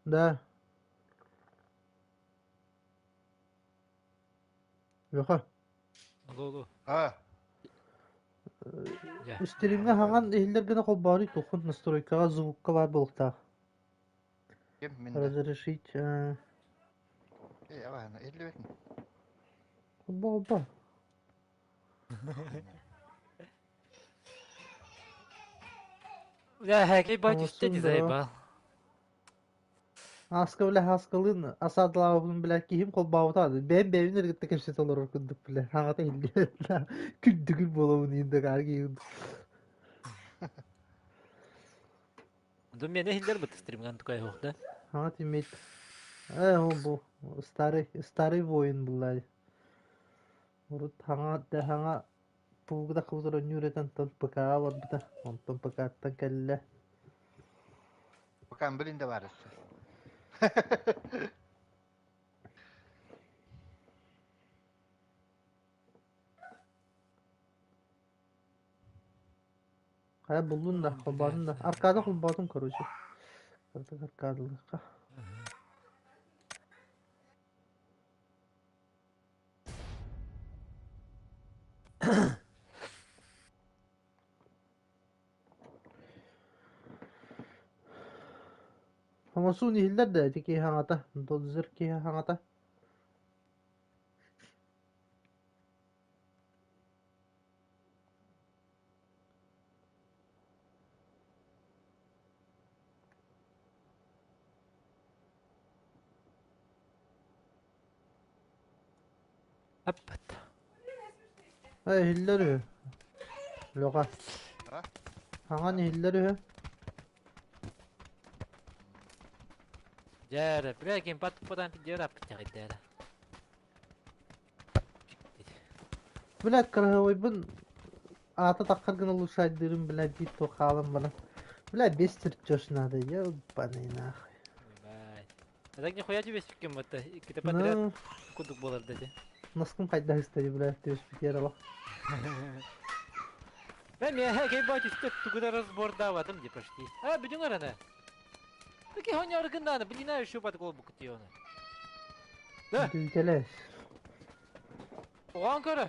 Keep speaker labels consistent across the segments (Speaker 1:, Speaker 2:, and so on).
Speaker 1: Да. Леха.
Speaker 2: Алло, алло.
Speaker 3: А,
Speaker 2: Дьэ.
Speaker 1: Стримҥэ хаҥан иһиллэр гына холбооруй туххун настройкаҕа звукка баар буолуохтаах.
Speaker 3: ким мин да.
Speaker 1: Разрешить
Speaker 3: Э, абаһана, иһиллибэтин.
Speaker 1: холбоо холбоо.
Speaker 2: Бля, хэкэй бай түстэ
Speaker 1: Оҥостуҥ
Speaker 2: ди
Speaker 1: да.
Speaker 2: заебал.
Speaker 1: Ааска бля Ааскалыын асаадалаабыппын бля киһим холбообута бэйэм бэйэбин эрэ кытта кэпсэтэ олорор курдук бля хаҥата иһиллибэт күндүгүл буолабын иһин да киһим
Speaker 2: Ду мені иһиллэр быт стримган тукай суох да.
Speaker 1: хаҥа тиммит э ол бу старый старый воин булла урут хаҥа да хаҥа пуугда кыбытыр онньуур этэн тон ПК-ҕа барбыта онтон ПК-ттан кэллэ.
Speaker 3: Пока блин да баар
Speaker 1: Хайа буллун да, холбоотун да. Аркада холбоотун короче. Кырдык аркадалыахха. Оҥосуун иһиллэр да ити киһи хаҥата, додзер киһи хаҥата.
Speaker 2: Аппат.
Speaker 1: Э, иһиллэр үһү. Лөҕө.
Speaker 3: А?
Speaker 1: Хаҥан иһиллэр үһү.
Speaker 2: Дьээрэ, бля, ким пат патан пидер аппытяҕыйдара.
Speaker 1: Блядь, кыраһыабайбын аата таххар гына улучшайдыырым, блядь, биир туох хаалан баран. Блядь, без чертеж надо, ебаный нахуй.
Speaker 2: Ебать. А так нихуя тебе сүккем вот икките подряд
Speaker 1: Ну,
Speaker 2: кудук болар дати.
Speaker 1: носкум хайдах истэри, блядь, түспүтэр олох.
Speaker 2: Бә миэхэ кей түстэ тугуда разбордаабатым ди почти. А, бүтүн арана. Таки хоня аргындааны, блин, еще бат гол букутионы. Да,
Speaker 1: Дүйтэлэс.
Speaker 2: оған көрі.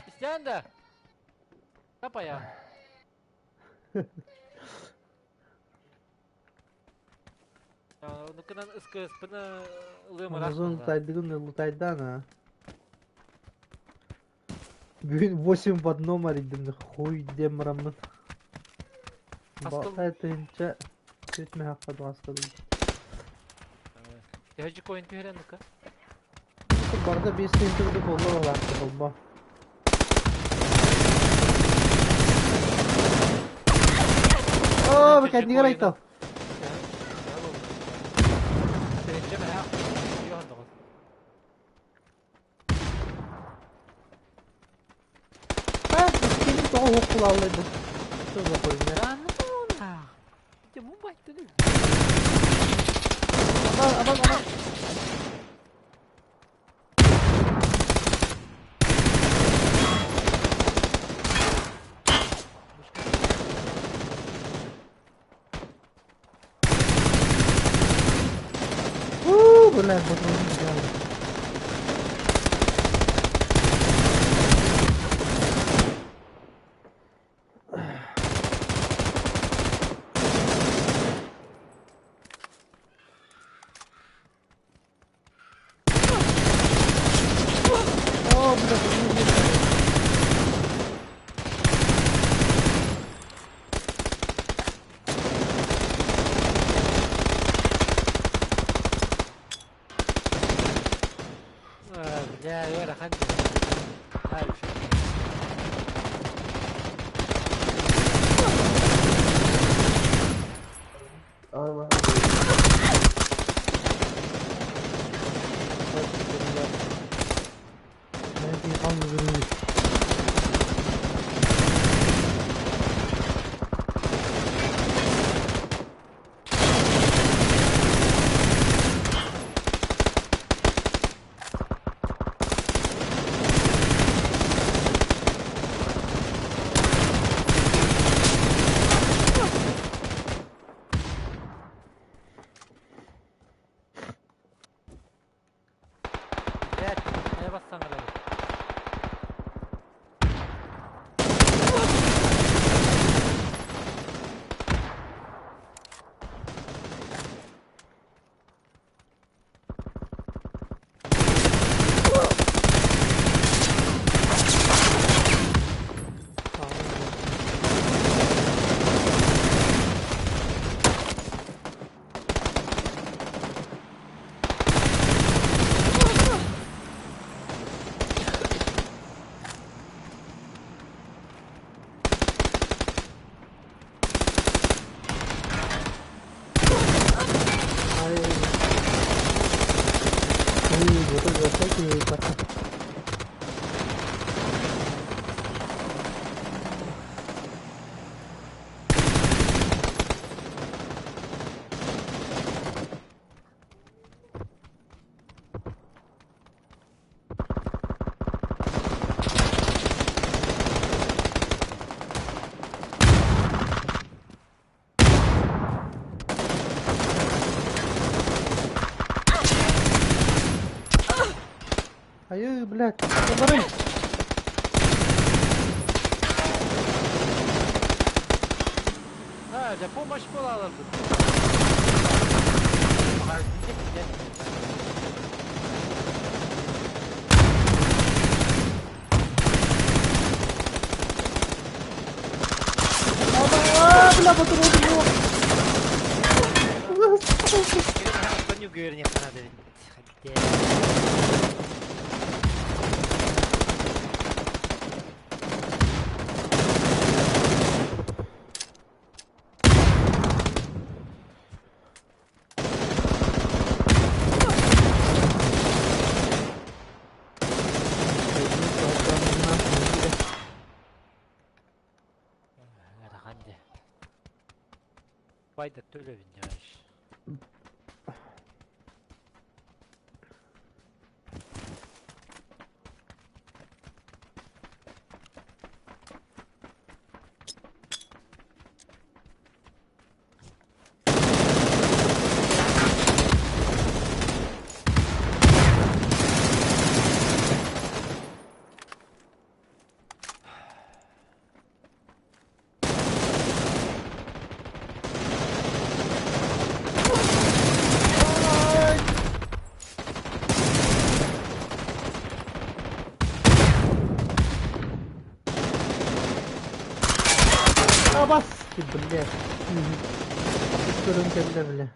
Speaker 2: Истян да. Тапая. Нукынан ыскыспына ылымырах.
Speaker 1: Амазон лутайдыгын лутайдан, а. Бүгүн 8 в одном арыйдым, хуй диэн бараммын.
Speaker 2: Аскыл.
Speaker 1: Балта тыһыынча түөрт мөһөххө дуҕаскалыы.
Speaker 2: Төһөжү коин түһэрэн нука?
Speaker 1: Барда 5 тыһыынча курдук буолла балаакка холбо. Оо, кэннигэр айтал.
Speaker 2: Тыһыынча мөһөх. Йоһондоҕун.
Speaker 1: А, кини тоҕо уһук кулааллайбыт. Что за хуйня?
Speaker 2: Ити бу байтыны.
Speaker 1: Абан, абан, абан. Уу, бля, патроны взял. О, бля, патроны взял.
Speaker 2: Бля, ыарахан.
Speaker 1: Блядь, барый!
Speaker 2: А, дьэ, помощь буолалар
Speaker 1: А, бля, патроны yok.
Speaker 2: Байда төлөбүн дьааш.
Speaker 1: Абас, блядь. Көрөн кэллэ, бля.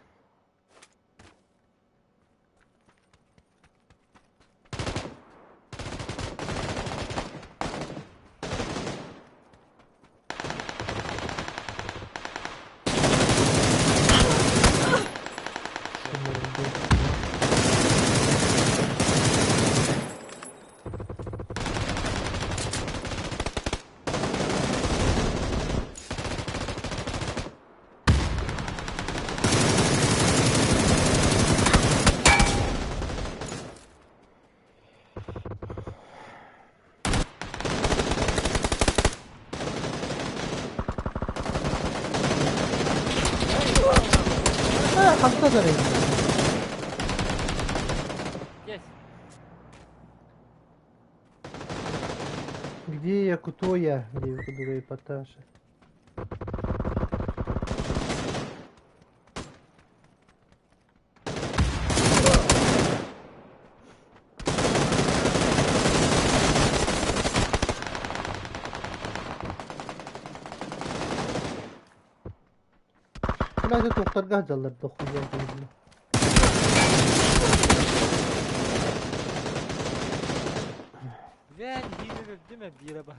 Speaker 1: А, хамта зарай.
Speaker 2: Yes.
Speaker 1: Где я, кто я? Где куда Поташа? Блядь, тоқтарға жалар дохуя, бля.
Speaker 2: Ben yine değil mi bir yere bak.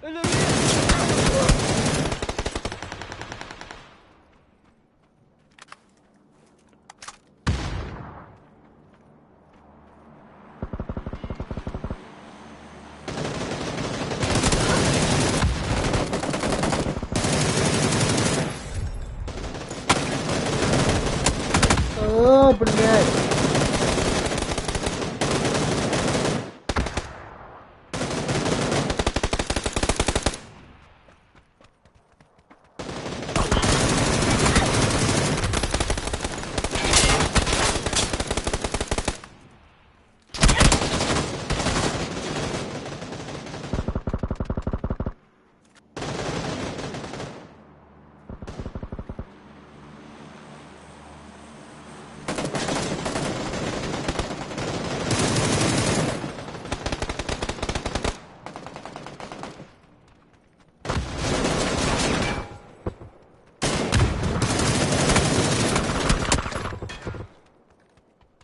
Speaker 2: Ölüm.
Speaker 1: О, блядь.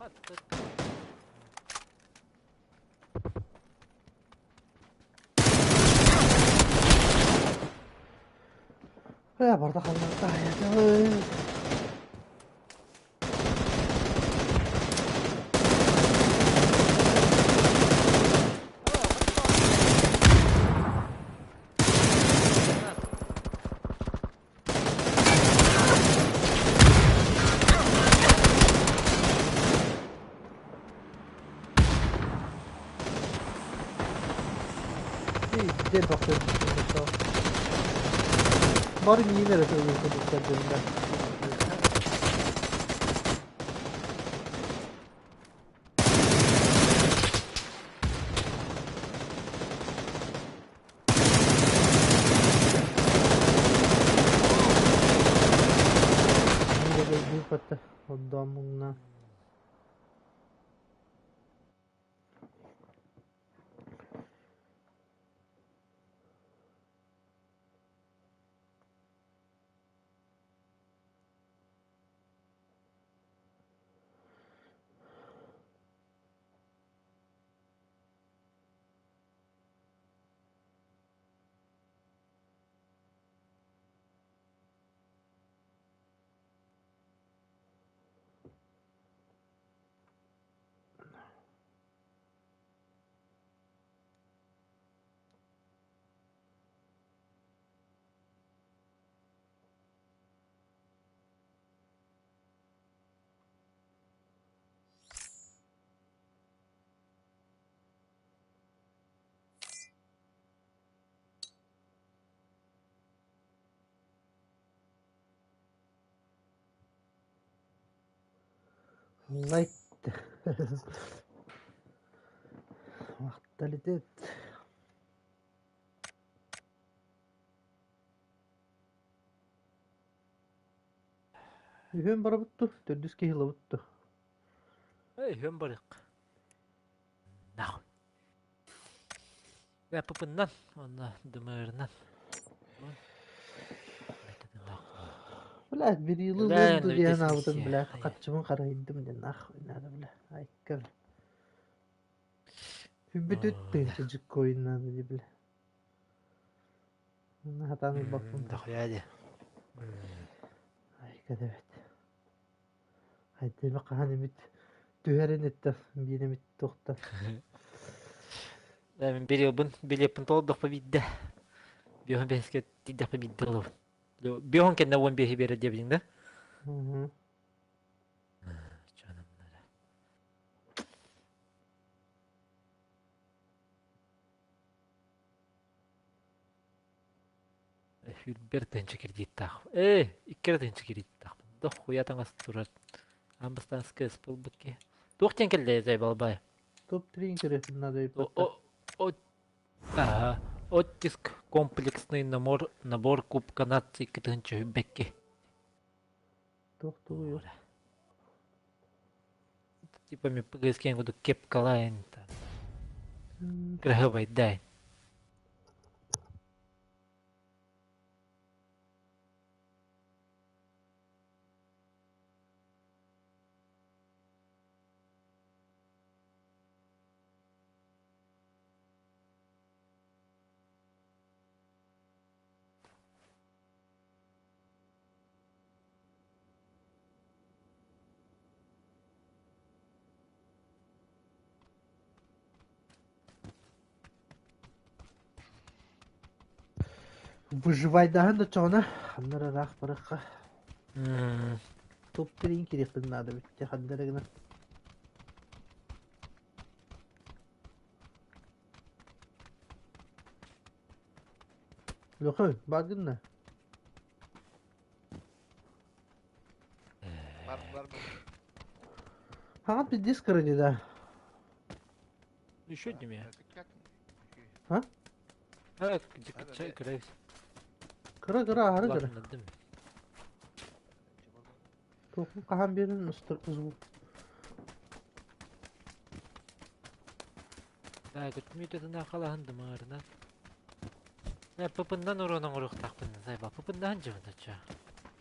Speaker 2: Hatta
Speaker 1: Бля, бардак алла. Дьэ бөхтөрбүттэр Бары миин эрэ сылдьыбыттар Отдооммуҥна Лайк Махталитет. Үһүөн барабыт төрдүс киһи ылабыт
Speaker 2: Эй, үһүөн барык. Нахуй. Папыннан, онно дымырынан.
Speaker 1: Блядь, берилы лынду диэн аабытын, блядь, харчыбын харайдым диэн нахуй надо, бля, айка. Хүбүтүт тыынча дьиккойун надо ди, бля. Хатан ылбаппын.
Speaker 2: Дохуя ди.
Speaker 1: Айка да бэт. Хайдыма хаһан эмит түһэрин этте, биир эмит туохта.
Speaker 2: Мин билиэппин билиэппин толордохпо биирдэ. Биоһун бэһискэ тиийдэхпэ биирдэ ылабын. Биоһун кэннэ уон биэһи биэрэр диэбитиҥ да? Сүүрбэр тыһыынча кредиттаах. Ээ, икки эрэ тыһыынча кредиттаахпын. Дохуя таҥас турар. Аан бастаан СКС буолбут киһи. Туох диэн кэллэ Зайбалбай?
Speaker 1: Топ-3 интересно надо
Speaker 2: Ага. Оттиск комплексный набор, набор Кубка наций 2000 бекки.
Speaker 1: Туох тугуй?
Speaker 2: Типа ми ПГС куду кепкалайн там. Кыраһыбайдай.
Speaker 1: Выживайдаһын да чоҕуна ханна эрэ ыраах барыахха. Топ-3 кириэхпин наада бүттэ ханна эрэ гынан. Лөкөй, бааргын да?
Speaker 3: Бар бар.
Speaker 1: Хаҕат пиздец кыра да.
Speaker 2: Еще одними.
Speaker 1: А?
Speaker 2: А, кыра.
Speaker 1: Кыра-кыра аһары кыра. Туохун хаһан биэрэн звук.
Speaker 2: Да, көтмүтэтина халаһын дымаарынан. Папындан урон оҥоруохтаахпын сайба. Папындаһын дьыбын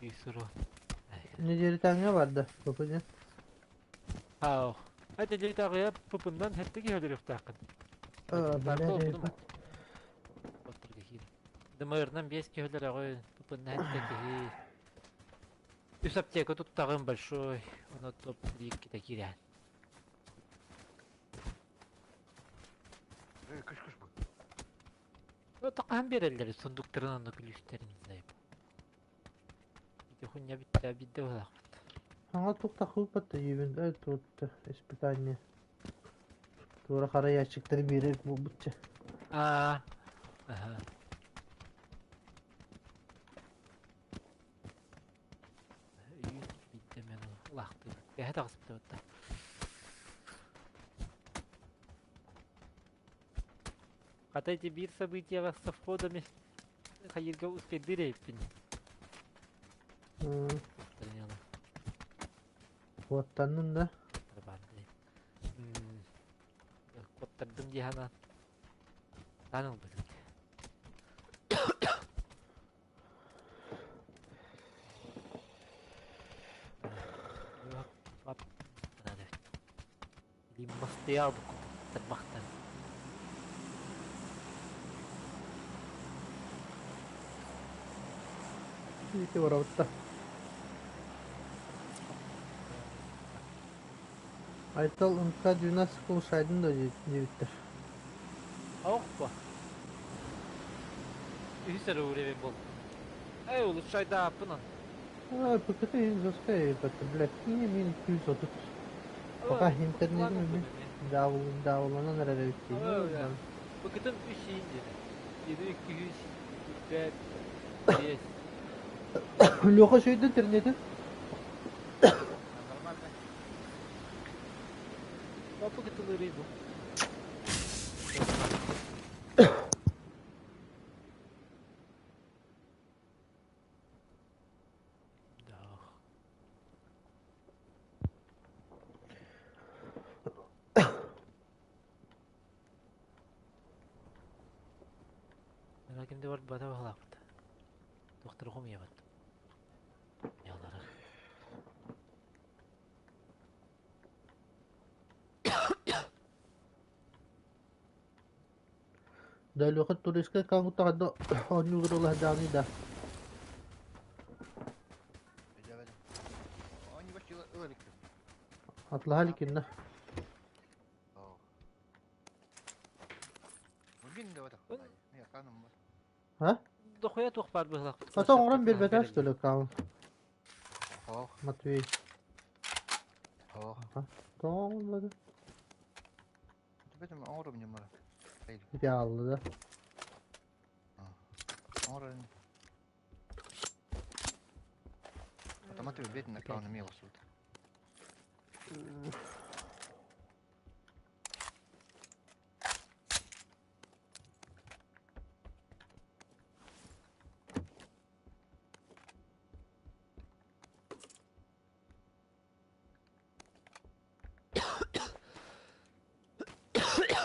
Speaker 2: Үс урон.
Speaker 1: Неделитаңҥа барда папыня.
Speaker 2: Ау. Ай неделитааҕыya папындан хэттиги өлөрүөхтааххын. Дымырынан биэс киһилэр папындан хэтте киһи. Үс аптека туттаҕым большой. Оно топ икките киирэн.
Speaker 3: Күш күш бу.
Speaker 2: Тақаһан биэрэллэр сундуктарын онно күлүүстэрин сайып. Ити хуйня битте бидде булаахпыт.
Speaker 1: Саҥа туох хыыппат да эй туотта испытание. Туора хара ящиктары биэрэр буолбутча.
Speaker 2: Аа. Аһа. Өйүүн биирдэ мен улаахтыыбын. Бэһэ таҕыспыта батта. Хата ити биир событиеҕа совходами хайыырга успейдыыр эбиппин.
Speaker 1: Куоттаннын да?
Speaker 2: Куоттардым дии санаан. Таан ылбытым. Илиим мастыйа тарбахтан.
Speaker 1: Ити барабытта. Айтал МК-12 улучшайдын да диэбиттэр.
Speaker 2: Оох Үһүс эрэ уровень был. Эй, улучшайдааппын.
Speaker 1: А, ПКТ жесткая, это, блядь, не мин 230. Пока интернетим эми даавыланан эрэр эбит дии.
Speaker 2: ПКТым үс иин диэн. Yedi 200 5
Speaker 1: Леха сөйдө интернети?
Speaker 3: Нормально.
Speaker 2: ПКТлары бу. Да. Ләкин дә бата баһалаабыт. Доктор хомуйабыт. Ялары.
Speaker 1: Да, Леха туристка кангута оонньуулар улаһдааны да. Атлаһа иликиннэ. А?
Speaker 2: Дохуя туох баар быһылаах.
Speaker 1: Ата оҥорон биэрбэтэх что ли аккаунт? Матвей. Тоҕо оҥорбото? Ити аалла да.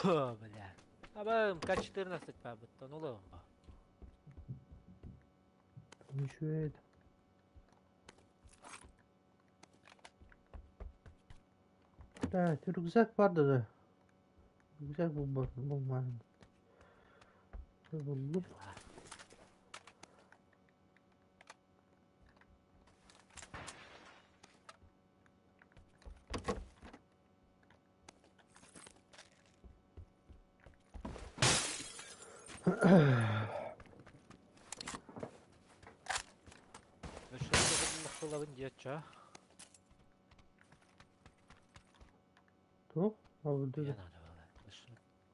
Speaker 2: Бля. Аба МК-14 баабыттан улаҕын ба.
Speaker 1: Ничего. Да, рюкзак бар да. Рюкзак булмаһын. Буллум.
Speaker 2: Махталабын диэччэ.
Speaker 1: Туох? Абыды.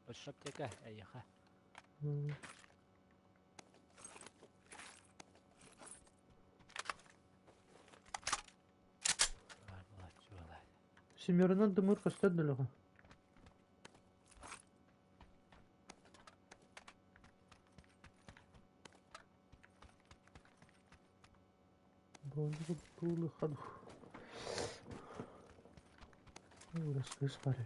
Speaker 2: Большой аптека, эйиэхэ.
Speaker 1: Семерынан дымыр көстөр да Леха. Ужас, парень.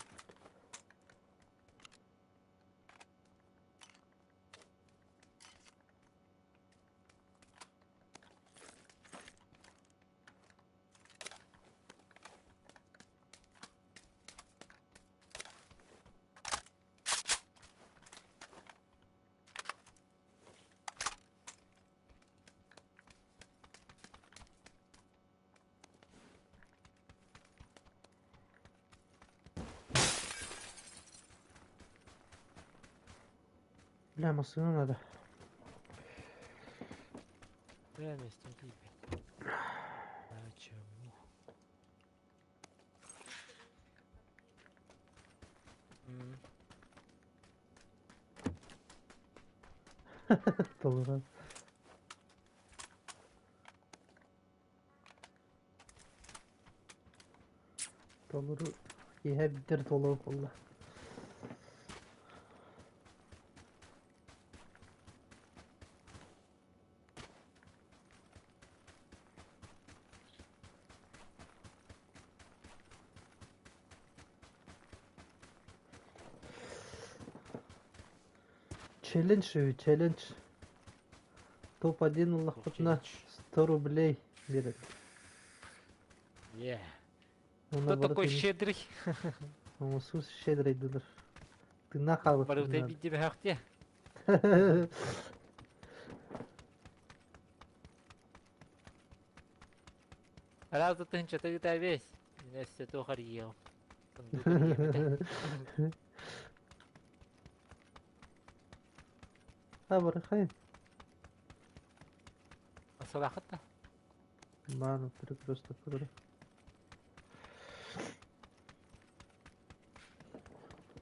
Speaker 1: Бля, массыына надо.
Speaker 2: Бля, местом тиийбэт. Почему?
Speaker 1: Толорон. Толору киэһэ бүтэр толору буолла. Челлендж үһү, челлендж. Топ-1 ыллахпытына 100 рублей биэрэр.
Speaker 2: Yeah. Кто такой щедрый?
Speaker 1: Оҥосуу щедрый дылар. Тыыннаах хаалбыт.
Speaker 2: Барыта биирдэ бөһөхтүө. Араас тыһынчата ыытаа весь. Өссө туох арыйыам.
Speaker 1: Абырхай.
Speaker 2: Асалахыт да.
Speaker 1: Баан просто көрөр.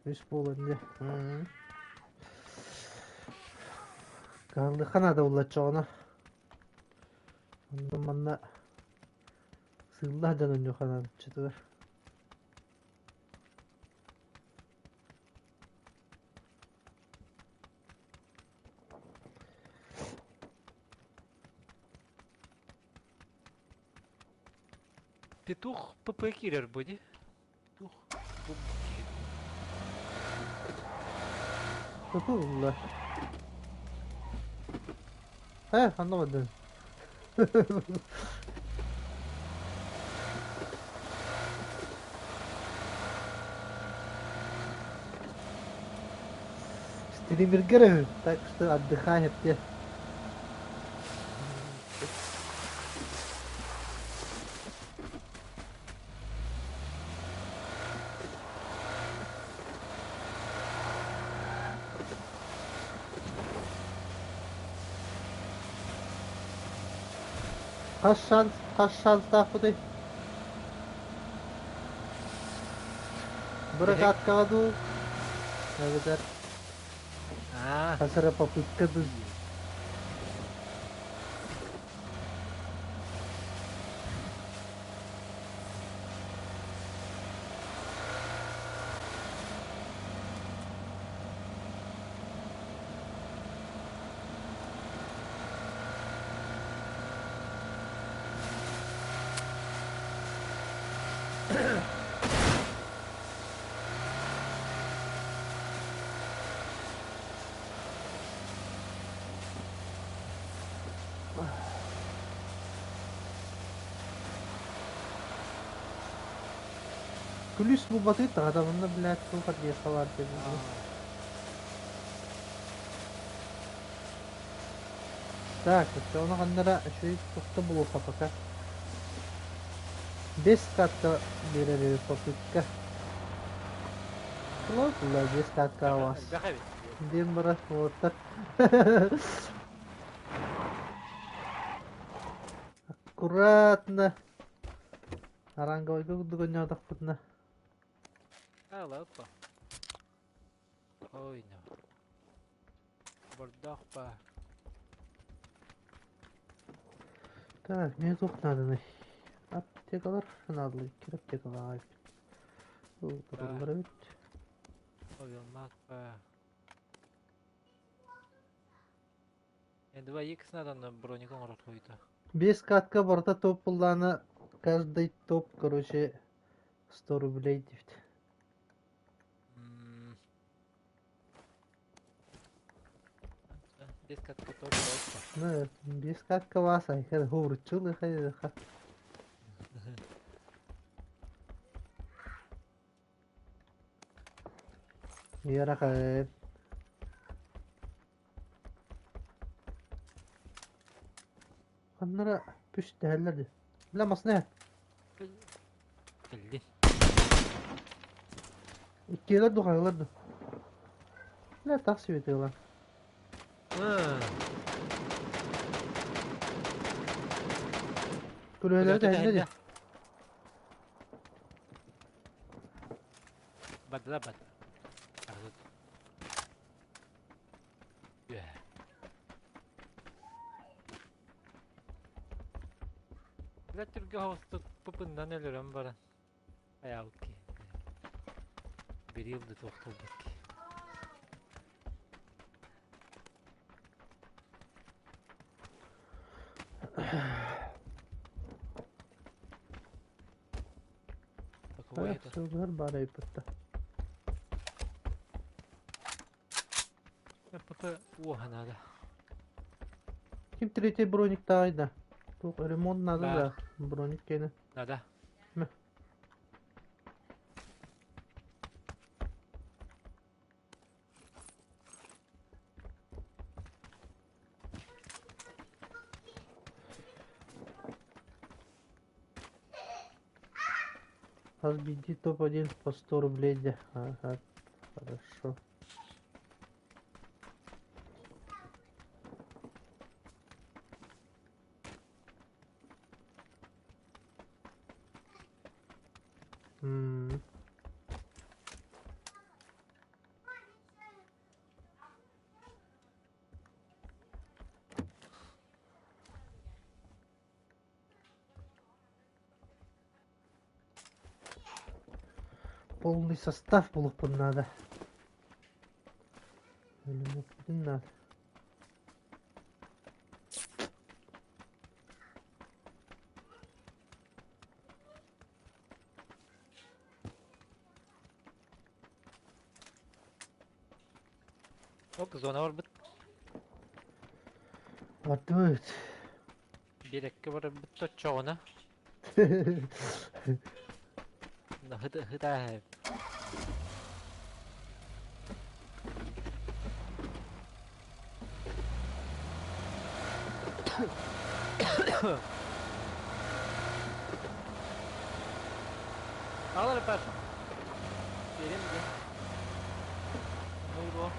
Speaker 1: Үс буолан дьэ. Кыһаллыахха наада буллаччаҕына. Онно манна сыылла сылдьан онньуохха наадаччытыгар.
Speaker 2: Петух ПП киирэр бу дии. Петух бу
Speaker 1: ПП булла. Э, ханна бардын? Стримергэ үһү, так что отдыхай эптиэ. Хас шанс, хас шанстаахпытый? Быракааткаҕа дуу? Эбэтэр хас эрэ попытка дуу? Күлүүс булбатый таҕата онно блядь туох диэххэ баар диэн Так, оччоҕуна ханна үчүгэй туохта булуохха пока. Без катка биэрэр эбит попытка. Тула без катка вас. Диэн барар уолаттар. Аккуратно. Аранговайга курдук ойноотохпутуна.
Speaker 2: Алапа. Ой, no. Бордоох ба.
Speaker 1: Так, мне туох нааданый? Аптекалар наадалар, икки аптекалаах эбит. Тураллар эбит.
Speaker 2: Овелмак ба. 2Х надо броник оҥорор хуйта.
Speaker 1: Без катка барыта топ буллаана каждый топ, короче, 100 рублей диэбит.
Speaker 2: Без катка топ топ.
Speaker 1: Ну, без катка вас, айхер ховручул хайха. Ярахай. Ханнара пүстэһэллэр дии. Бля, масны.
Speaker 2: Кэллин.
Speaker 1: Иккиэлэр ду хайалар ду. Бля, так светила. Күрүөлэрэ тэһиннэ дии.
Speaker 2: Бадла бад. Аргыт. Бля түргэ хоҕустук пыпыннан өлөрөн баран айаабыт киһи. Бирил да туохтуурбут киһи. Какой это?
Speaker 1: Сылгыһар баар эбиппит.
Speaker 2: ПП уоха надо.
Speaker 1: Ким третий броник таайда? Туох ремонт надо да? Броник кene.
Speaker 2: Надо.
Speaker 1: Разбеди топ-1 по 100 рублей. Де. Ага, хорошо. М. Полный состав булуохпун наада. Өлүмүкпүтүн наада.
Speaker 2: Оп, зона барбыт.
Speaker 1: Бардыбыт.
Speaker 2: Биэрэккэ барарбыт соччоҕуна. Хыта Al Alper. Vereyim mi? Ne oldu?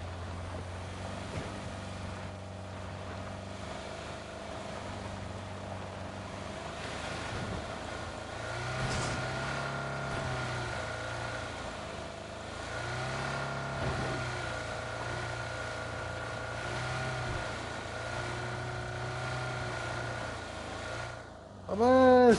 Speaker 1: Абас!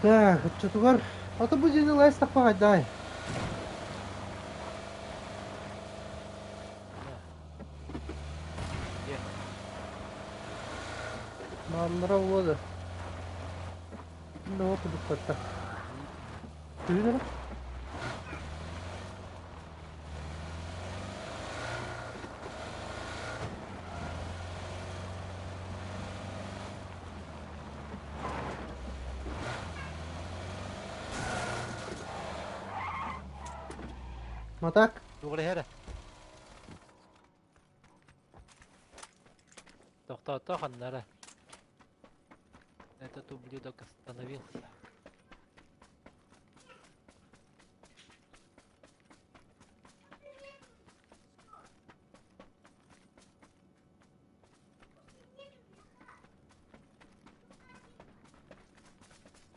Speaker 1: Так, оччотугар ата бу дьиэни лайстахпаҕай дай. Бааллара буолуо да. Да кудуккатта. Түүн эрэ? Матак.
Speaker 2: Тугура эрэ. Тохтоото ханнара. Этот ублюдок остановился.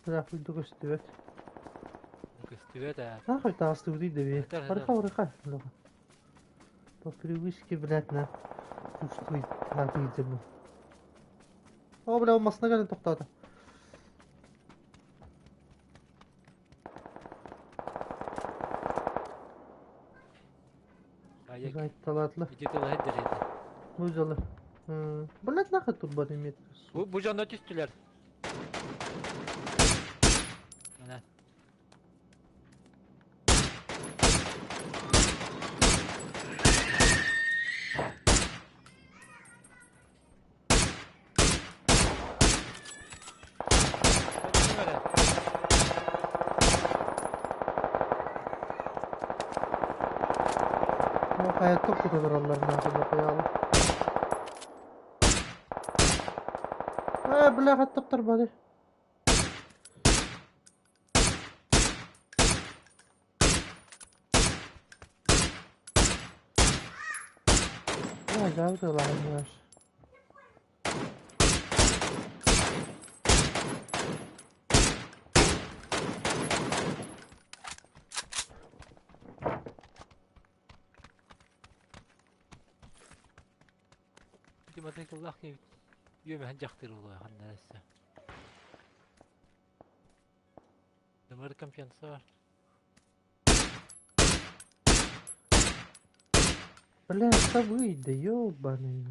Speaker 1: Ыраах көстүбэт.
Speaker 2: Көстүбэт ээ.
Speaker 1: Нахуй таастыбытый да бе.
Speaker 2: Хытар,
Speaker 1: Барыха барыха. По привычке, блядь, на чувствует атыйдым. О, бля, массына кэлэн тохтоото.
Speaker 2: Аяк.
Speaker 1: Айталатлы.
Speaker 2: Иди тылы дереді.
Speaker 1: Бу дьоло. Блядь, нахуй тут бар имеет.
Speaker 2: Бу дьонно түстүлэр. Ана.
Speaker 1: Бу хайаттан куталар нахуй бакыялы. Э, бля, хаттаптар бары. Я жабдылар.
Speaker 2: мотоцикллаах киһи үөмэһин дьахтыр буолуо ханна өссө. Нымыр компенсор.
Speaker 1: Бля, да выйди, ёбаный.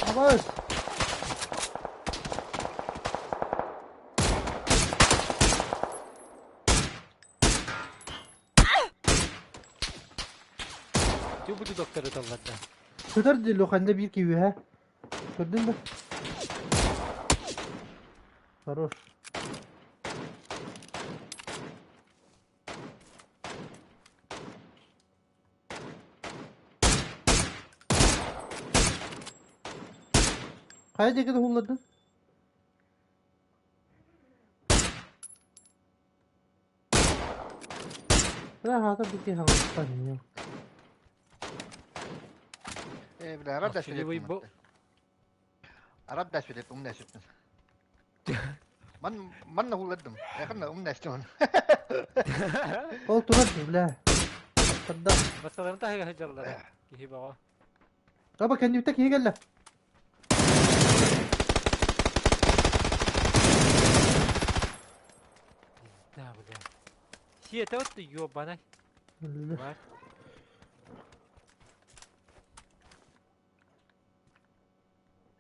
Speaker 1: Абаас!
Speaker 2: Тю буду доктор ыталлар да.
Speaker 1: Сытар дии Луханда биир киһи Көрдүн да? Хорош. Хайа диэки туһуллардын? Бля, хаата бу киһи хаҥастан
Speaker 3: Э, бля, араб да
Speaker 2: Молчаливый бо...
Speaker 3: Араб да сүлеп, умна сүптүн. Ман манна хулладым. Якында умна сүптүн.
Speaker 1: Ол турар бля. Тарда.
Speaker 2: Басталарын таһыга сылдьаллара. Киһи бөҕө.
Speaker 1: Аба кэннибитэ киһи кэллэ.
Speaker 2: Пизда, бля. Сиэтэ вот ёбаный. Бар.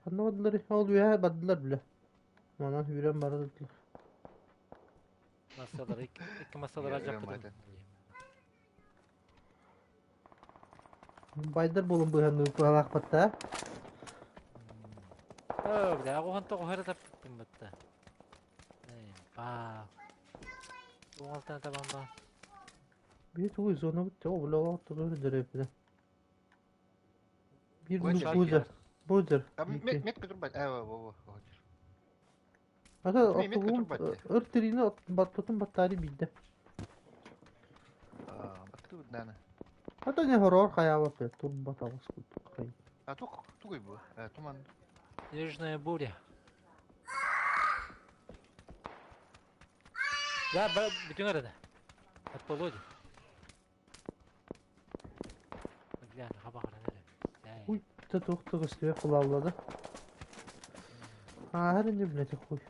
Speaker 1: Ханна бардылар? Ол үөһэ бардылар бля. Манан үүрэн бардылар.
Speaker 2: Массалары, икки массалары алдьаппытым.
Speaker 1: Байдар буолан быһаныы куһалаахпатта.
Speaker 2: Оо, бля, оҕоһон тоҕо эрэ таппыппын батта. Ба. Уҥалтан табан ба.
Speaker 1: Биир тугуй зона бут о бля олох тугу дөрөпүнэ. Биир
Speaker 3: Бузер.
Speaker 1: Бузер.
Speaker 3: Метка турбат. Э, во, во, во.
Speaker 1: Ата оттугум өр тирини баттотун баттари биирдэ.
Speaker 3: Баттыбыт дааны.
Speaker 1: Ата не хороор хайаабат турбат алыс курдук.
Speaker 3: А тук тугуй бу? Туман.
Speaker 2: Снежная буря. Да, бүтүн арада. От полоди. Бля, хабахаран эрэ.
Speaker 1: Хуй, та туох көстүбэ кулааллады. Ааһар ини блядь хуй.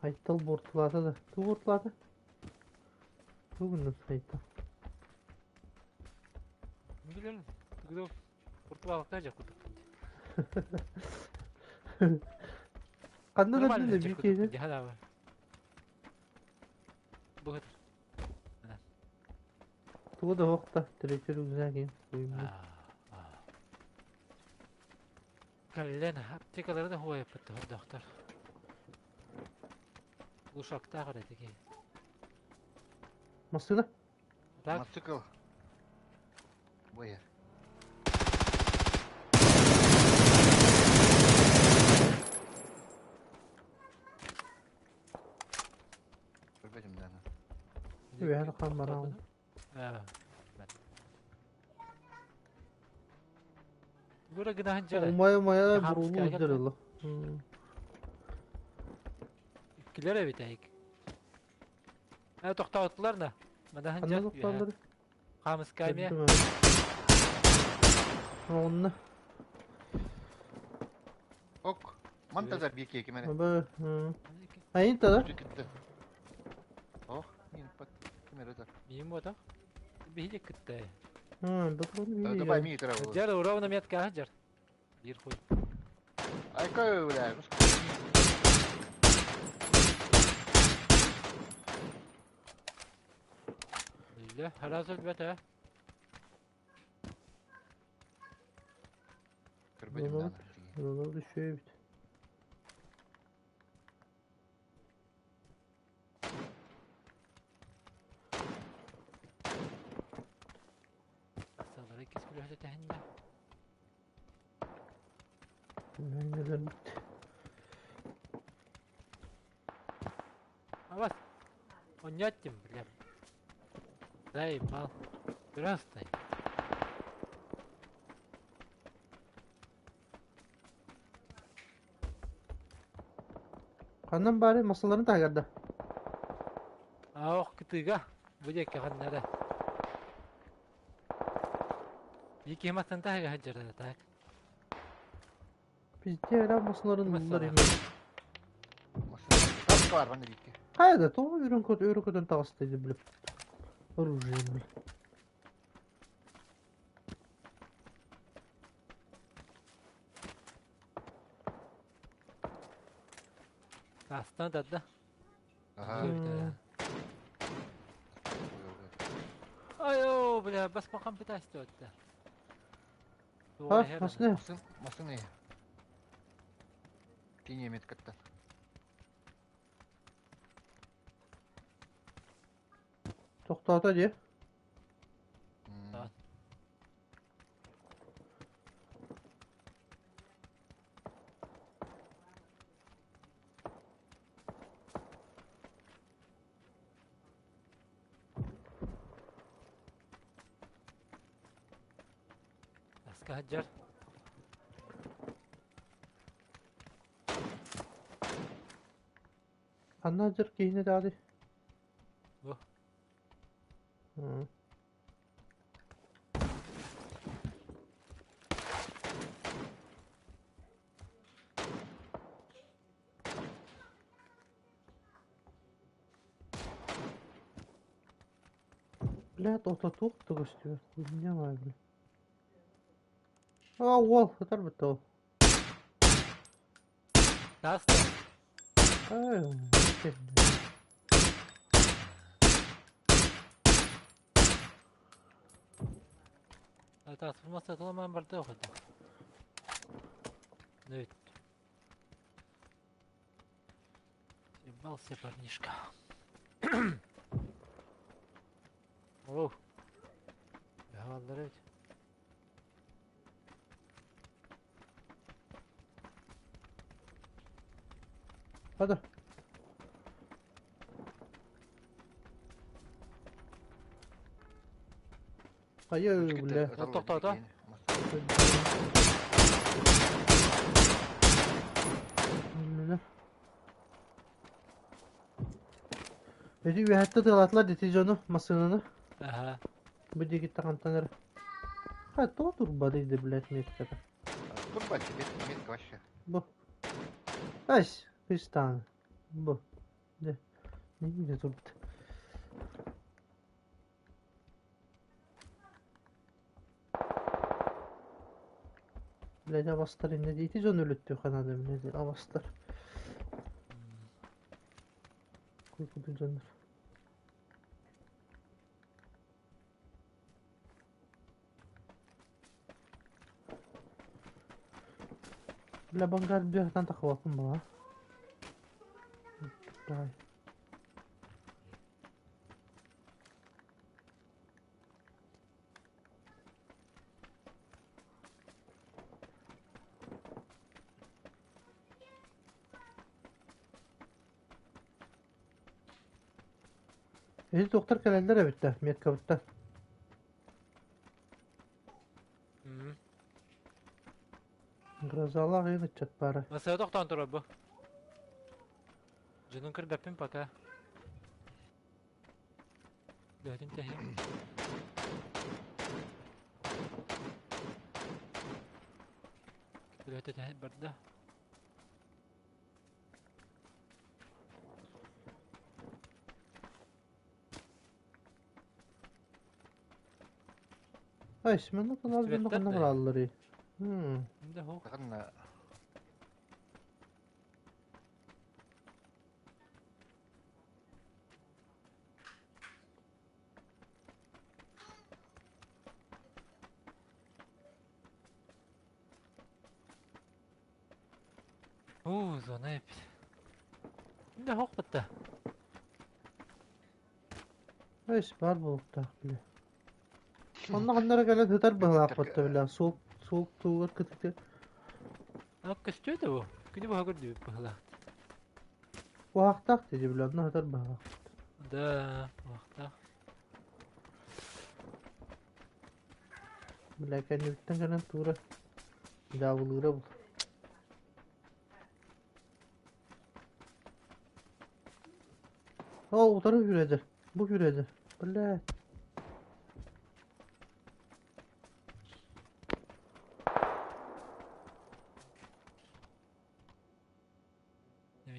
Speaker 1: Айтал буортулаата да. Туу буортулаата? Тугуннун Айтал?
Speaker 2: Билем, тугу буортулаабакка дьэ курдук.
Speaker 1: Ханна да биле биир киһи.
Speaker 2: Бу
Speaker 1: Тугу да суох третий рюкзак киин.
Speaker 2: Кэллэн аптекалары да хуайаппыт доктор. Глушактаах эрэ тики.
Speaker 1: Массыына?
Speaker 2: Так.
Speaker 3: Мотоцикл. Бу Көрбөтүм дааны.
Speaker 1: Үөһэн хан бараҕын.
Speaker 2: Тугура гынаһын дьара.
Speaker 1: Умайа умайа буруулуу дьарылла.
Speaker 2: Иккилер эбит эйик. Э тохтоотулар на. Мадаһын
Speaker 1: Ханна
Speaker 2: дьар.
Speaker 1: тохтооллар?
Speaker 2: Хамыскамия.
Speaker 1: Онно.
Speaker 3: Ок. Мантазар биир кимene.
Speaker 1: Бы. Айын тада.
Speaker 3: Ох, мин пат. Ким эрэ
Speaker 2: Миим ботах. Биһиги кытта.
Speaker 3: Давай мии тара.
Speaker 2: Дьар ровно метка дьар. Биир хуй.
Speaker 3: Айка бля.
Speaker 2: Үлэ, хараас өлбөт ээ.
Speaker 3: Көрбөтүм дааны.
Speaker 1: Зона düşüyor bit.
Speaker 2: Салары иккис күлүһэтэ тэһиннэ.
Speaker 1: Нелер бит.
Speaker 2: Абас. Онньоттим, бля. Заебал. Здравствуй.
Speaker 1: Ханан баары массаларын таһыгар да?
Speaker 2: Аох кытыыга бу диэки ханна эрэ. Икки мастан таһыга сылдьар так.
Speaker 1: Пиздец, эрэ массаларын ыллар
Speaker 2: Массала.
Speaker 1: иһин.
Speaker 3: Массыына. Бар манна биикки.
Speaker 1: Хайа да, тоҕо үрүҥ көт өрө көтөн таҕыста дии блин. Оружие блин.
Speaker 2: Астан тарда.
Speaker 3: Аха.
Speaker 2: Айо, бля, басмакам пытайся өттө.
Speaker 1: А, массыына.
Speaker 3: Массыына, массыына. Тиний меткаттан.
Speaker 1: Тохтоото дии.
Speaker 2: Аска сылдьар.
Speaker 1: Ханна сылдьар киһини даҕаны?
Speaker 2: Бу.
Speaker 1: Блядь, ото туох да көстүбэт, хуйня моя, бля. А, уол, сытар бытта ол.
Speaker 2: Тааста.
Speaker 1: Ай,
Speaker 2: Тааспын сатыламаан барда охоту. Нөт. Съебался парнишка. Оу. Бэҕаллар эбит.
Speaker 1: Hadi. Хайа, бля.
Speaker 2: Тоқтоото.
Speaker 1: Эти үөһэттэ тыалаатылар дити дьону массыынаны.
Speaker 2: Аха.
Speaker 1: Бу диэкиттэн хантан эрэ. Ха, тоҕо турбадый да, блядь, метката.
Speaker 3: Турбат, метка вообще.
Speaker 1: Бу. Ась, Христан. Бу. Дэ. Не турбут. Блядь, абастар инне ити дьон өлөттүү ханада, блядь, абастар. Куйкуду дьоннор. Бля, бангар бьяхтан тахвапын ба. Давай. Эти доктор кэлэллэр эбиттэ, меткабыттан. Грозалаах ыйын ыччат баара.
Speaker 2: Масыа тохтоон турар бу. Дьонун көрбөппүн пока. Бөһүтүн тэһиэм. Бөһүтэ тэһэ барда.
Speaker 1: Ай, Семен канал дьоно ханна баралларый?
Speaker 2: Да хоох.
Speaker 3: Ханна
Speaker 2: Уу, зона эпит. Да хоох батта.
Speaker 1: Ай, баар буолуохтаах, бля. Онно ханна эрэ кэлэн сытар быһыылаах батта, бля. Суол, суол тугар кытыты.
Speaker 2: А көстүө да бу. Күнү быһа көрдүбүт быһыылаах.
Speaker 1: Куһаахтаах дии, бля, онно сытар быһыылаах.
Speaker 2: Да, куһаахтаах.
Speaker 1: Бля, кэннибиттэн кэлэн туура дьаабылыыра бу. О, утары yürüdü. Bu yürüdü. Бля.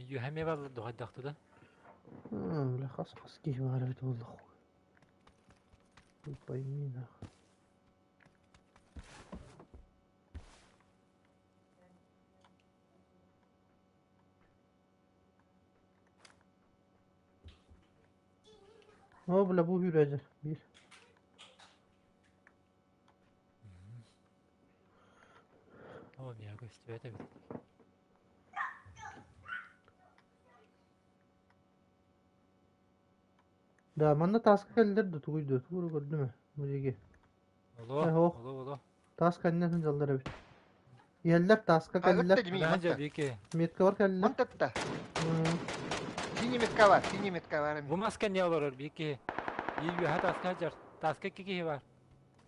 Speaker 2: Үөһэ эмиэ бааллар дуо хайдах да?
Speaker 1: Бля, хас-хас киһи баар эбит буолла. Хуй пойми нахуй. О, бля, бу yürüdü. Bir.
Speaker 2: Оо, миэхэ көстүбэт эбит.
Speaker 1: Да, манна тааска кэллэр да тугуй да, тугу эрэ көрдүм ээ, бу диэки.
Speaker 2: Олоо,
Speaker 1: Э, ох.
Speaker 2: олоо, олоо.
Speaker 1: Таас кэннэ сылдьаллар эбит. Иһэллэр тааска кэллэр.
Speaker 3: Ытта дьимий,
Speaker 2: Анаан дьэ
Speaker 3: манта.
Speaker 2: биики.
Speaker 1: Меткалар кэллэр.
Speaker 3: Мантатта.
Speaker 1: М,
Speaker 3: Синий метка бар, синий метка бар.
Speaker 2: Бу мас кэннэ олорор биики. Биир үөһэ тааска сылдьар. Тааска икки киһи баар.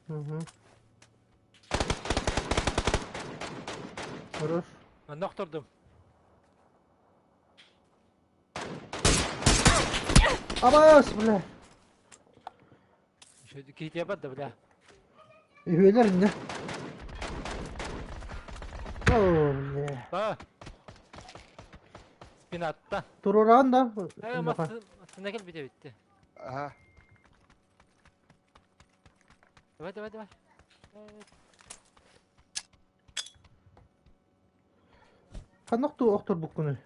Speaker 1: Мгм. Хорош.
Speaker 2: Манна охтордум.
Speaker 1: Абас, бля.
Speaker 2: Киһитиэ барда, бля.
Speaker 1: Үһүөлэр иннэ. О, бля.
Speaker 2: А! Спинатта.
Speaker 1: Туруораҕын да?
Speaker 2: Э, массыына кэлбитэ эбитти.
Speaker 3: Ага.
Speaker 2: Давай, давай, давай.
Speaker 1: Ханна охторбуккунуй?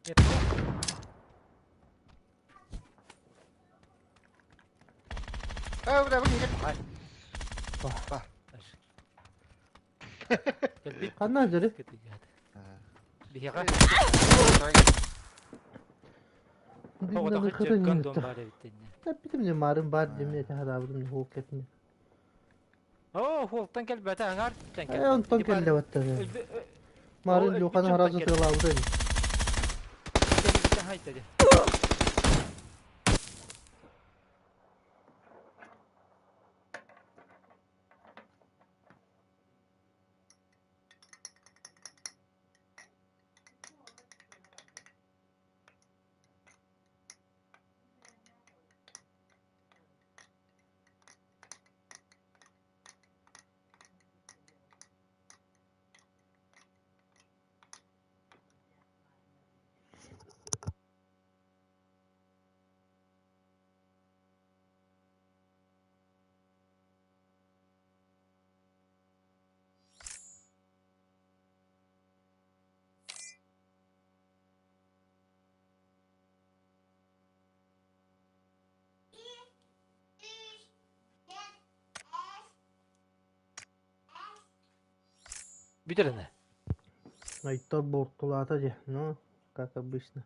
Speaker 2: Нет.
Speaker 3: Э, бля, вы не Ба.
Speaker 2: Кэлбит.
Speaker 1: Ханна дьэри?
Speaker 2: Биһиэхэ. Оҕотох дьон баар эбит иннэ.
Speaker 1: Эппитим не марын бар дим эти хараабытым хуок кэтин.
Speaker 2: Оо, хуолтан кэлбэтэ, аҥаар тэн
Speaker 1: Э, онтон кэллэ батта. Марын Люхан харазы тыалаабыта.
Speaker 2: Хайта Бүтэр ини.
Speaker 1: Айтор буортулаата дьэ, ну, как обычно.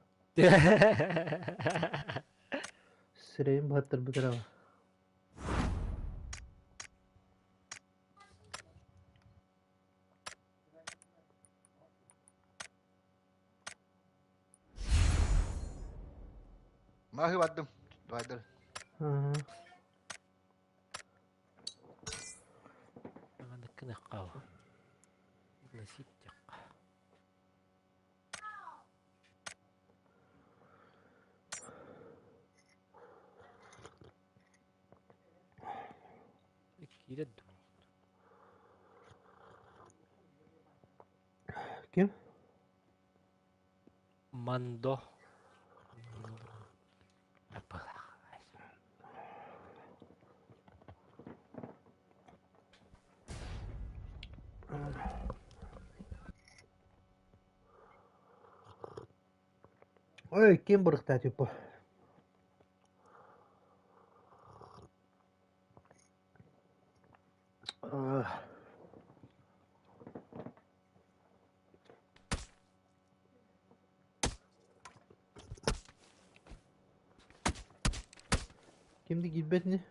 Speaker 1: Сирэйин быһаттарбыт эрэ.
Speaker 3: Маһы бардым. Давайдар.
Speaker 1: Ага.
Speaker 2: Маннык Пригласить. Киирэ
Speaker 1: Ким?
Speaker 2: Мандо.
Speaker 1: Ой, ким бырахта типа. Кимди киирбэтини?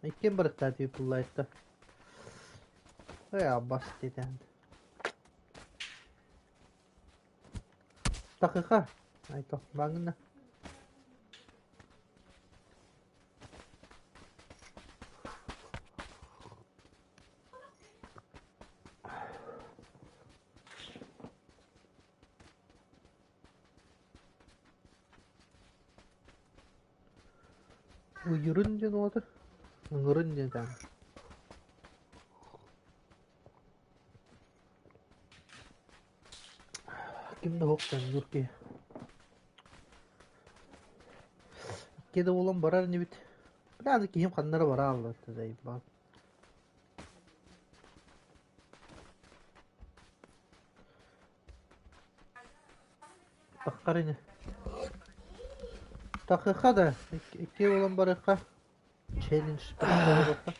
Speaker 1: Иккиэн барыктаа тип буллаайта. Ой, аббас диэтэн. Такыха. Айто, баҥына. Уйурун диэн уота. Ыҥырын диэн таан. Ким да суох дьоннуур киһи. Икки да буолан барар инибит. Бля, аны киһим ханна эрэ бара хаалла заебал. Таххар ини. Тахыха да, икки буолан барыахха. Челлендж барыахха.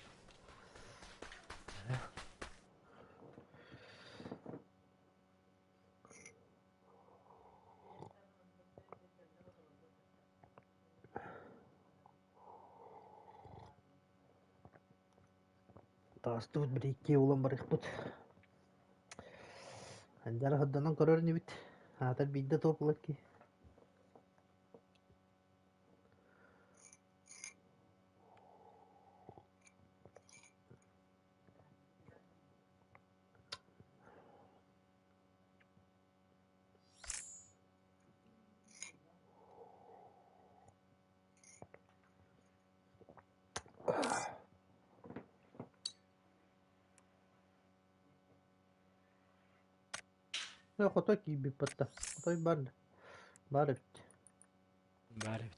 Speaker 1: Таастыбыт били иккиэ буолан барыахпыт. Андара сордонон көрөр инибит. Аатар биирдэ туох булар киһи. Хотой киирбит батта. Хотой бар да. Бар эбит.
Speaker 2: Бар эбит.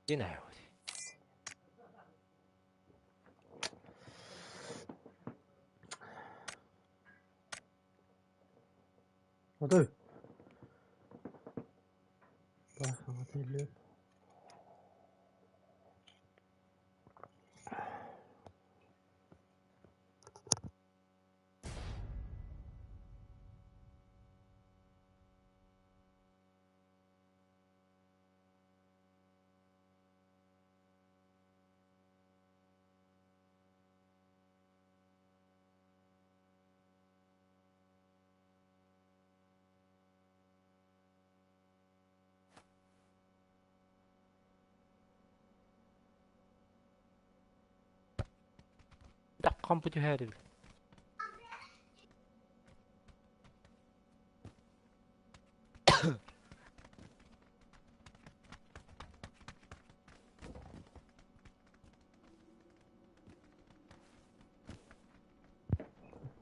Speaker 2: Дин айват.
Speaker 1: Хотой. Бар, хотой.
Speaker 2: Таххан түһээрил.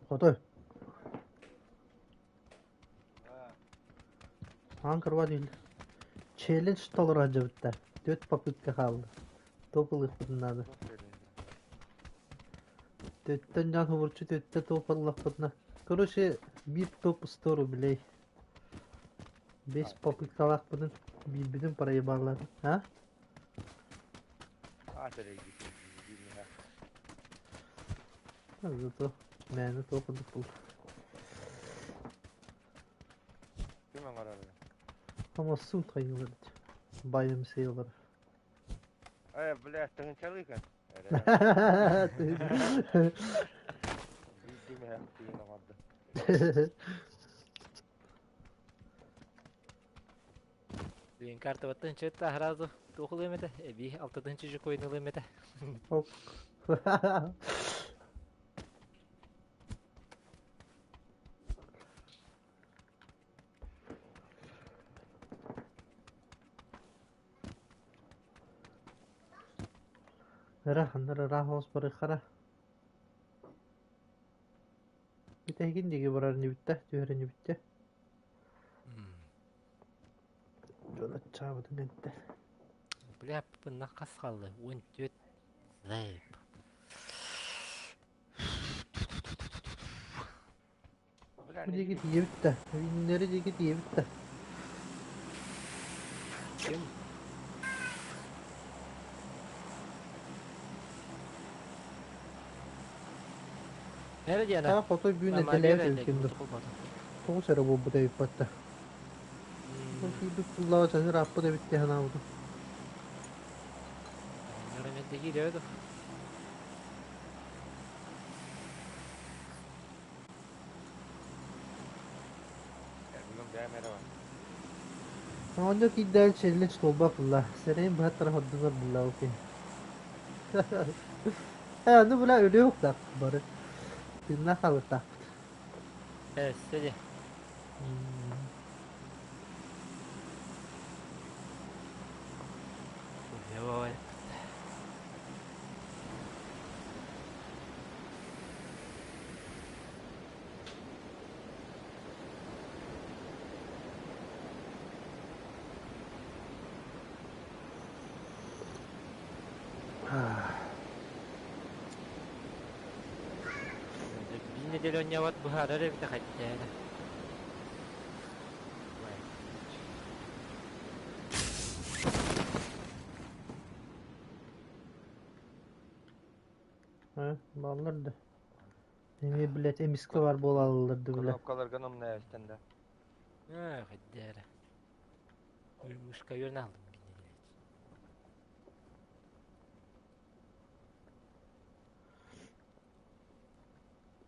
Speaker 1: Хотой. Аан кырба диил. Челлендж толоро сылдьыбыттар. Түөрт попытка хаалла. Топ ылыахпытын наада. Төттөн дьон хобурчу төттө топ ыллахпытына. Короче, биир топ 100 рублей. Бес попыткалаахпытын биирбитин проебаллаатым. А? Зато мээнэ туох курдук буолла.
Speaker 3: Ким оҥорор?
Speaker 1: Хамассуун хайыылар эбит. Байым сыйлар.
Speaker 3: Э, бля, тыһыынчалыы Биирдии мөһөөх тыын оҥордум.
Speaker 2: Блин, картабаттан чөттө сразу туох ылыам этэ? Эбии алтатынчы жукойн ылыам этэ.
Speaker 1: Ыра, ханнар ыраах оҕус барыаххара. Бүтэһигин диэки барар инибиттэ, түһэр инибиттэ. Дьон аччаабытын кэнтэ.
Speaker 2: Бля, пынна хас хаалла? 14 зайп.
Speaker 1: Бу диэки тиийэбит да, үүннэри диэки тиийэбит да.
Speaker 2: Ким? Нere диana?
Speaker 1: Таах хотой түүн эрдэлээбит эбиккин дуу. Тоҕус эрэ буолбут эбиппат да. Ол киирбит пуллаҕа чаһы ырааппыт эбит дии санаабытым. Оонньуу киирдээн челлендж туолбат буолла. Сэрэйин быһаттара хордунар буолла ол киһи. Ээ, аны бля өлүө уктаахпыт бары. Тыыннаах хаалыахтаахпыт.
Speaker 2: Э, сиди. Ой. Биир нэдиэлэ оонньообот быһаарар эбитэ хайдах.
Speaker 1: Баллар да. Эмиэ, блядь, эмискэ бар буолаллар да, бля.
Speaker 3: Кнопкаларга номнаевтан да.
Speaker 2: Хайдах. Мышка үөрэн алдым биир.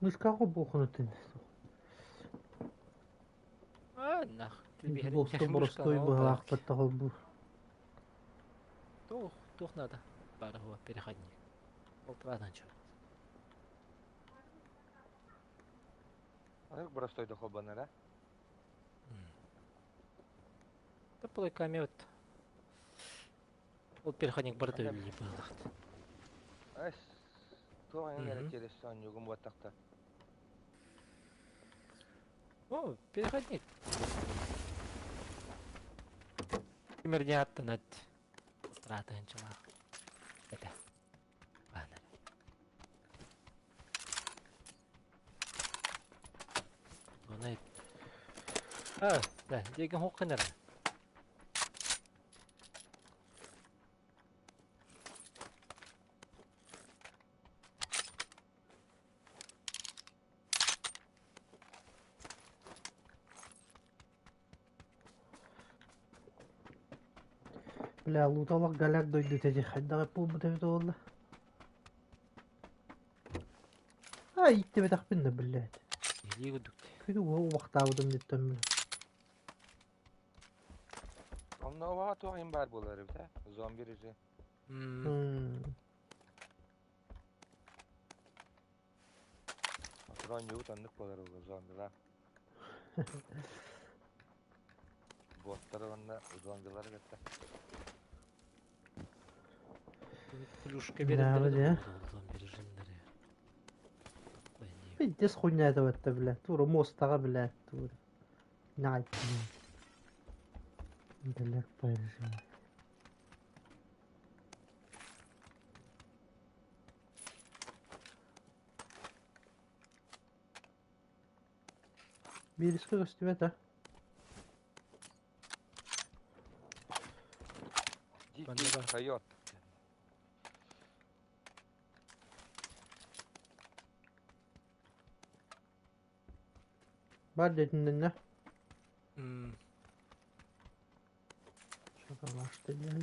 Speaker 1: Мышка буохунутун.
Speaker 2: А, нах.
Speaker 1: Босто боростой быһалаахпыт холбуур.
Speaker 2: Туох, туох надо? Бары хуа переходник. Полтора чё.
Speaker 3: Анык боростой да холбанара.
Speaker 2: Да полайками вот. Ол переходник барыта үлэлиир быһыылаах.
Speaker 3: Эс, туох эҥин эрэ через оонньуугун буоттахта.
Speaker 2: О, переходник. Кимэрдиэн аттанат. Тыһынчалаах. Это. Баанар. Оны. А, да, деген хоққынар.
Speaker 1: Бля, луталах голяк дойду эти хайдаҕа буолбут эбит буолла. А, ииттибэтэхпин да, блядь.
Speaker 2: Илии курдук.
Speaker 1: Күнү убахтаабытым диттэн бля.
Speaker 3: Онно оҕо туох им баар буолар эбит, э? Зомби режим. Оонньуубут оннук буолар ол зомбилар. Боттары уонна зомбилары кытта.
Speaker 2: Плюшка берет зомби режимнери.
Speaker 1: Пиздец хуйня это вот, бля. Тура мостаға, бля, тура. Най. Далек по режиму. Биирискэ көстүбэт, а?
Speaker 3: Дикий койот.
Speaker 1: Бар дэтиннэннэ. Шоколашты диэн.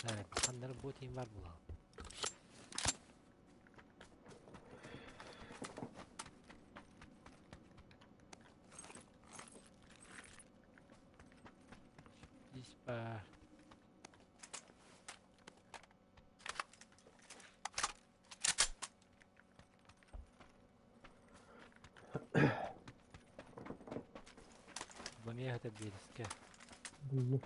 Speaker 2: Evet, sanırım bu team var bulalım. Здесь бар. Бомега это береске.
Speaker 1: Буллу.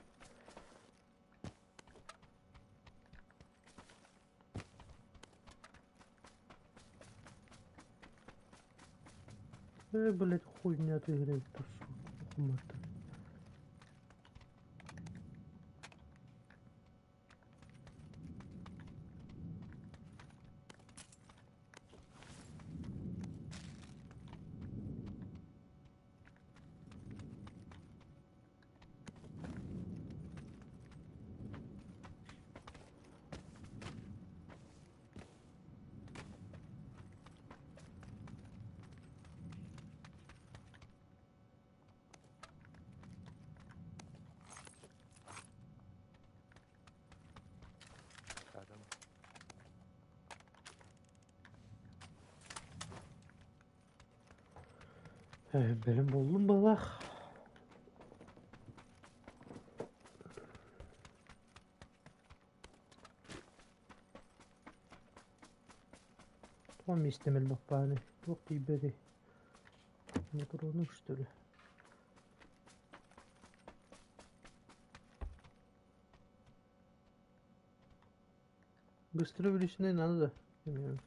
Speaker 1: Э, блядь, хуйня ты играешь, сука. Бэлэм буоллум быһыылаах. Туох миэстэм элбэх баарый, туох тиийбэтий? Моторону что ли? Быстро увеличенный надо, да? Именно.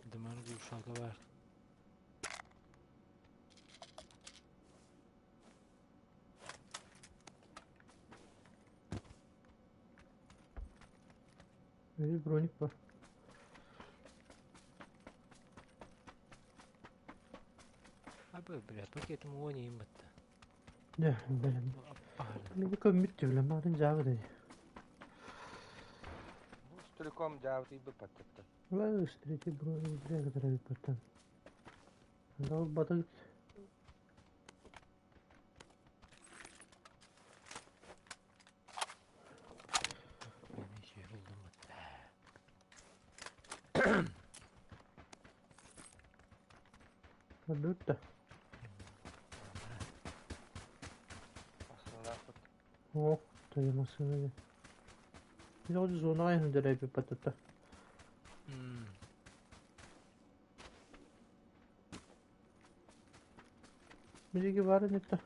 Speaker 2: Дымар глушалка бар.
Speaker 1: Или броник бар.
Speaker 2: Абы, бля, пакетым уон иин батта.
Speaker 1: Дьэ, бэлэм. Мини көммүт түбүлэн баарын дьаабы дэй.
Speaker 3: Стрелком дьаабы тиийбит паттаттан.
Speaker 1: Ла встречи броник бля который баттан. Дал батыт.
Speaker 2: Мен еще булдум батта.
Speaker 1: Бүттэ.
Speaker 3: Массыыналаахпыт.
Speaker 1: О, твоя машина. Я уже зона деревья патата. Билиги баар инитта.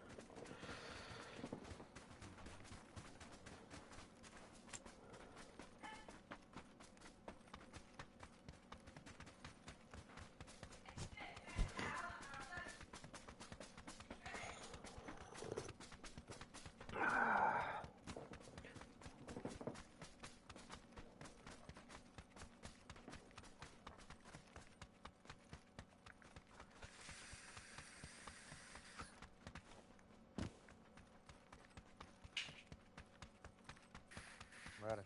Speaker 3: Баар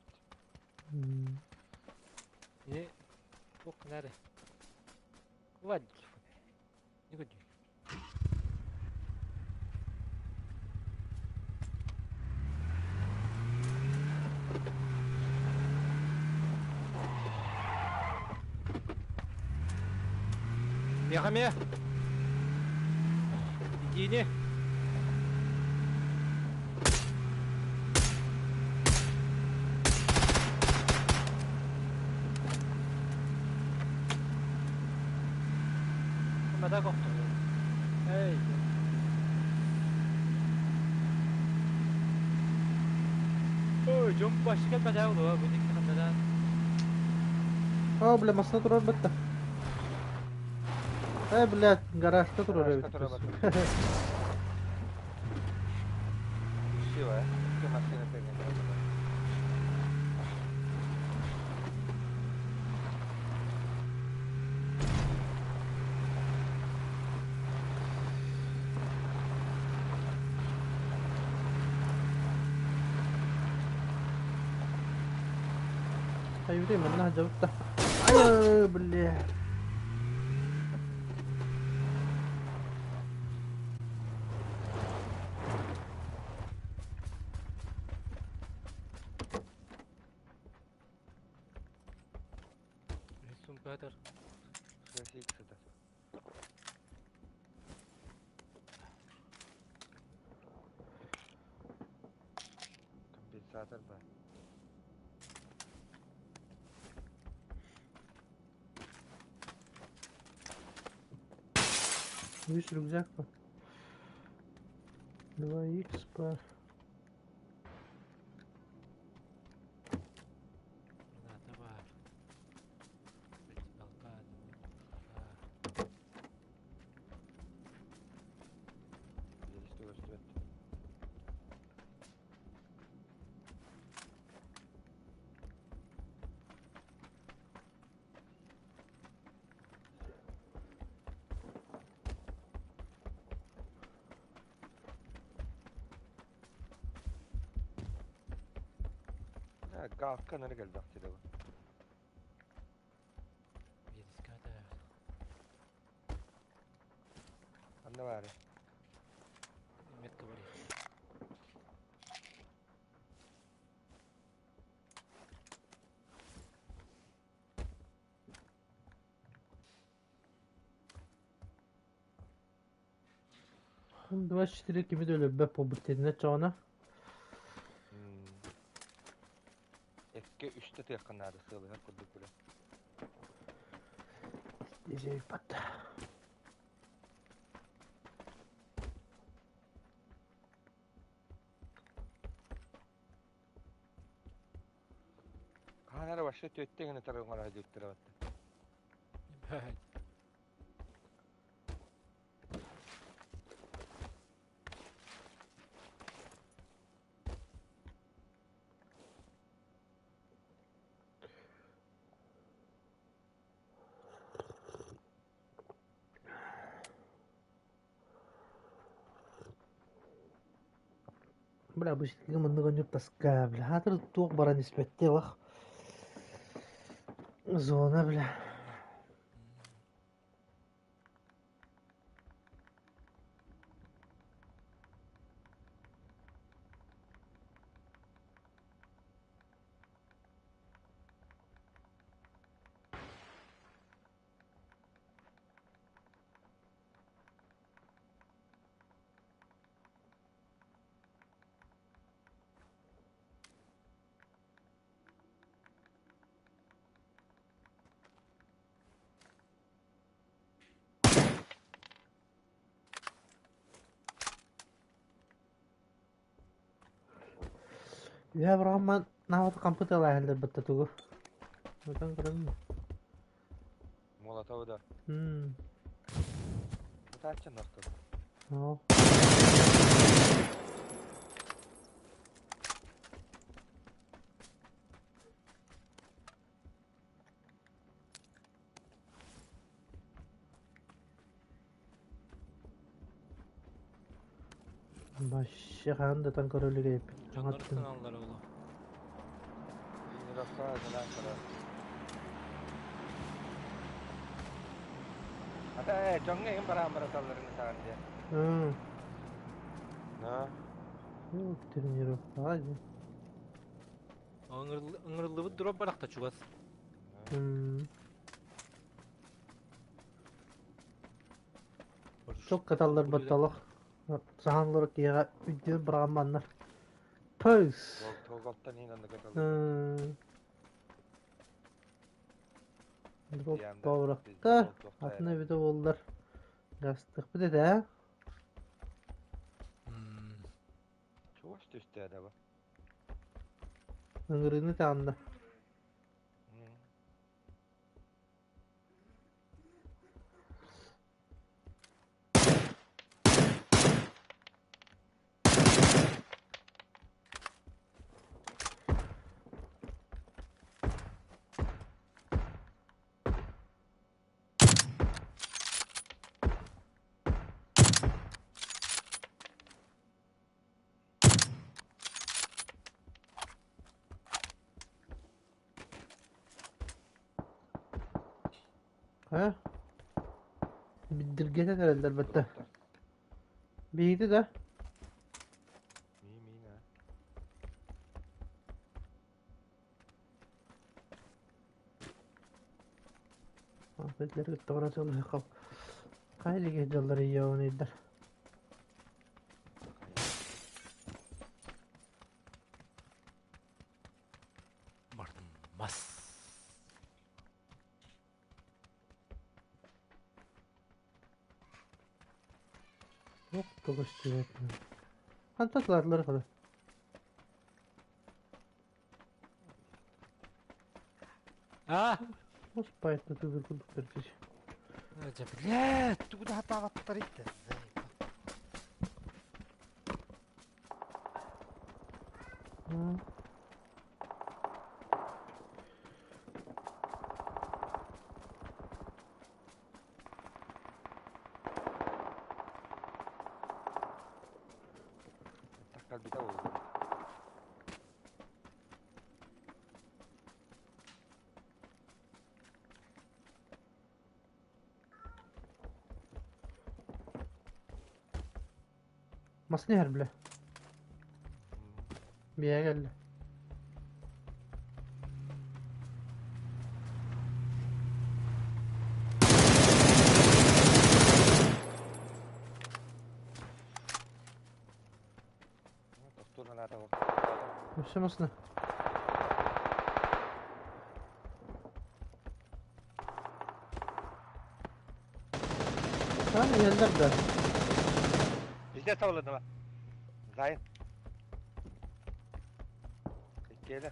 Speaker 2: Не, туох гынары. Ладно, телефон. Не көрдүм. Меха ме. Итиини. Мата кохту. Эй. Ой, дьон башка бата олуа, бу ник ханнадан.
Speaker 1: О, бля, массыына турар батта. Э, блядь, гаражка турар
Speaker 3: Гаражка
Speaker 1: эбит.
Speaker 3: турар Красиво, э? Икки массыына тэҥэ турар.
Speaker 1: Айбытай манна жабытта. Ай, бля.
Speaker 2: Сумка
Speaker 3: Красик сытар. Компенсатор бар.
Speaker 1: Видишь, рюкзак по. 2 х по.
Speaker 2: Граната бар. Вертикалка.
Speaker 3: Есть көстүбэт. Галка нары келбэхти да.
Speaker 2: Вертикалка.
Speaker 3: Анна баары.
Speaker 2: Метка бар.
Speaker 1: 24 кими да өлөрбөт буолбут диэтинэ чоҕуна.
Speaker 3: Экке үстэ тыахха наада сыалыһар курдук бile.
Speaker 1: Дизель-пат.
Speaker 3: Хаһан эрэ вообще түөттэ гына тарыҥара диэттэрэ батта.
Speaker 2: Ебать.
Speaker 1: Бля, бу маннык онньук таска, бля, хаатыр туох баран испэттэ олох. Зона, бля. Үһэ быраҕамман наавата компьютер иһэллэр тугу. Отон көрөм.
Speaker 3: Молотову да. Ытааччы нортон.
Speaker 1: Оо. Вообще хаһан да тан көрө илик
Speaker 2: Дьоннор ыстаналлар оҕо.
Speaker 3: Тренировка гынан көрөр. Ата дьоҥҥо иһин бараан бараталларын ытаан диye. На.
Speaker 1: Тренировка дии.
Speaker 2: Ыҥырыллыбыт дроп барахта чугас.
Speaker 1: Чок каталлар батталах. Саһанлар киһиэхэ үрдүөр быраҕамманнар. Пөс!
Speaker 3: Тоголтан иһин анны каталлар.
Speaker 1: Дроп тоҕурахта. Атын эбитэ буоллар. Гастыхпыт этэ, ээ?
Speaker 3: Чугас түстэ да бу.
Speaker 1: Ыҥырыыны таанна. Хайа? Биддиргэтэн эрэллэр бытта. Биһиги да?
Speaker 3: Мии-миин аа.
Speaker 1: Биллэр кытта сылыһыкал. Хайа илиги дьаллар ийэҕин
Speaker 2: Мас.
Speaker 1: Туох да көстүбэт. Хантан сылаатылар хоро?
Speaker 2: А?
Speaker 1: Успайт тыгыр курдук көрдүч.
Speaker 2: Дьэ, блядь, тугу да хатаабаттар иттэ.
Speaker 3: Таккалбита буолла.
Speaker 1: Масны иһэр бile. Биэ кэллэ.
Speaker 3: Саата ол.
Speaker 1: Өссө масына. Tamam geldiler de.
Speaker 3: Bizde tavalladı mı? Zayın. Иккиэлэ.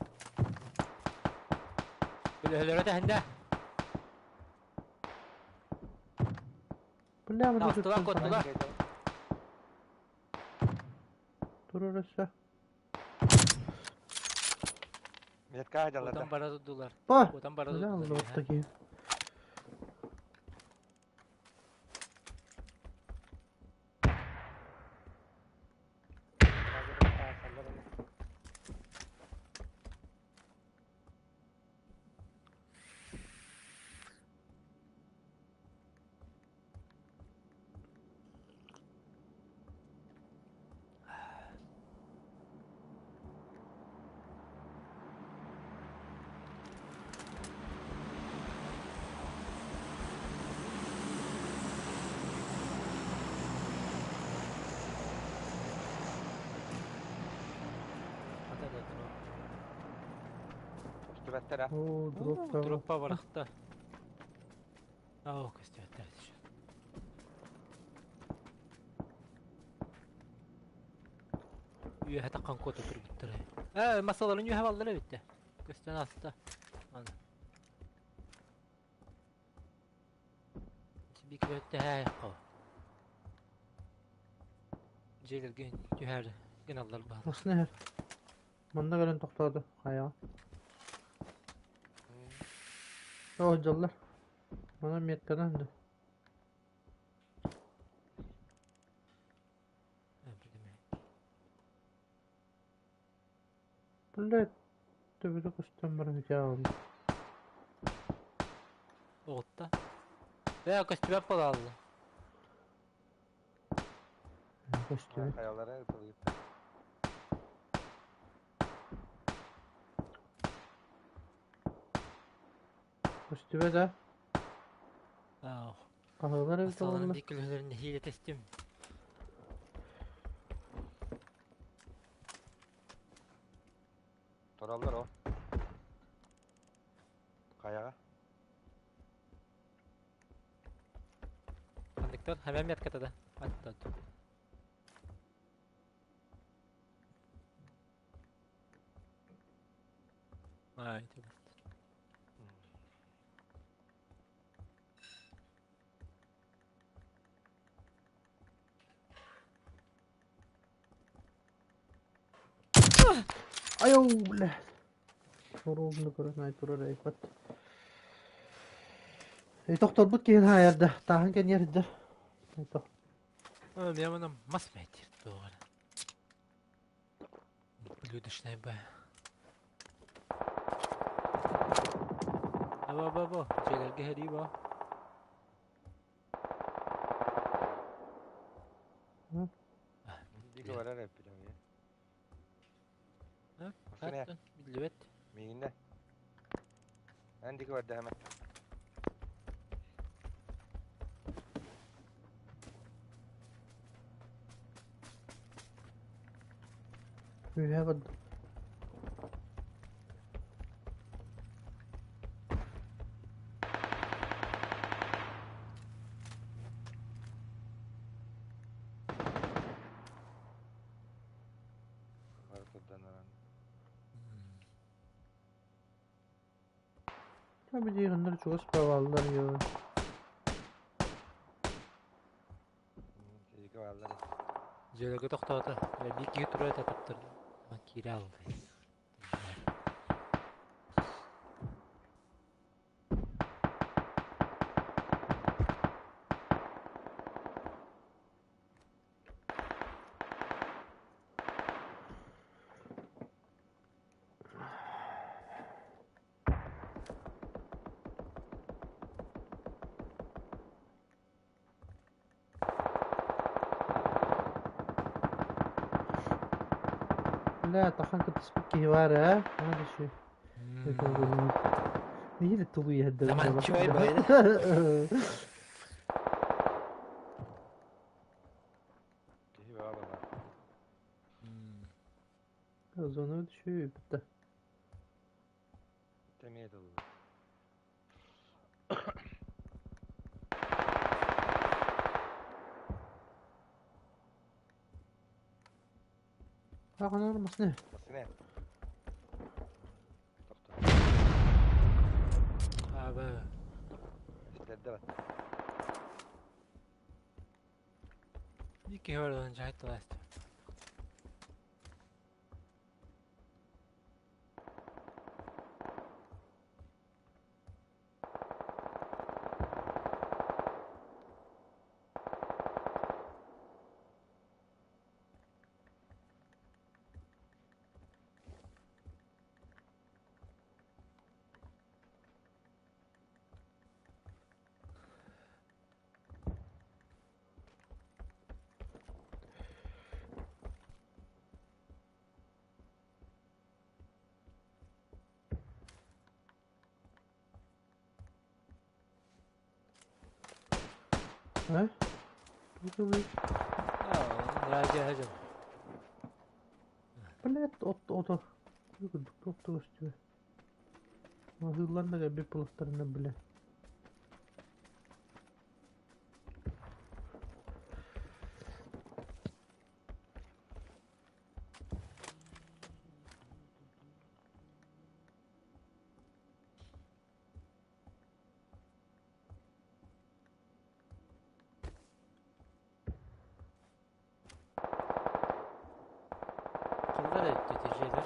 Speaker 2: Өлөһөлөрө тэһинде.
Speaker 1: Бля, мы тут
Speaker 2: Тахтылар, коттулар.
Speaker 1: Турар өссө.
Speaker 3: Метка дьалларда.
Speaker 2: Отан бара тудулар.
Speaker 1: Ба!
Speaker 2: Отан бара
Speaker 1: Бля,
Speaker 2: тудулар.
Speaker 1: вот такие.
Speaker 2: Ата да дроп.
Speaker 3: Көстүбэттэр а.
Speaker 1: О, дроп там.
Speaker 2: Дроппа барахта. Ау, көстүбэттэр еще. Үөһэ таққан кота турбуттар. Э, масаларын үөһэ баллара битте. Көстөн аста. Аны. Бик өттө хэ қау. Желерген түһәр гыналлар бар.
Speaker 1: Масына her. Манна кэлэн тохтоото. Хайа. О, дьаллар. Мана метканан да. Блядь. Төбөтө көстөн баран үтэ
Speaker 2: Оғытта. Бә, көстүбәп бола алды.
Speaker 1: Көстүбүт.
Speaker 3: Хайалара ытылыйыттар.
Speaker 1: Көстүбэ да.
Speaker 2: Ау.
Speaker 1: Хаһыылар эбит
Speaker 2: Масаларын
Speaker 1: олорно.
Speaker 2: бик үлөлөрүн хиле тестим.
Speaker 3: Тураллар о. Хайаҕа.
Speaker 2: Андыктар хәмәм ятката да. Атта. Ай, түгел.
Speaker 1: Айоу, блядь. Хоругну көрөн ай турар айпат. Эй, тохторбут киһин хаайарда. Тааһын кэнниэрдэр. Эй,
Speaker 2: Мен мұны мас мәйтер тоғыр. Блюдочная б. Аба, аба, аба. Желерге хәри ба.
Speaker 3: Диги барар эппитем. Осуне.
Speaker 2: Билбет.
Speaker 3: Миинне. Эн диги барда хэмэ.
Speaker 1: Үһэ бад.
Speaker 3: Бары турданаран.
Speaker 1: Tabi дигәннәр чугас баваллар я.
Speaker 3: Диги баралар.
Speaker 2: Желерге тоқтауды. Бик киһи тура татыптыр. Кире алды.
Speaker 1: Бля, тахан кытыспыт киһи бар, ә? Ана ши. Нихи тулуй хәддер.
Speaker 2: Заман чөй бай.
Speaker 3: Киһи баҕа бала.
Speaker 1: Зона түшү
Speaker 3: Темиye dolu.
Speaker 1: Хаганар масны.
Speaker 3: Масыне. Тоқтор.
Speaker 2: Abi.
Speaker 3: İşlerde var.
Speaker 2: İki hörden cahit last.
Speaker 1: He? Bu
Speaker 2: Raja hacım.
Speaker 1: Блядь, от ото. Тоқту өстү. Мазылларна bir пластарына бля.
Speaker 2: Kıllar etti tecrübeler.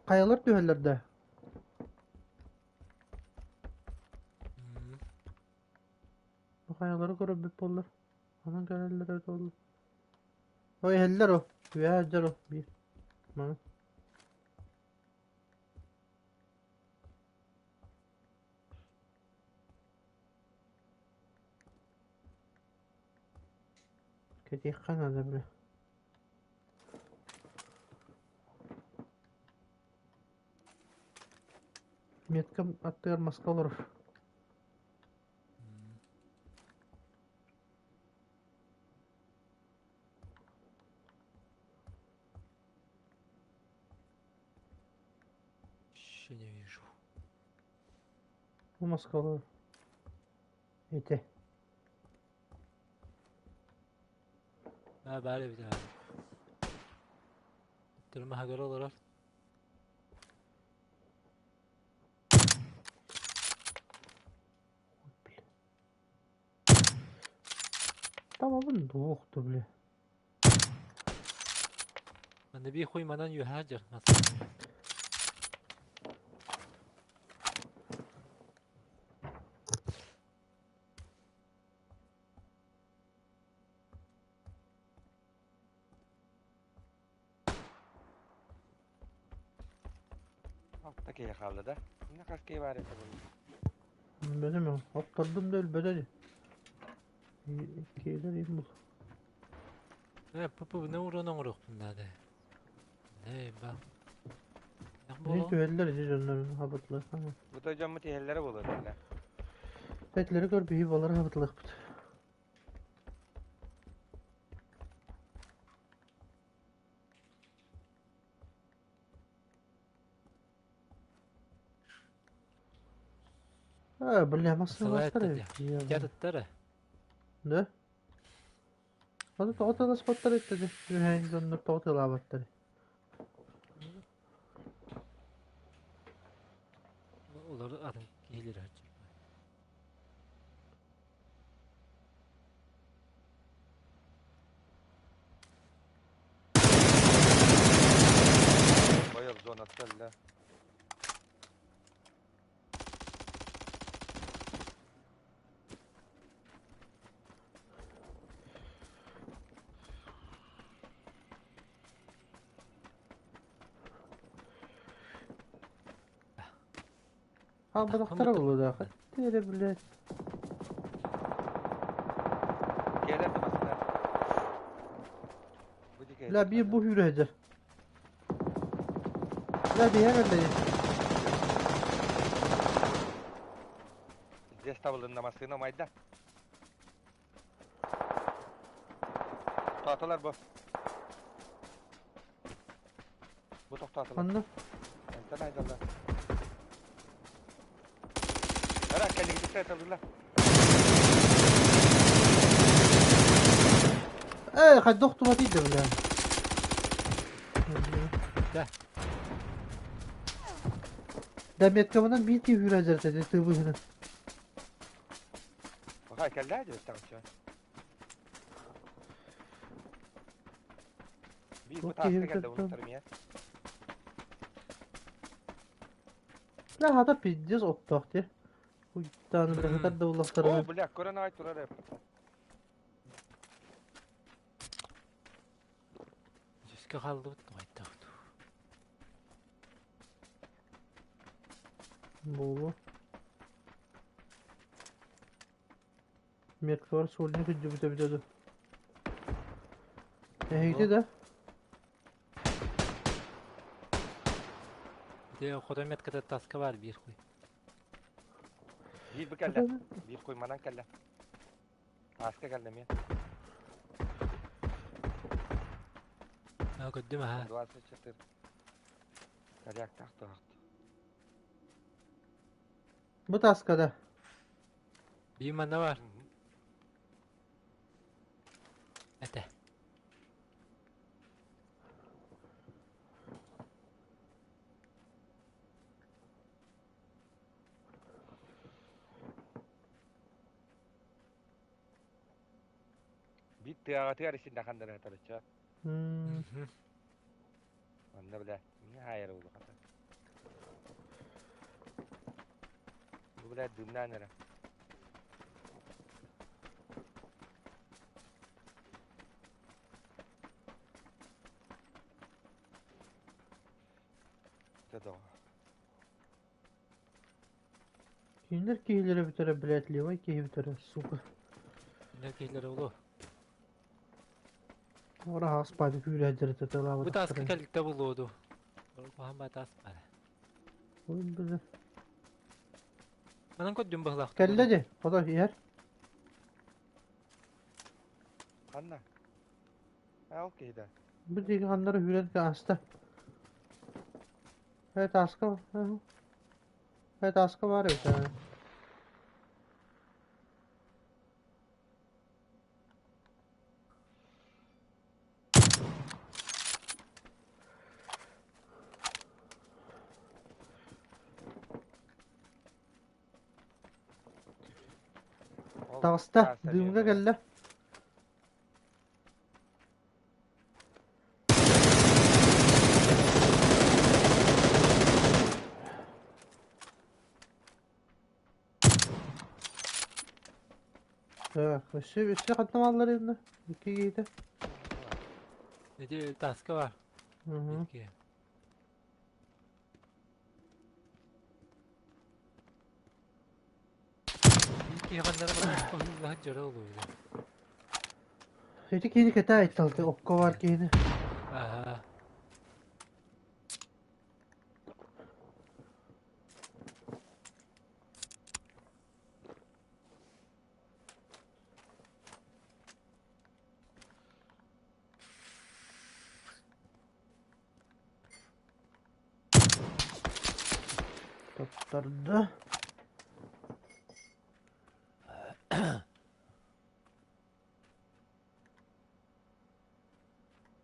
Speaker 1: Kayalar düğelerde. Bu kayaları görüp bir pollar. Anan göreller öyle oldu. O eller o. Üye o. Bir. Bana. Kedi kanada bile. Меткам аттыгар маска олорор.
Speaker 2: Еще не вижу.
Speaker 1: Бу маска олорор. Ити.
Speaker 2: Ha bari bir daha. Durma haber olarak.
Speaker 1: Tamamın doğuktu bile.
Speaker 2: Ben de bir koymadan yuhacar nasıl?
Speaker 3: Alttaki yakaladı da. Ne kaç var ya bunun.
Speaker 1: Benim ya. Aptaldım değil bedeli. Keyler iyi bul.
Speaker 2: Ne pıpı ne uğruna uğruk bunda de. Ne bak. Ne
Speaker 1: Ne
Speaker 2: bu?
Speaker 1: düğeller izi canlarını habatlı. Tamam.
Speaker 3: Bu da camı tihellere bulur.
Speaker 1: Etleri gör bir yuvaları habatlı. Ha, бля, масса
Speaker 2: Сылайт
Speaker 1: бастар.
Speaker 2: dedi. Yadıttara.
Speaker 1: Ne? Hadi toğutala spotlar etledi. Ühen zonunu toğutala abattari.
Speaker 2: Olur adın gelir hacı.
Speaker 3: Bayıl zona tella.
Speaker 1: Ha bıraktara bulu da. Tere bile.
Speaker 3: Gelir de masına. Bu dikey.
Speaker 1: La bir bu hürece. La bir hemen de.
Speaker 3: Здесь табылдын masına mayda. Tahtalar bu. Бу тохтоотулар.
Speaker 1: Ханна?
Speaker 3: Энтэн айдаллар. Ара кэлиҥҥитэ ыталыылар.
Speaker 1: Ээ, хайдах туматый да бля.
Speaker 2: Да.
Speaker 1: Да меткабынан биир киһи үүрэ дьарыта тыбыһынан.
Speaker 3: Баха кэллээ диэбиттэҕиччэ. Биир
Speaker 1: Туох
Speaker 3: бу тааска
Speaker 1: киһи
Speaker 3: кэллэ
Speaker 1: бүтэн
Speaker 3: урут армия.
Speaker 1: Бля, хата пиздец оттоох дии. Уйдааны бля, хатар да
Speaker 3: О,
Speaker 1: буллахтарына.
Speaker 3: бля, көрөн аҕай турар эп.
Speaker 2: Жүзкө хааллыбыт нугайдаах дуу.
Speaker 1: Буолуо. Меткабар сольник үрдүбүтэ эбитэ дуу. Эһиги да?
Speaker 2: Ити хотон метката таска баар биир хуй.
Speaker 3: Биир бу кэллэ. Биир хуй манан кэллэ. Тааска кэллэ эмиэ.
Speaker 2: Аа көрдүм аха.
Speaker 3: 24. Коряктаах туһахт.
Speaker 1: Бу таска да.
Speaker 2: Биир манна баар. Этэ.
Speaker 3: Биир тыаҕатыгар исин даханнара тарыча. Онно бля, не хайыр улахата. Бу бля дымнаан эрэ. Дэ доҕо.
Speaker 1: Кинилэр киһилэрэ бүтэрэ, блядь, левай киһи бүтэрэ, сука.
Speaker 2: Кинилэр киһилэрэ улуу.
Speaker 1: Ора хаспаады күүрээддэрэ
Speaker 2: Бу тааска
Speaker 1: тылаабатахтара.
Speaker 2: кэлтэ булуо дуу. Куһаан баа таас баара.
Speaker 1: Ой, бля.
Speaker 2: Манан көрдүм быһылаах.
Speaker 1: Кэллэ дии, хото иһэр.
Speaker 3: Ханна? А, ол киһи да.
Speaker 1: Бу диэки ханнара үүрэн ааста. Э, тааска, э, тааска баар эбит ээ.
Speaker 3: Ол
Speaker 1: Таҕыста,
Speaker 3: таас эмиэ
Speaker 1: дыымҥа
Speaker 3: буолар.
Speaker 1: кэллэ. Так, өссө өссө хантан бааллар инна? Икки киһитэ.
Speaker 2: Ити тааска баар.
Speaker 1: Мгм.
Speaker 2: Икки. Икки ханнара баран дьоро олуйда.
Speaker 1: Ити киһини кэтээ айтталты, окко бар киһини.
Speaker 2: Аха.
Speaker 1: Таптарда.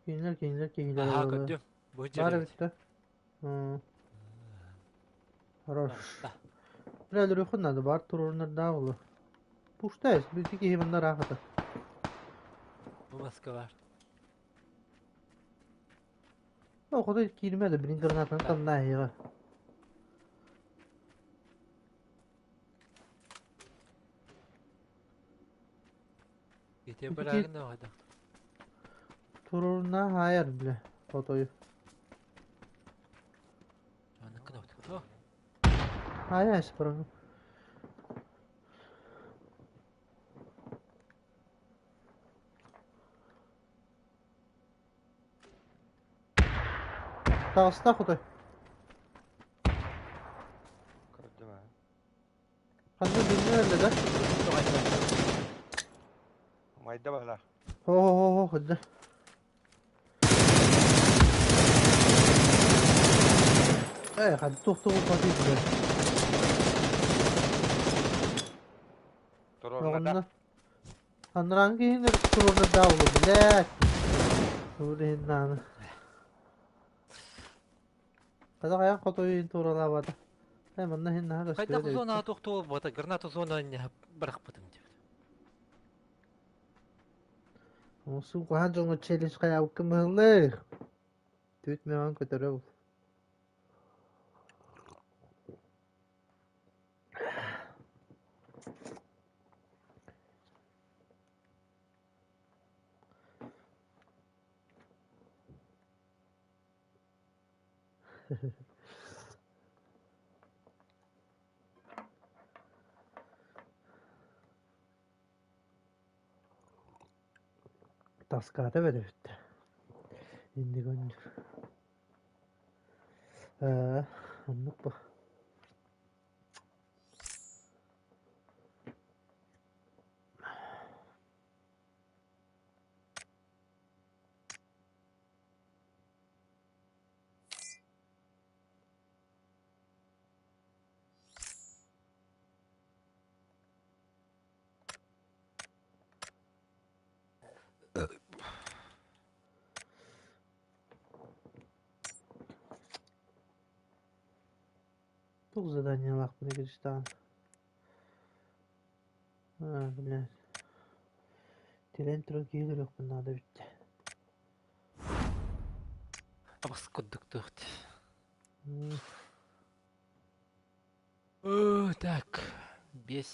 Speaker 1: Кинилэр кинилэр киһилэр
Speaker 2: Аха
Speaker 1: буолла.
Speaker 2: көрдүм. Бу
Speaker 1: Баар
Speaker 2: дьоро.
Speaker 1: эбит да. М. Хорош.
Speaker 2: Таҕыста.
Speaker 1: Бля, өлөрүөххүн наада, баар туруорунардаах буолуо. Пустая, бүтү киһи манна ыраах
Speaker 2: Бу маска баар.
Speaker 1: О, хоту киирмэ да, блин, гранатаны таннаа эһиэхэ.
Speaker 2: Ити
Speaker 1: Ити
Speaker 2: быраагын да хайдах.
Speaker 1: Туруорунаа хаайар, бля, хотою.
Speaker 2: Аныкын О,
Speaker 1: Хаайа эс баран. Таҕыста хотой.
Speaker 3: Көрдүм аа.
Speaker 1: Ханна дымҥа өллө да?
Speaker 3: Майда баһылаах.
Speaker 1: Хо-хо-хо, хо, Ээ, ханна туох-туох уппатый бile.
Speaker 3: Туруорна да.
Speaker 1: Оҕонно анарааҥҥы киһини туруорна даа буолуо, блядь. Тугу да иһин даҕаны. Казах айан хотуйун тууралаабата. Ээ, манна иһин наһаа
Speaker 2: Хайдах
Speaker 1: көстүбэт эбит.
Speaker 2: зонаҕа туох буолбата, граната зона бырахпытым диэбит.
Speaker 1: Оҥостуу куһаҕан дьоҥҥо челлендж хайаабыккын быһыллыы. Түүт мөҕөн көтөрө бул. Таскаата бэрибит. Инник онньуур. Ээ, оннук бу. Туох заданиелаахпын игиричтэҕин. Аа, блядь. Тирэн туран киһи көрүөхпүн наада эбит.
Speaker 2: Абас курдук туохт. Так, без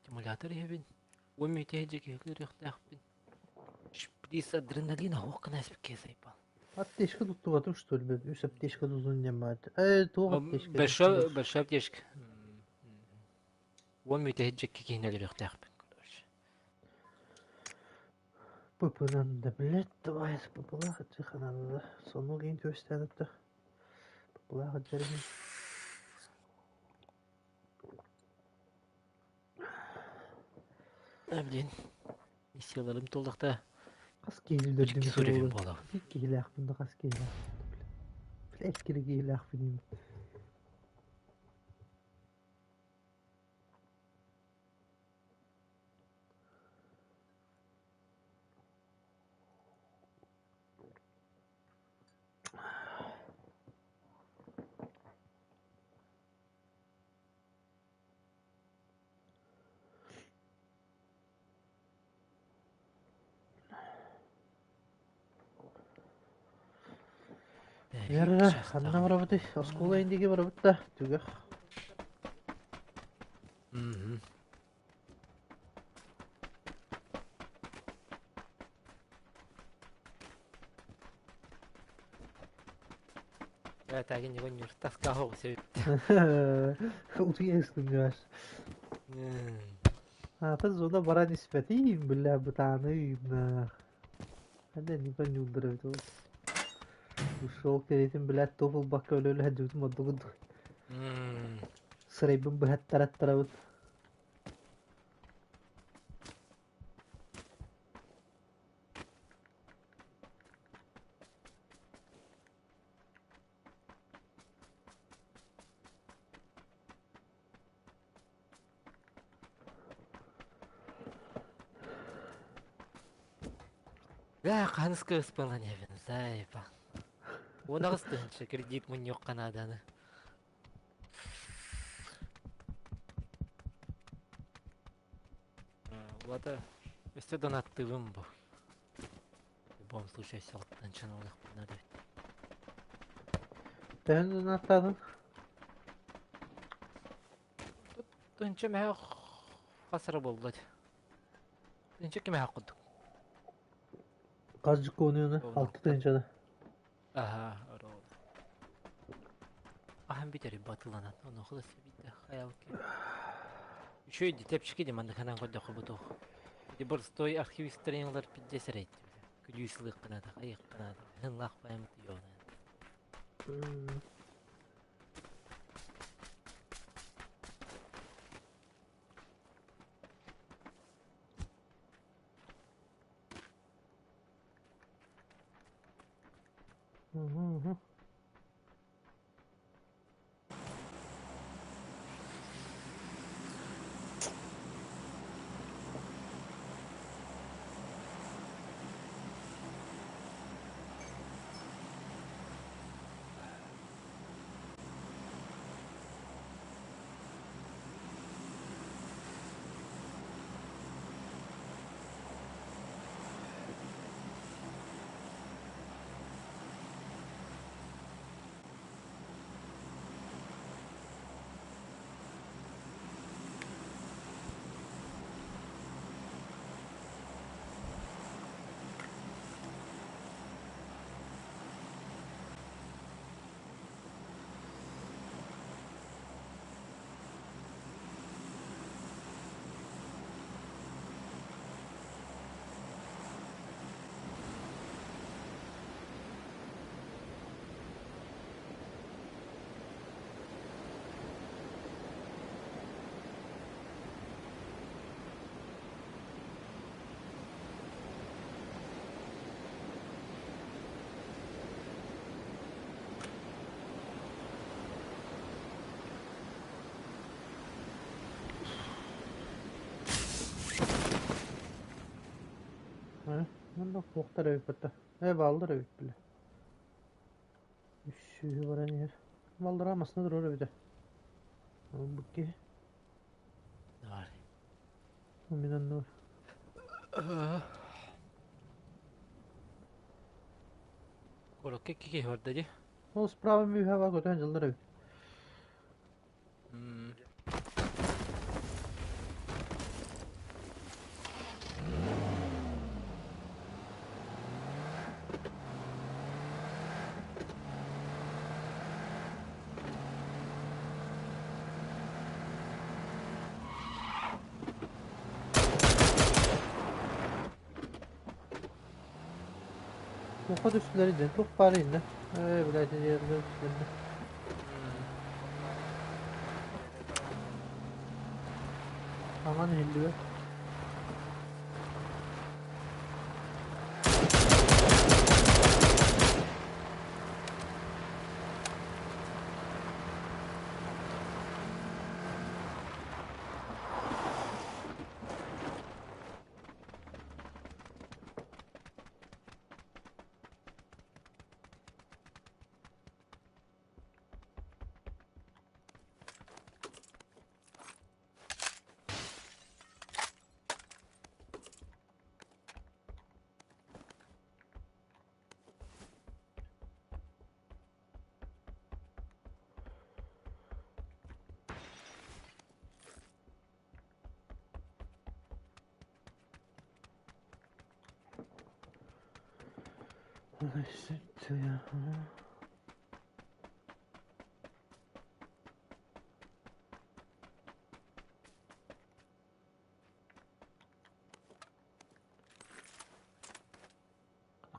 Speaker 2: стимулятор иһэбин. Уон мүнүүтэ иһирдьэ киһи көрүөхтээхпин. Шприц адреналина ох гына испиккэ сайбал.
Speaker 1: Аптечка туттубатым что ли, блядь? Үс аптечка тутун диэн баар. Ээ, туох аптечка?
Speaker 2: Большой, большой аптечка. Уон мүнүүтэ иһирдьэ киһини өлөрүөхтээхпин, короче.
Speaker 1: ПП-нан да, блядь, давай, ПП-лаах ытыха надо. Сону кийин көстөн ытта. ПП-лаах ыдьарыгын.
Speaker 2: Да, блин. Миссияларым туоллахта.
Speaker 1: Хас киһини өлөрдүм
Speaker 2: Икки суровин буолабын.
Speaker 1: Киһилээхпин да хас киһилээхпин да, блядь. Блядь, киһилээхпин. Вера, ханна барабытый? Оскуола индиги барабыт да, түгэх.
Speaker 2: Тагин его не таскал все.
Speaker 1: Утуйа ыстынныбар. Ата зона баран испэтиим, бля, бытааныым. Ханна никон ньуулдара эбит ол. Ушел кэриэтин, блядь, туох ылбакка өлө-өлө сылдьыбытым ордугун. Сырайбын быһаттараттарабыт.
Speaker 2: Да, ханыска ыспалан эбин, заебал. Уон тыһынча кредит мунньуохха нааданы. Улата өссө донаттыыбын бу. В любом случае алтынчаны ылыахпын наада эбит.
Speaker 1: Төһөн донаттаатың?
Speaker 2: Тыһынча мэһэ хасара буолла. Тыһынча кимэһэ курдук.
Speaker 1: Хас дьуккуонуйуна? Алта тыһыынчаны.
Speaker 2: Аха, орол. Аһан бүтэр батыланан, ону хылыс битте хаялки. Үчүгэй ди тэпчики ди манна ханан көрдөххө бутух. Ди борстой архивистарыҥлар пидде сэрейт. Күлүү сылык кынаада, хайык кынаада. Хынлах баймыт йона.
Speaker 1: Мгм. Манна туохтар эбит бата. Бааллар эбит бile. Үс баран иһэр. Баллара масына турар эбитэ. Бу киһи.
Speaker 2: Давай.
Speaker 1: Мин оннугар.
Speaker 2: Куоракка икки киһи барда дии.
Speaker 1: Ол справа мүһэ бар көтөн дьыллар эбит. Туохха түстүлэр диэн туох баар иннэ? Ээ, блядь, дьиэлэр түстүлэр. Аҥан иһиллибэт.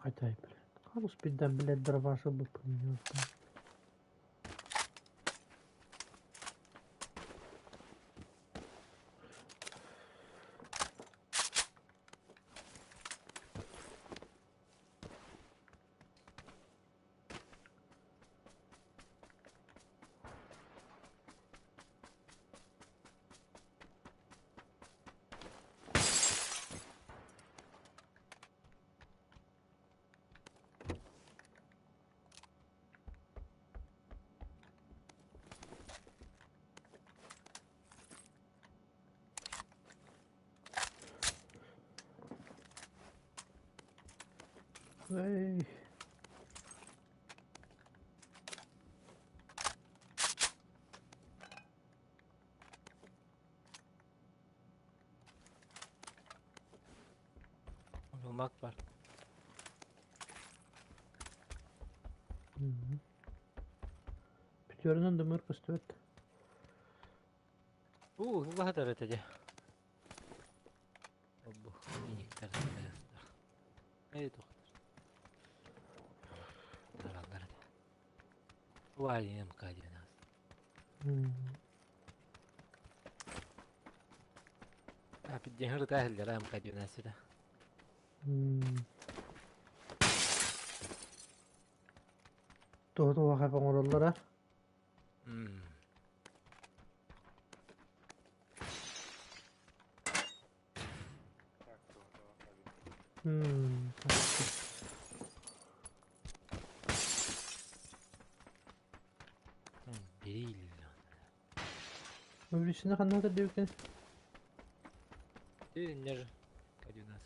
Speaker 1: Хайтай, блядь. Халус пизда, блядь, дробаш был. Эй.
Speaker 2: Bulmak var.
Speaker 1: Пятерынан дымыр көстүбэт.
Speaker 2: Уу, улаха этэ дьэ. Обу, миниктер Эй, тохтор. Тараллар этэ. Валим кадинас. А пидден хырыта хыллара МК-12 да.
Speaker 1: Туһу туһа оҥороллор
Speaker 3: Так,
Speaker 2: Бирил.
Speaker 1: Өбүсүнэ ханна диэбиккин?
Speaker 2: Диннер К-12.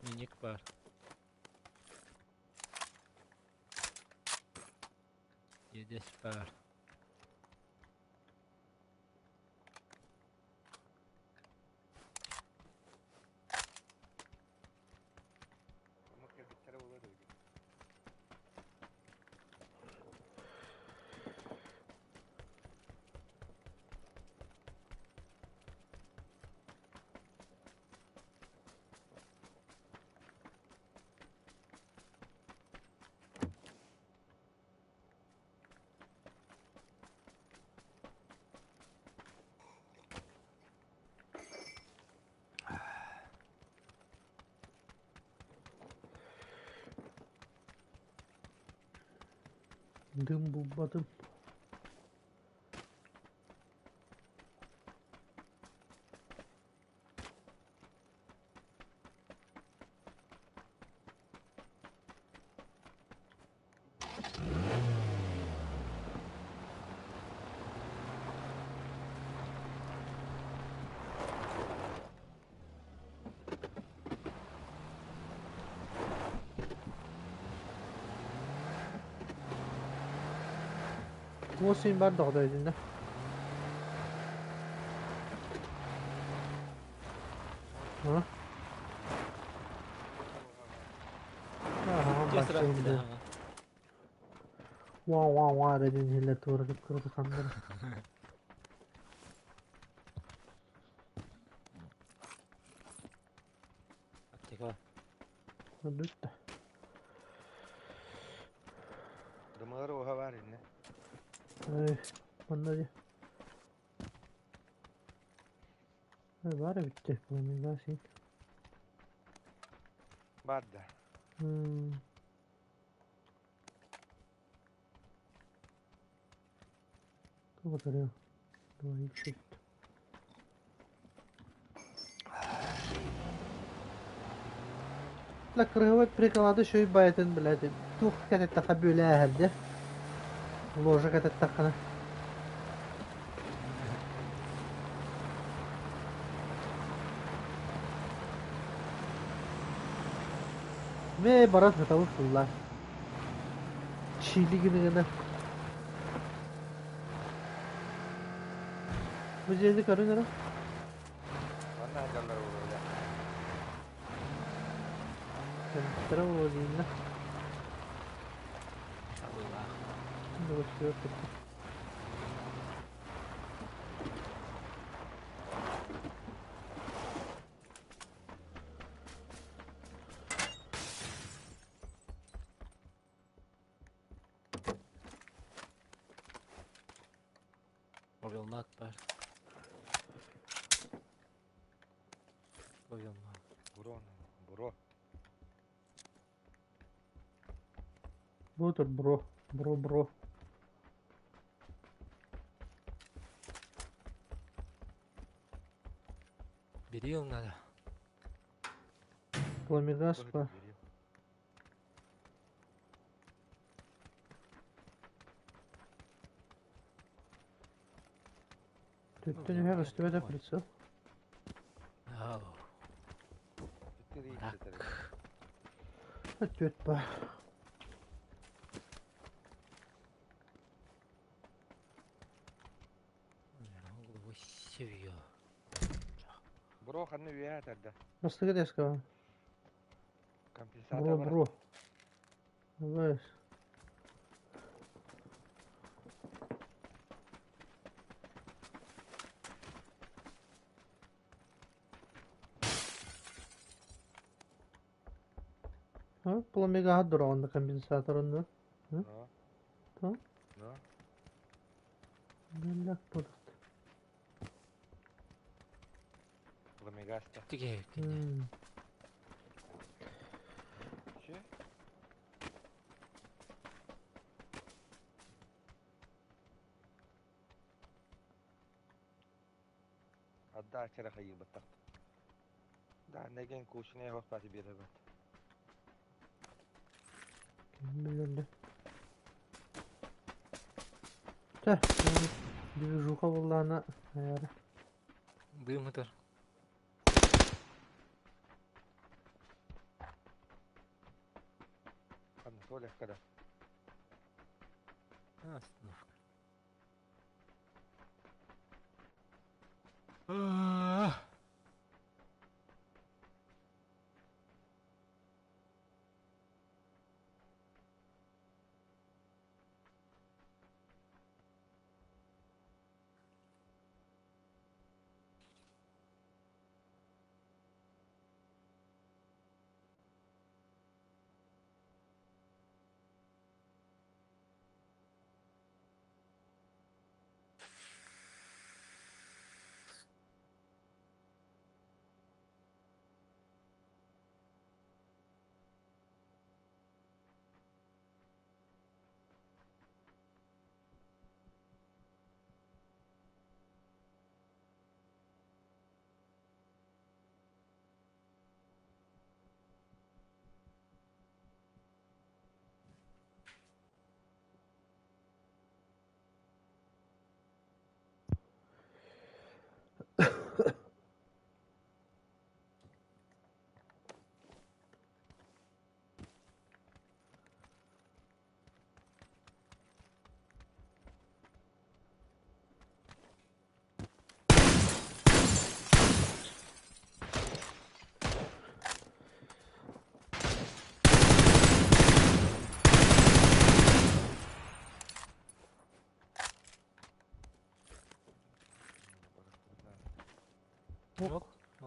Speaker 2: Миник бар. Едес бар.
Speaker 3: Ama кэлбиттэрэ буолуо дуу.
Speaker 1: Дым булбатым. Туос бар доҕдо итиннэ. А?
Speaker 2: Дьэ сырааттыда хаҥа.
Speaker 1: Уа уа уа дедин иһиллэр туора кып-кырата ханнара.
Speaker 2: Аптека.
Speaker 1: Бүттэ.
Speaker 3: Дымыгар уоһа баар иннэ.
Speaker 1: Эй, манна дии. Эй, баар эбит пламенга син.
Speaker 3: Баар да.
Speaker 1: Туга тарыа. Двоих шесть. La кырыһыбат приклады шөй баайытын блядь туох кэтэттэхэ бүөлээһэрдэ ложа кэтэттэххинэ Мэ баран сытабыт сыллаа Чили гына-гына Бу дьиэни көрүн эрэ
Speaker 3: Манна сылдьаллар буолуо
Speaker 1: Кэнниттэрэ буолуо
Speaker 2: Абылаах. Мобилнак бар. Мобилнак.
Speaker 3: Бро, бро.
Speaker 1: Бу тут бро, бро, бро.
Speaker 2: Берил надо.
Speaker 1: Пламегас па. Түттэн үһэ көстүбэтэ прицел.
Speaker 2: Ау.
Speaker 3: Бүттэ
Speaker 1: Түөт ба.
Speaker 2: Seviyor.
Speaker 3: Бро ханна үөһэ тарда.
Speaker 1: Бастакы деска.
Speaker 3: Компенсатор
Speaker 1: Бро,
Speaker 3: бар.
Speaker 1: бро. Давай. А, пламега дуран компенсаторын
Speaker 3: Но.
Speaker 1: То?
Speaker 3: Но.
Speaker 1: Беллак будут.
Speaker 3: Пламегаста.
Speaker 2: Тиге.
Speaker 3: Че? Адда чара хайы баттак. Да, неген кушне хос пати бир бат.
Speaker 1: Билерде. Та, движуха буллана. Аяра.
Speaker 2: Дым ытыр.
Speaker 3: Ханна солях када.
Speaker 2: Остановка.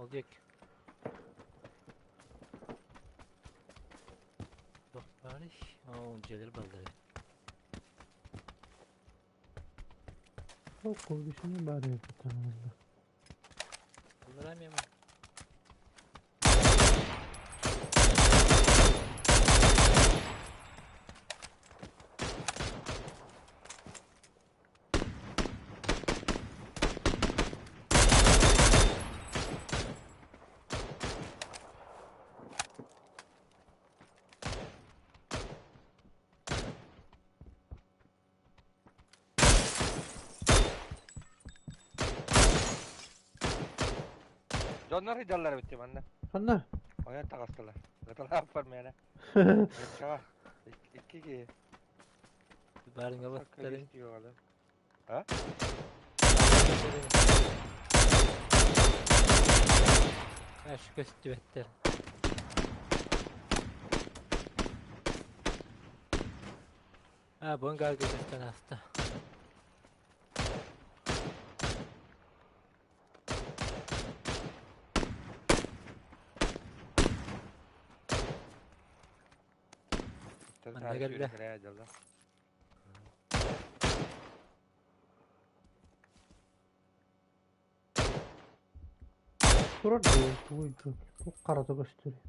Speaker 2: Ол диэки. Туох баарый? Оо, дьиэлэр баллар.
Speaker 1: Ол кулгусуну баар эбит таҥылла.
Speaker 2: Буллара эмиэ ма?
Speaker 3: Дьоннор сылдьаллар эбит манна.
Speaker 1: Ханна?
Speaker 3: Ойон таҕыстылар. Ыталааппар мээнэ. Ыччаҕа. Икки киһи.
Speaker 2: Барыҥа баттарын.
Speaker 3: А?
Speaker 2: Аш көстүбэттэр. А, бу ангаарга көстөн ааста. Манна кэллэ.
Speaker 1: Турар дуу, тугуй дуу, туох харата көстөрүй?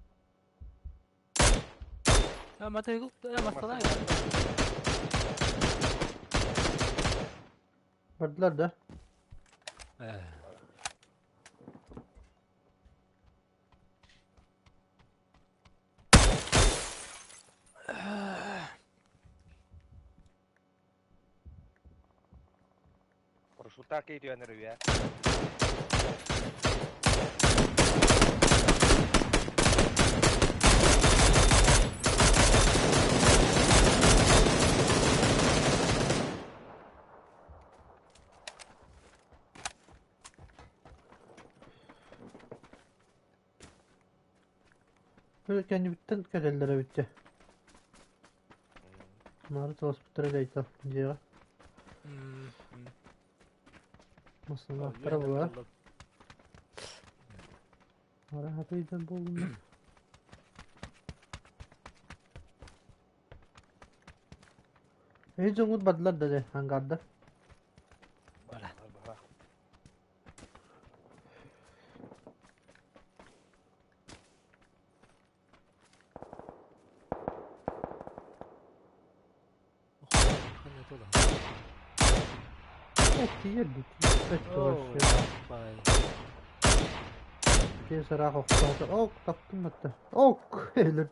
Speaker 2: А, мотоцикл, массалай.
Speaker 1: Бардылар да?
Speaker 3: Парашюттаах киһи түһэн эрэ
Speaker 1: Кэннибиттэн кэлэллэр эбит дьэ. Маары таласпыттара дьайта дьиэҕэ. Массыыналаахтара буолар. Араһатыйдан буоллуннар. Эһи дьоҥҥут бардылар да дьэ, ангардар.
Speaker 2: Бара.
Speaker 1: Тиийэрбит. Киэс ыраах охтоото. Ок, таптым батта. Ок, өлөр.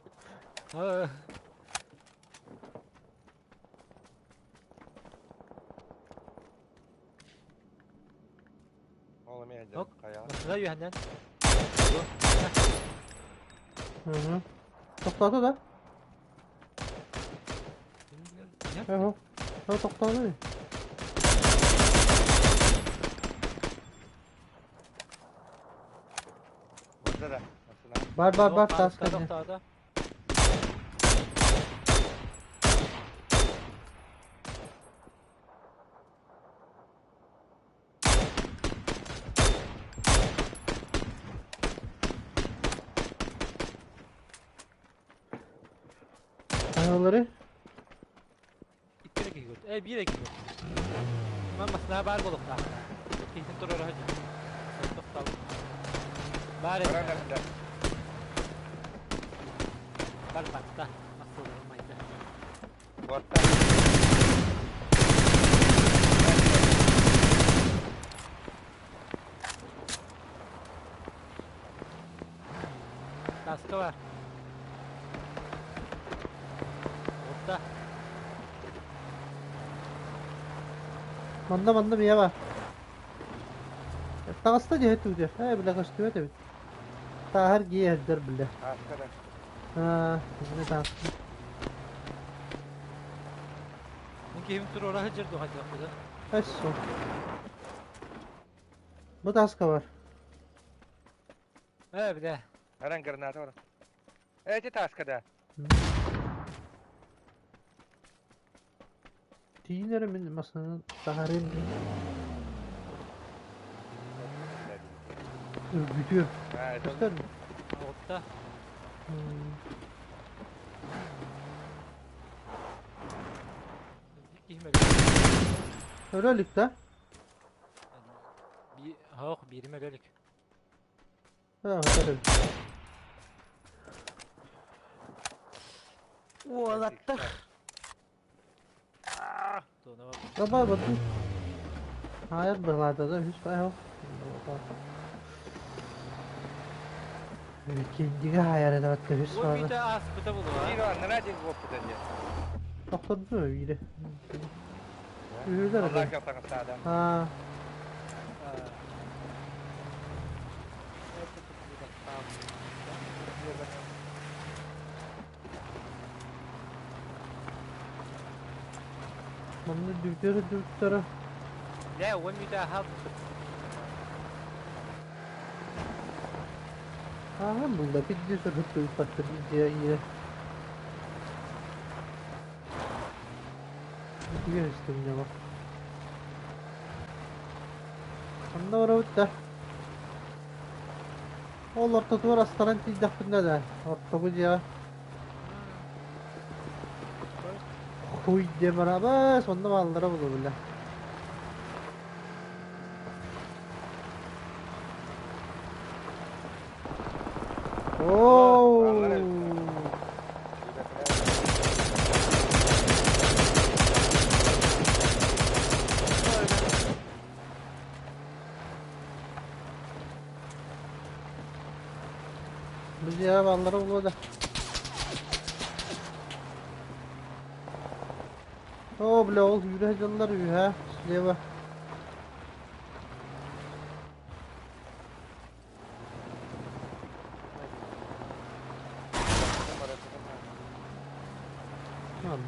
Speaker 3: Ол эмиэ
Speaker 2: Ок, Масыга үһэннэн.
Speaker 1: Hı. Тохтоото да? Эһо. О, тохтоото.
Speaker 3: Burada да.
Speaker 1: Бар бар бар таас кэннэ.
Speaker 2: Тохтоото.
Speaker 1: Аналары
Speaker 2: Икки эрэ киһи көрдө. Э, биир эрэ киһи көрдө. Ман масына баар буолуохтаах. Киһитин туруора сылдьар. Тохтообут. Баар этэ. Бар батта. Массыыларын майда.
Speaker 3: Борта.
Speaker 2: Таска бар. Орта.
Speaker 1: Манна манна миэ бар. Таҕыста дьиэ түүтэ. Ээ бile көстүбэт эбит. Тааһар дьиэ эрдэр бile.
Speaker 3: Тааска да.
Speaker 1: Аа, бile тааска.
Speaker 2: Мин киһим туруора сылдьар дуо хайдах
Speaker 1: Эссо. Бу тааска бар.
Speaker 2: Ээ, бile.
Speaker 3: Аран граната бар. Эти тааска да.
Speaker 1: Тиин эрэ мин массыынаны таһаарыам дии. Өлбүтүө.
Speaker 3: А, это
Speaker 1: Көстөр mi?
Speaker 2: Оҕутта.
Speaker 1: Hmm.
Speaker 2: Биир киһи мөлүк.
Speaker 1: Өлө да.
Speaker 2: Би хоох биирим өлөлүк.
Speaker 1: Ha, öyle.
Speaker 2: Уолаттар. Туона бар.
Speaker 1: Давай вот тут. Hayır быһлаата да үс бай хо. Викиндиге hayır edemette үс
Speaker 2: Уон
Speaker 1: бары.
Speaker 2: бүтэ ааспыта булуа.
Speaker 3: Биир аннара диэн буолбута дии.
Speaker 1: Тохторду биири. Үһүлэр
Speaker 3: Аллах
Speaker 1: эдэ.
Speaker 3: таҥастаада.
Speaker 1: Ha. Манна дүктөрө дүктөрө.
Speaker 2: Дэ уон бүтэ аһаабыт.
Speaker 1: Ааһан булла пидди сырыт туйпаттыр дьиэ иэ. Итигэ истим ньама. Онно барабыт да. Ол ортотугар астаран тиийдэхпинэ да, ортоку дьиэҕэ хуй диэн барабыс, онно бааллара буолуо бile.
Speaker 3: Бааллар эбит.
Speaker 1: Оо! Бу дьиэҕэ бааллара буолуо да. Оо, бля, ол үүрэ сылдьаллар үһэ, слева.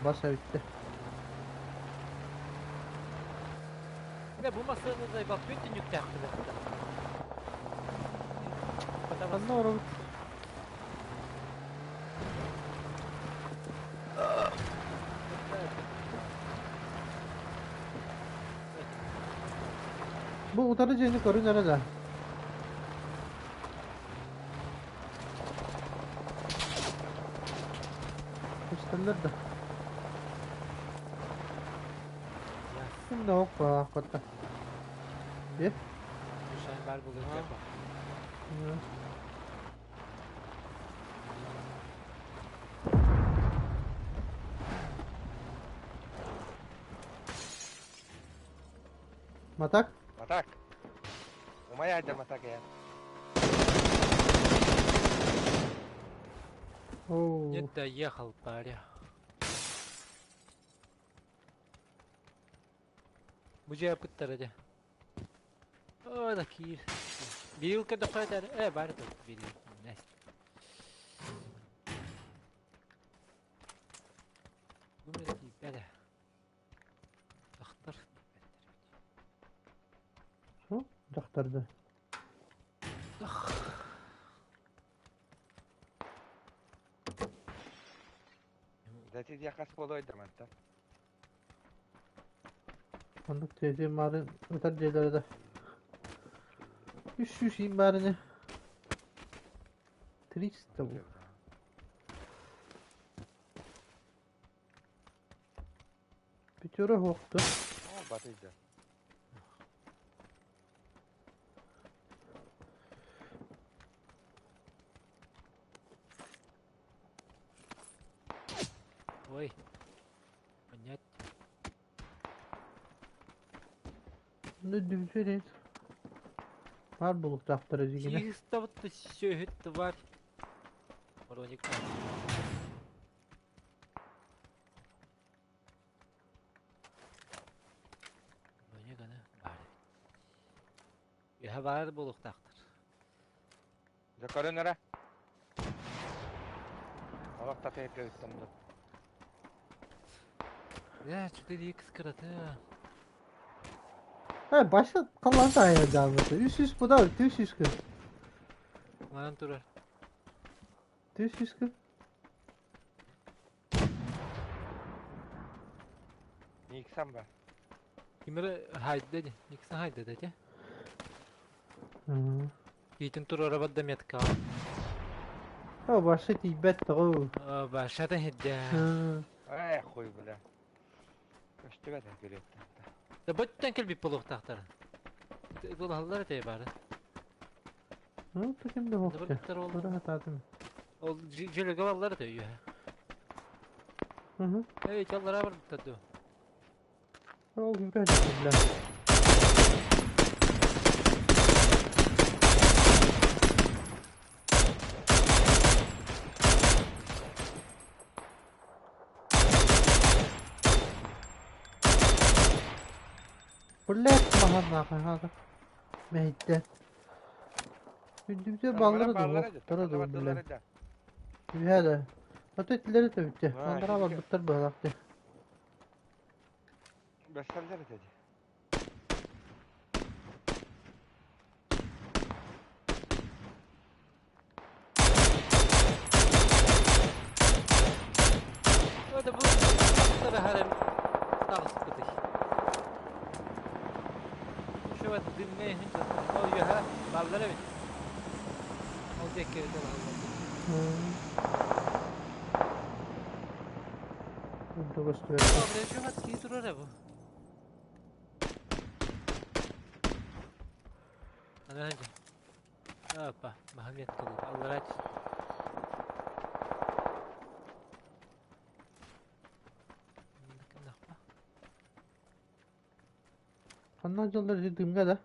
Speaker 1: Бас эбиттэ.
Speaker 2: Дэ бу массыына да баппыт түннүктээхпит.
Speaker 1: Ханна барабыт? Бу утары дьиэни көрүн эрэ да. Көстөллөр да. Ким да ок баахпатта. Е?
Speaker 2: Мишань бар булук.
Speaker 1: Матак?
Speaker 3: Матак. Умайа айдар матак я.
Speaker 1: Оу.
Speaker 2: Не доехал, паря. Бу дьиэ пыттара дьэ. Ой, да киир. Биилка да қойдар. Э, бар да били. Бу мен тииппэдэ. Тахтар.
Speaker 1: Шо? Дьахтарды.
Speaker 2: Тах.
Speaker 3: Дати диэхас буолуой да манта.
Speaker 1: Оннук тиэтин маарын ытар дьиэлэрэ да. Үс сүүс иин баарыны. 300 бу. Пятеро хоқту.
Speaker 3: Оо, батыйда.
Speaker 2: Ой. Понять.
Speaker 1: Ну, дүнсө Бар булуктаахтара дьигинэ.
Speaker 2: Чисто вот все тварь. Броник. Броник аны бар. Үһэ бар булуктаахтар.
Speaker 3: Дьэ көрөн эрэ. Олох татыйга ыттым.
Speaker 2: Э, 4x кыраты.
Speaker 1: Э, башка қалан айырдаабыт. Үс үс буда, түс үс кыр.
Speaker 2: Манан турар.
Speaker 1: Түс үс кыр.
Speaker 3: Никсан ба.
Speaker 2: Кимери хайда ди. Никсон хайда да те. Киитин туруора барда меткаҕа.
Speaker 1: О, башы тиийбэт тоҕо.
Speaker 2: Башатын хидде.
Speaker 3: Эх, хуй, бля. Көстүбэт күрүөттэн.
Speaker 2: Да бөттөн кэлбит буолуохтаахтар. Ытылаһаллар этэ бары.
Speaker 1: Ну, таким да вообще. Куда хатаатым?
Speaker 2: Ол дьөлөгө баллар этэ үөһэ. Эй, чаллара барбыттар дуо?
Speaker 1: Ол бля. Блять, маһан нахуй. Мэһиттэн. Үрдүбүтэ баллара да тара да бля. Үһэ да. Ото итилери төбүттэ. Андара барбыттар быһалаахты.
Speaker 3: Бэсселлер этэ дии.
Speaker 2: Это bu харем таҕыспытый. Şu дымҥа иһин ол үөһэ бааллар эбит. Ол диэки балаллар. Şu кии турар бу. Ана Опа, Мохаммед кылыт. Аллара
Speaker 1: Ханна дьоллор дымга да?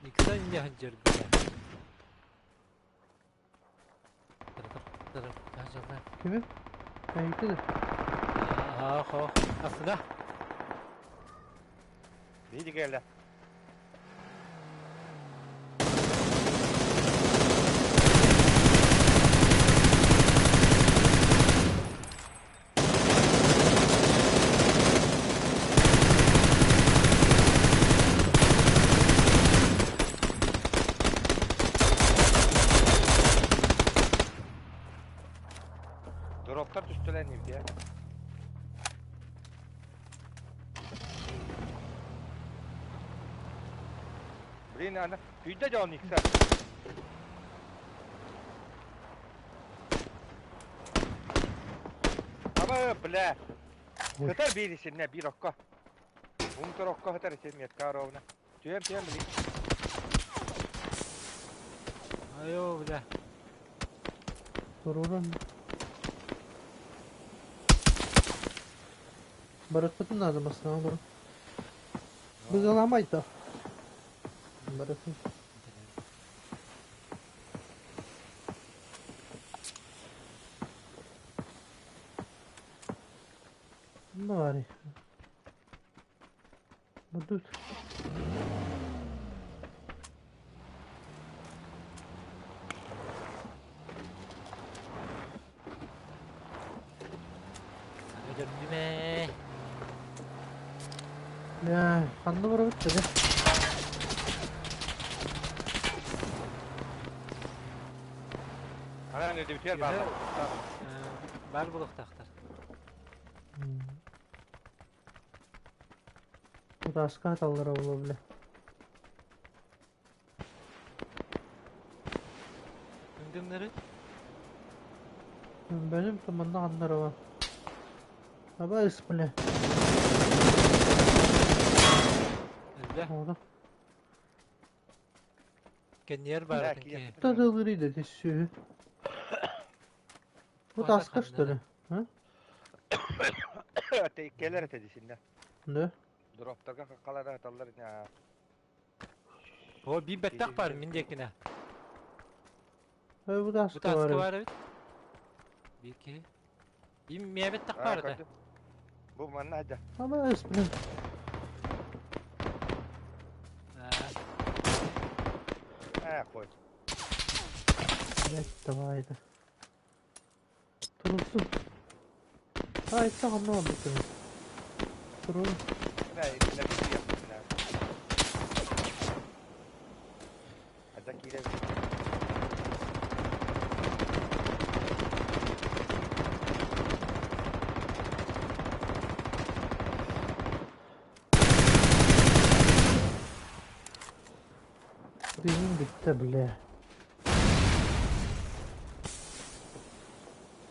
Speaker 2: Никто не ханжырды.
Speaker 1: Kimi? Ben gitti de.
Speaker 2: Аа, хо. Астына.
Speaker 3: Биһиги кэллэ. Дроптар түстүлэр нивде. Блин, ана күйдө жон икса. Аба, бля. Хытар биир исинне биир окко. Унтер окко хытар исин метка ровно. Түйем түйем блин.
Speaker 2: Айо, бля.
Speaker 1: Туруран. Барытпытын надо басына olur. Biz alamayız da. Барытын. Ну, Ари. Будут.
Speaker 2: Өлөрдүмэ.
Speaker 1: Ya, ханна барабыт dedi.
Speaker 3: Ана не бүтер бар.
Speaker 2: Бар булуктактар.
Speaker 1: Таска таллара була биле.
Speaker 2: Күндүмнәре?
Speaker 1: Benim tamanda anlara var. Аба ыс биле.
Speaker 2: Өлдө.
Speaker 1: Ода.
Speaker 2: Кеннер бар ки.
Speaker 1: Тадылыры да тиссүү. Bu таска что ли?
Speaker 3: Келер этэ дисинне.
Speaker 1: Да.
Speaker 3: Дроптарга каккалара таллар не.
Speaker 2: О, би беттак бар миндекине.
Speaker 1: Bu
Speaker 2: Бу
Speaker 1: таска
Speaker 2: таска
Speaker 1: бар.
Speaker 2: бар бит. Бики. Би мебеттак бар да.
Speaker 3: Бу манна хажа.
Speaker 1: Аба ыс биле.
Speaker 3: А, кой.
Speaker 1: Блять, давай это. Турulsun. Ha işte anlamadım seni. Turul.
Speaker 3: Не, не бит. Хажа кире.
Speaker 1: Дыымым бүттэ, бля.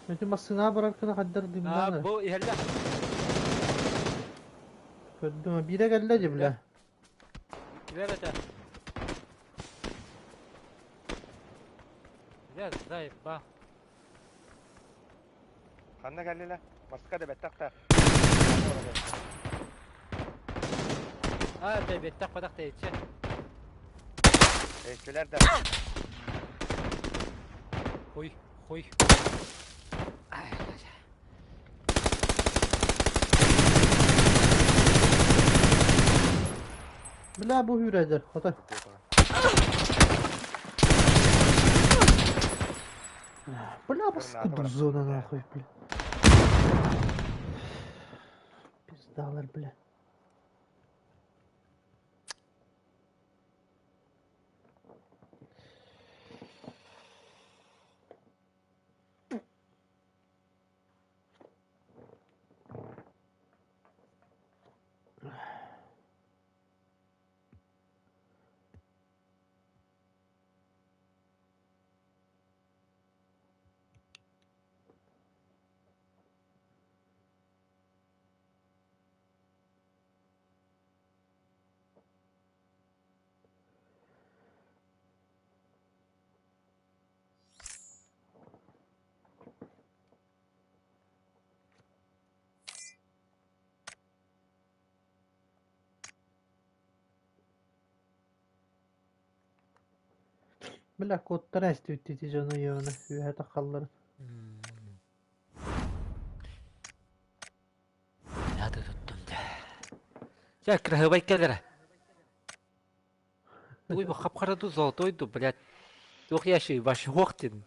Speaker 1: Эти массыынаҕа барар гына хайдах
Speaker 2: А,
Speaker 1: дымнаан эрэ.
Speaker 2: бу иһэллэр.
Speaker 1: Көрдүм, биирэ кэллэ дии, бля.
Speaker 2: Иккилэр этэ. Бля, заеба.
Speaker 3: Ханна кэллилэр? Маска да бэттэх да.
Speaker 2: А, это бэттэх бадах тэйиччи.
Speaker 3: Эйчилэр да.
Speaker 2: Хуй, хуй. Ай,
Speaker 1: Бля, бу үүрээдэр, хотой. Бля, паскуда зона нахуй, бля. Пиздалар, бля. Бля, куоттара эстибит ити дьону йону үөһэ таххалларын.
Speaker 2: Надо туттум да. Чэ, кыраһыабай кэлэрэ. Туй бу хап-хара ду золотой ду, блядь. Туох ящик ваш хуохтин.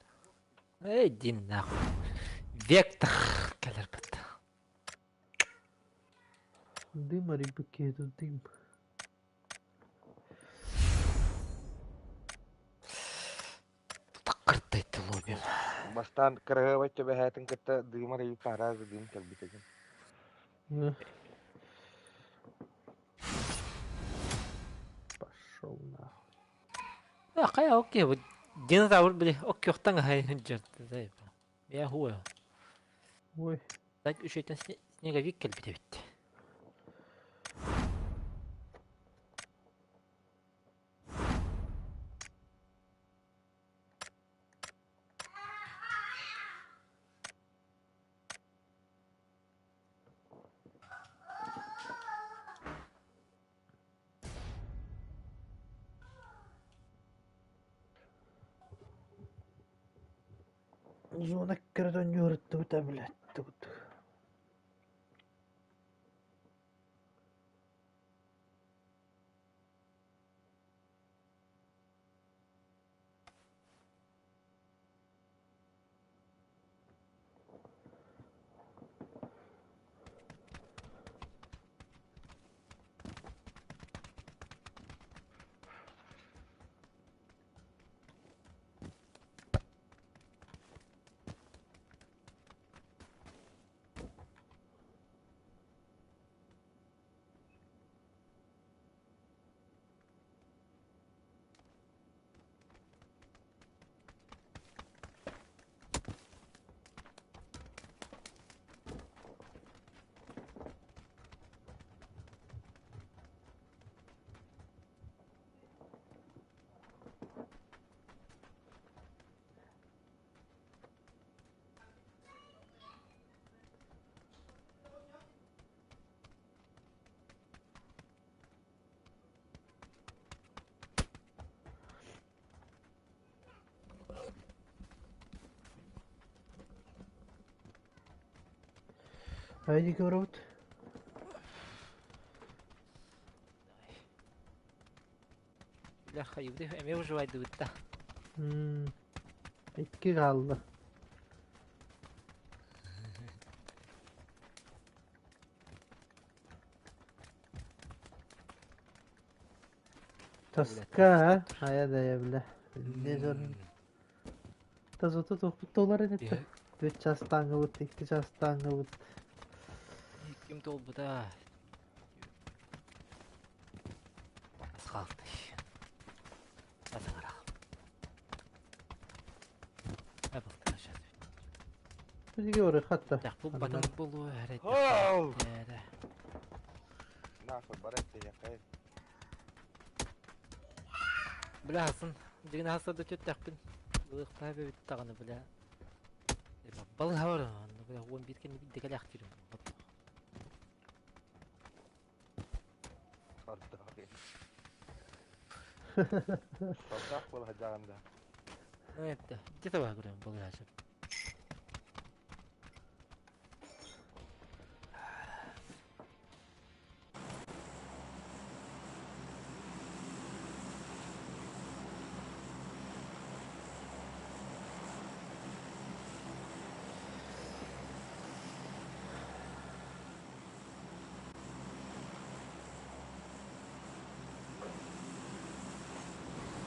Speaker 2: Эй, дин нахуй. Вектор кэлэр бытта.
Speaker 1: Дым арыйбыт тут дым.
Speaker 2: Таккыртайты лобим.
Speaker 3: Бастаан кыраһыабай түбэһээтин кытта дыымар ыйыппа араас дыым кэлбит этим.
Speaker 1: Пошел нахуй.
Speaker 2: А, хайа, окей, вот динозавр, били, оккёхтан хай жырты. Я хуя.
Speaker 1: Ой,
Speaker 2: Так үшөйтен снеговик кэлбит эбит.
Speaker 1: Зона кырдан юрытты блядь, тут. Haydi көрөбүт.
Speaker 2: Бля, хайыбды эмиэ выживайдыбытта.
Speaker 1: Икки хаалла. Тоска, а? Хайа да бля. Не жорн. Тазото тохпут долар энетте. Үч частааңыбыт, икки частааңыбыт.
Speaker 2: Ким толбута. Асхалты.
Speaker 1: Биһиги бары хатта.
Speaker 2: Булбатым буолуо эрэ.
Speaker 3: Оу! Нахуй барат диэххэ.
Speaker 2: Бля хасын. Дигин хасырда түттэхпин. Ылыахтаах эбит даҕаны бля. Балыһа бар. Бля 11 кэнни бидде кэлээхтиирим.
Speaker 3: Сордоох. Сордоох буола сылдьаҕын да.
Speaker 2: Ну это, где-то көрөм балыһа сөп.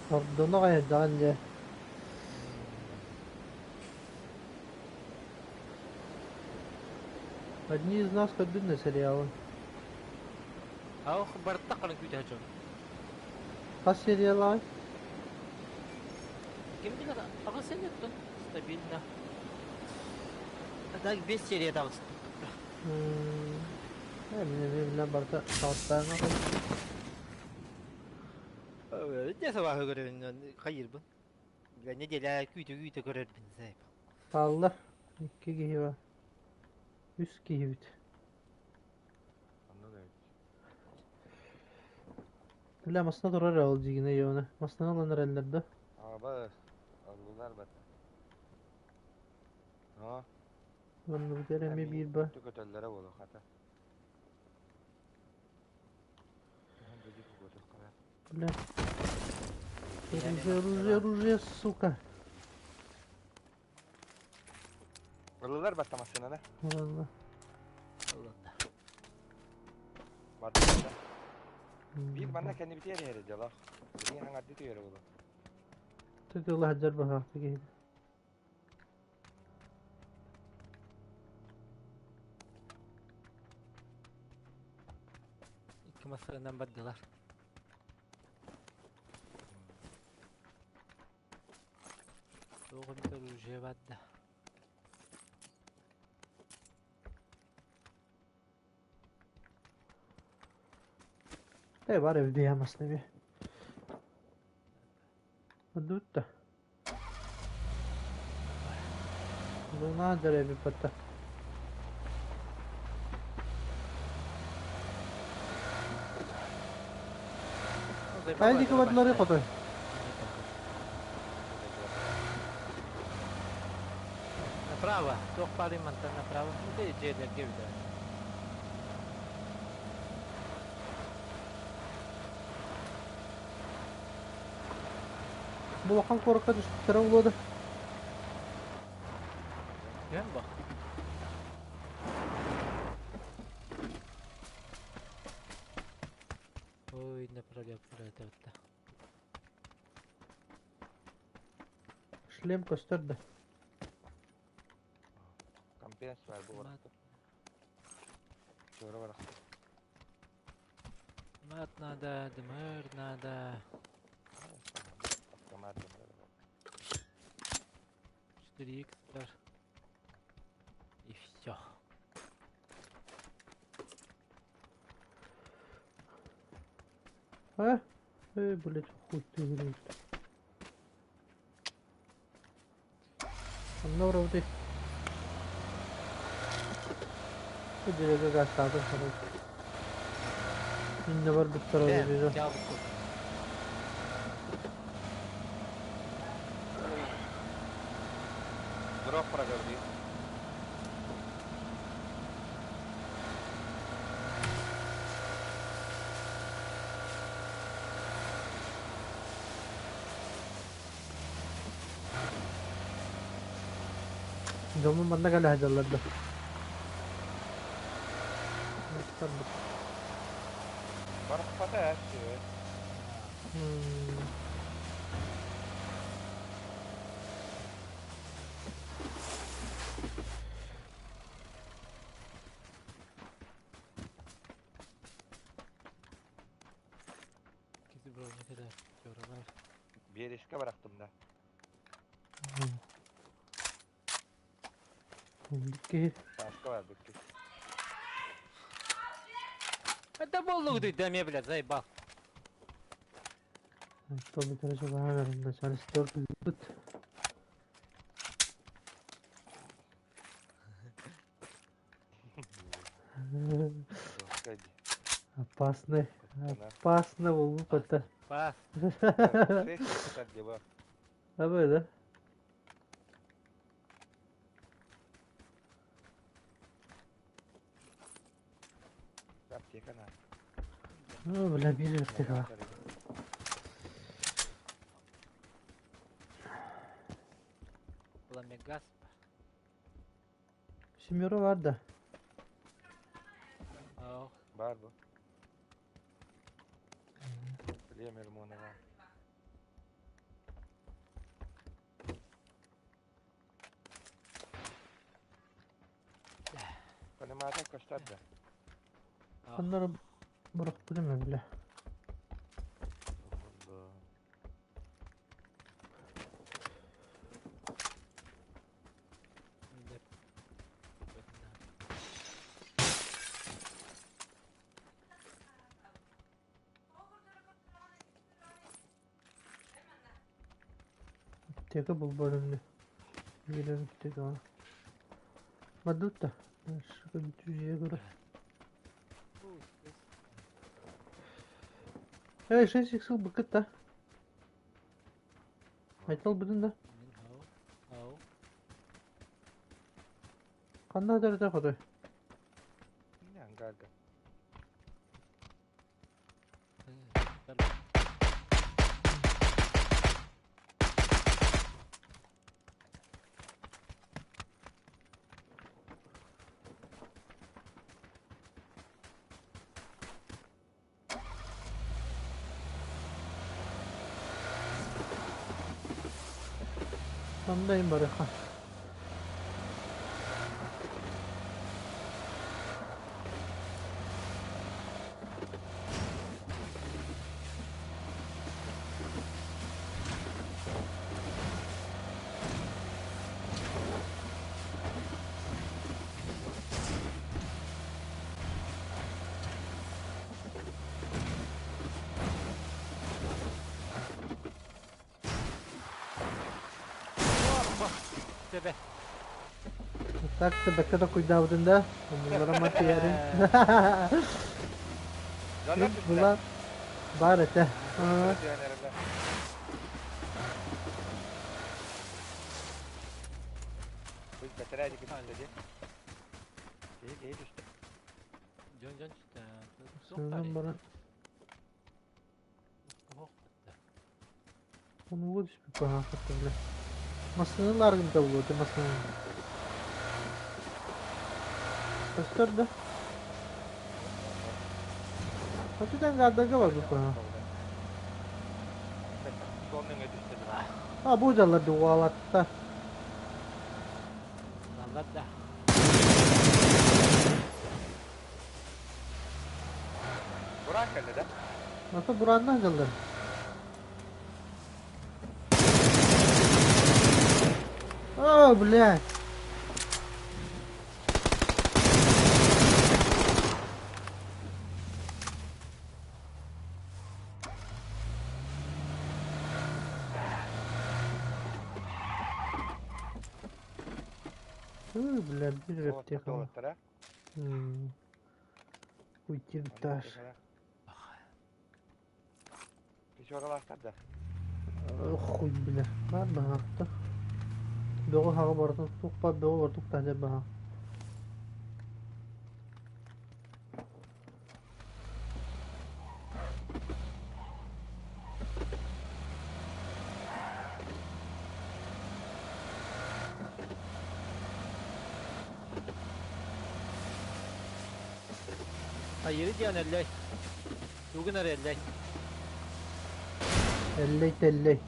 Speaker 1: Сордоно хайдаҕын дьэ. Одни из нас көрдүн да сериалы.
Speaker 2: Ах, барта кырын күүтэ дьон.
Speaker 1: Хас сериалаай?
Speaker 2: Ким билэр, аҕыс серияттан стабильно. А так без серия табыс.
Speaker 1: Мин эмиэ билэн барыта саҕаттааҥҥа
Speaker 2: Дьэ сабааһы көрөбүн хайыырбын. Неделя күүтэ-күүтэ көрөрбүн сайп.
Speaker 1: Хаалла. Икки киһи бар. Үс киһибит.
Speaker 3: Онно да эбит.
Speaker 1: Бля, массыына турар ол дьигинэ йона. Массыына ылан эрэллэр да.
Speaker 3: Аба, аллылар бат. Аа,
Speaker 1: Оннубут эрэ эмиэ биир ба.
Speaker 3: Көтөллөрө буолуо хата.
Speaker 1: Бля. Оружие, оружие, оружие, сука.
Speaker 3: Ыллылар батта массыынаны.
Speaker 1: Ладно.
Speaker 2: Ылынна.
Speaker 3: Бардылар. Биир манна кэннибитигэр иһэрэ дьолоох. Билигин хаҥардыы түһэрэ буолуо.
Speaker 1: Тытыла сылдьар баһаахтык иһит.
Speaker 2: Икки массыынанан бардылар. Туох эмит оружие барда.
Speaker 1: Э, бар эбит я массыына Бардыбыт да. Луна дьэр эбит батта. Хайа диэки бардыларый хотой?
Speaker 2: Направо. Туох баарый мантан направо. Ити дьиэлэргэ эбитэ.
Speaker 1: Бу улахан куоракка түспүттэрэ буолуо да.
Speaker 2: Түһэн бах. Ой, направо это.
Speaker 1: Шлем көстөр да.
Speaker 3: Компенс бар бу барахта. Чора барахта.
Speaker 2: Мат надо, ДМР надо.
Speaker 3: Автомат дымыр.
Speaker 2: 4х бар. И все.
Speaker 1: А? Эй, блядь, хуй ты, блядь. Онно уровды. Бу дьиэгэ гаастаатын короче. Иннэ барбыттар ол бизэ.
Speaker 3: Дроп проговорил.
Speaker 1: Дьоммун манна кэлэ сылдьаллар да.
Speaker 3: Барахпата ээ сүө.
Speaker 2: Киси броника да чоралар.
Speaker 3: Биэрискэ барахтым да.
Speaker 1: Киһи
Speaker 3: Сааска барбыт киһи.
Speaker 2: Это боллугу да мне, блядь, заебал.
Speaker 1: Томитара чугаһаан эрэн начальство тыыппыт.
Speaker 3: Жесткая дии.
Speaker 1: Опасный,
Speaker 3: Куттанар.
Speaker 1: опасно буолбут это.
Speaker 2: Пас.
Speaker 3: Шесть сытар дии бу.
Speaker 1: Абы да?
Speaker 3: Аптека на.
Speaker 1: Ну, бля, биир аптекаҕа.
Speaker 2: Пламегас.
Speaker 1: Семеро бар да.
Speaker 2: Ау.
Speaker 3: Бар бу. Племер мунаға. Понимаете, көстөр да.
Speaker 1: Оннор бырахпытым бля. Аптека булбарымны. Биир аптекаҕа. Бардыбыт да. Дьиэ көрө. Эй, 6 икс ылбыккыт да. Айтал бүтүн да.
Speaker 2: Ау.
Speaker 1: Ханна дәрдә хотой?
Speaker 3: Не, ангарга.
Speaker 1: Мандайым барыха.
Speaker 2: Тебе.
Speaker 1: Так бэккэ токуйдаабытын да. Оннуларама тиэрин.
Speaker 3: Жанар түстэ.
Speaker 1: Була бар этэ.
Speaker 3: Бу бэтэрээ дики түстэ дии. Киһи киһи түстэ.
Speaker 2: Дьон-дьон
Speaker 1: Сынан баран. Onu түспүт баһаахатта бля. Массыналаргын да буолуо массыынан. Көстөр да. Хотудан гардарга барбыт баһа.
Speaker 3: Суол нөҥүө түстэ дии.
Speaker 1: А бу дьаллар дуҕаалатта.
Speaker 2: Наллар да.
Speaker 3: Буран кэллэ да?
Speaker 1: Ата бурааннаах дьаллар. О, блядь. Ой, бля, биир аптека.
Speaker 3: Туолаттара.
Speaker 1: Уйти таш.
Speaker 3: Печоралаахтар да.
Speaker 1: Хуй, бля. Бар баһаахта. Бөҕү хаҕы барытын туохпа бөҕү ордук таһдьа баһа.
Speaker 2: Hayır diyen elley. Тугун эрэ эллэй.
Speaker 1: Эллэй тэллэй.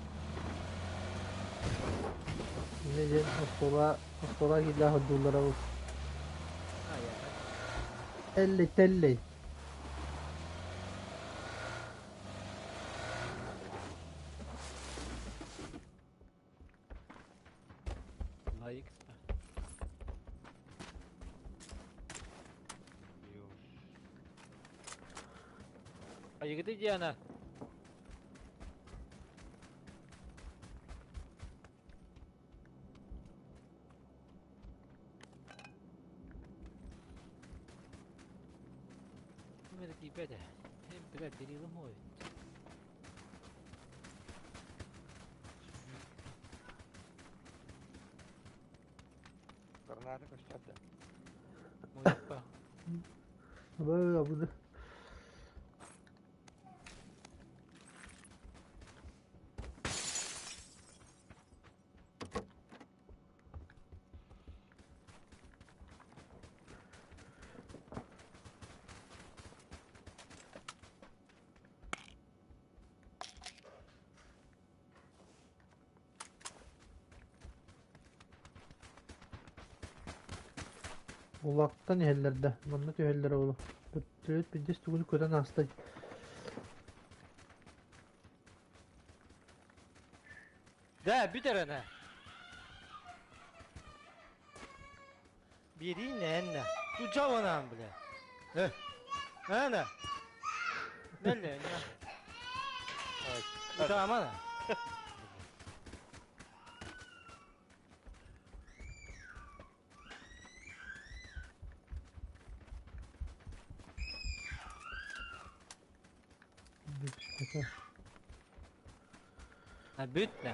Speaker 1: Инньэ диэн оскуола оскуола киирдээх ордууллара бу. Эллэй тэллэй.
Speaker 2: Лайк. Хайыгыты Диана? Ким эрэ тиийбэт ээ. Бля, берилым ой.
Speaker 3: Граната көстөр да.
Speaker 2: Муйаппа.
Speaker 1: Абы. Улааттан иһэллэр да, манна түһэллэр ол. Төрүт биирдэс тугун көтөн ааста.
Speaker 2: Да, бүтэр ана. Биэрии нэннэ. Тучаванаан бля. Э. Ана. Нэллэ. Утаамана. Ha бүттэ.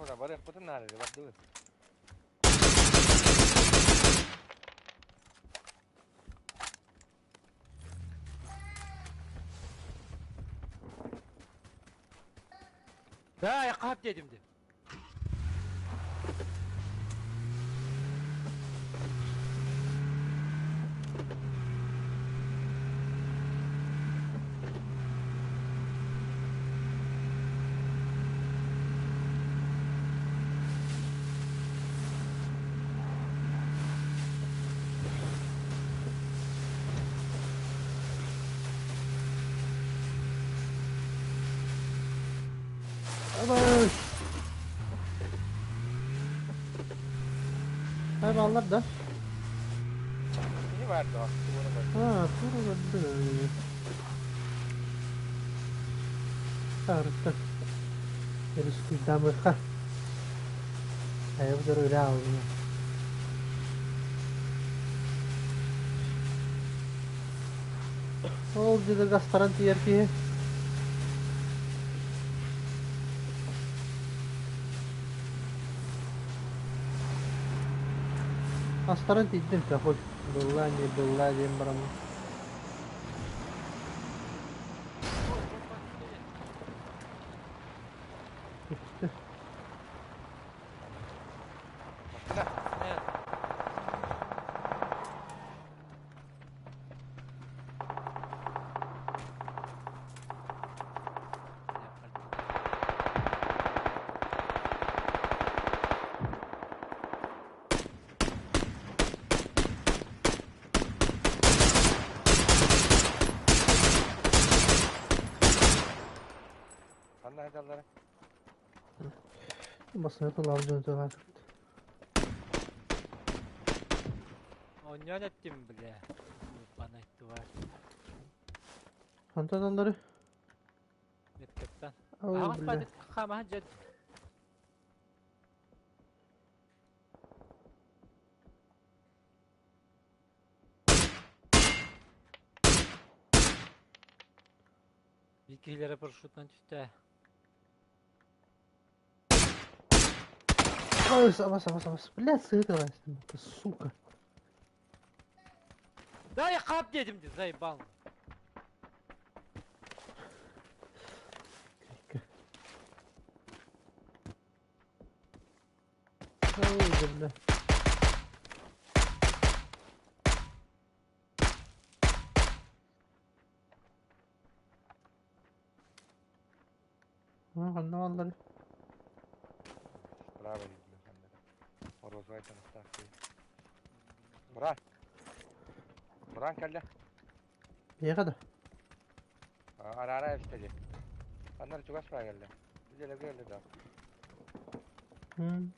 Speaker 3: Ora барыахпытын наада бардыбыт.
Speaker 2: Да, я хап дедим де.
Speaker 1: Абай! Хайа бааллар да?
Speaker 3: Кини баар дуо? Тугуну бар.
Speaker 1: Аа, тура барда. Саарыттан. Өрүскүйдаамыхха. Хайабыт өрө аалына. Ол дьиэ гастаран тиийэр киһи. Астаран тиийдим хоть была не была диэн бараммын. Бүттэ.
Speaker 3: Машина.
Speaker 2: Нет.
Speaker 3: Ханна сылдьаллара?
Speaker 1: Басына тылаабыт дьон тылаат.
Speaker 2: Оонньоон эттим, бля. Ебаный тварь.
Speaker 1: Хантан аллары?
Speaker 2: Меткаттан.
Speaker 1: Оо,
Speaker 2: Аҕас
Speaker 1: бля.
Speaker 2: баадыт хаамаһан дьэ. Биир киһилэрэ парашютунан түстэ.
Speaker 1: Ой, абас, абас, абас. Бля, сыытала, сука.
Speaker 2: Дай хап дедим де, заебал.
Speaker 1: Ой, бля. Ханна бааллар?
Speaker 3: Справа бля, ханна. Розовай таҥастаах киһи. Буран. Буран кэллэ.
Speaker 1: Биэхэ да.
Speaker 3: Араара эбистэ дии. Ханна эрэ чугас баа кэллэ. Дьэлэгэ кэллэ да.
Speaker 1: М.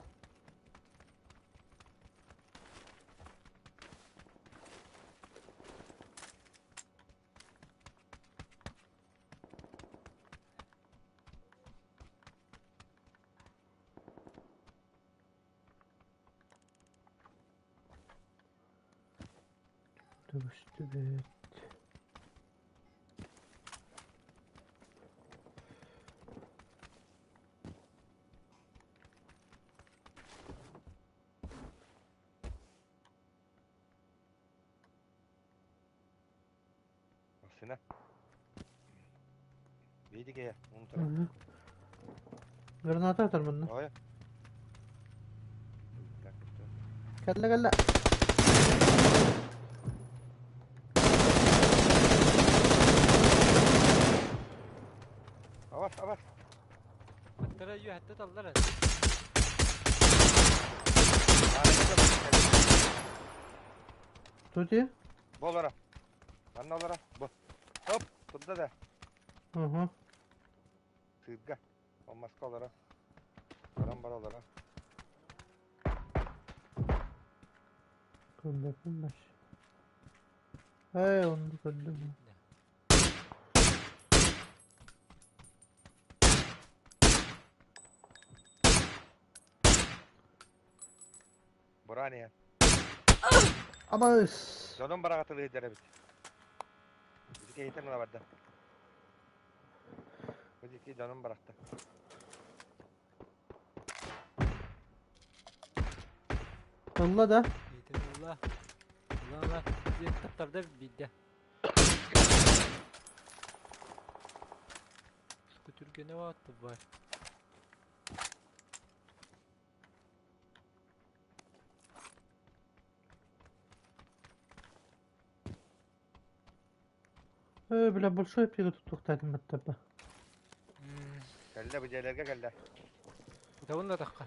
Speaker 1: Көстүбэт.
Speaker 3: Массыына. Видите, он
Speaker 1: Граната атар манна.
Speaker 3: Ой.
Speaker 1: Кэллэ кэллэ.
Speaker 3: Авас, авас.
Speaker 2: Аттара үөһэттэ таллар.
Speaker 1: Тути?
Speaker 3: Болара. Манна олоро. Бу. Оп, турда да.
Speaker 1: Угу.
Speaker 3: Сыырга. Ол маска олоро. Баран бар олоро.
Speaker 1: Көрбөппүн баш. Ээ, онну көрдүм.
Speaker 3: Бураан иһэн.
Speaker 1: Абыс!
Speaker 3: Дьонум бараҕатылыы сылдьар эбит. Ити киһитин ыла барда. Бу ити дьонум барахта.
Speaker 1: Ылла да?
Speaker 2: Киһитин ылла. Ылла ылла. Диэн таптарда биирдэ. Күтүргэнэ баатты бай.
Speaker 1: Ээ, бля, большой пиво туттуохтаатым баттапа.
Speaker 3: Кэллэ бу дьиэлэргэ кэллэ.
Speaker 2: Утабын да тахха.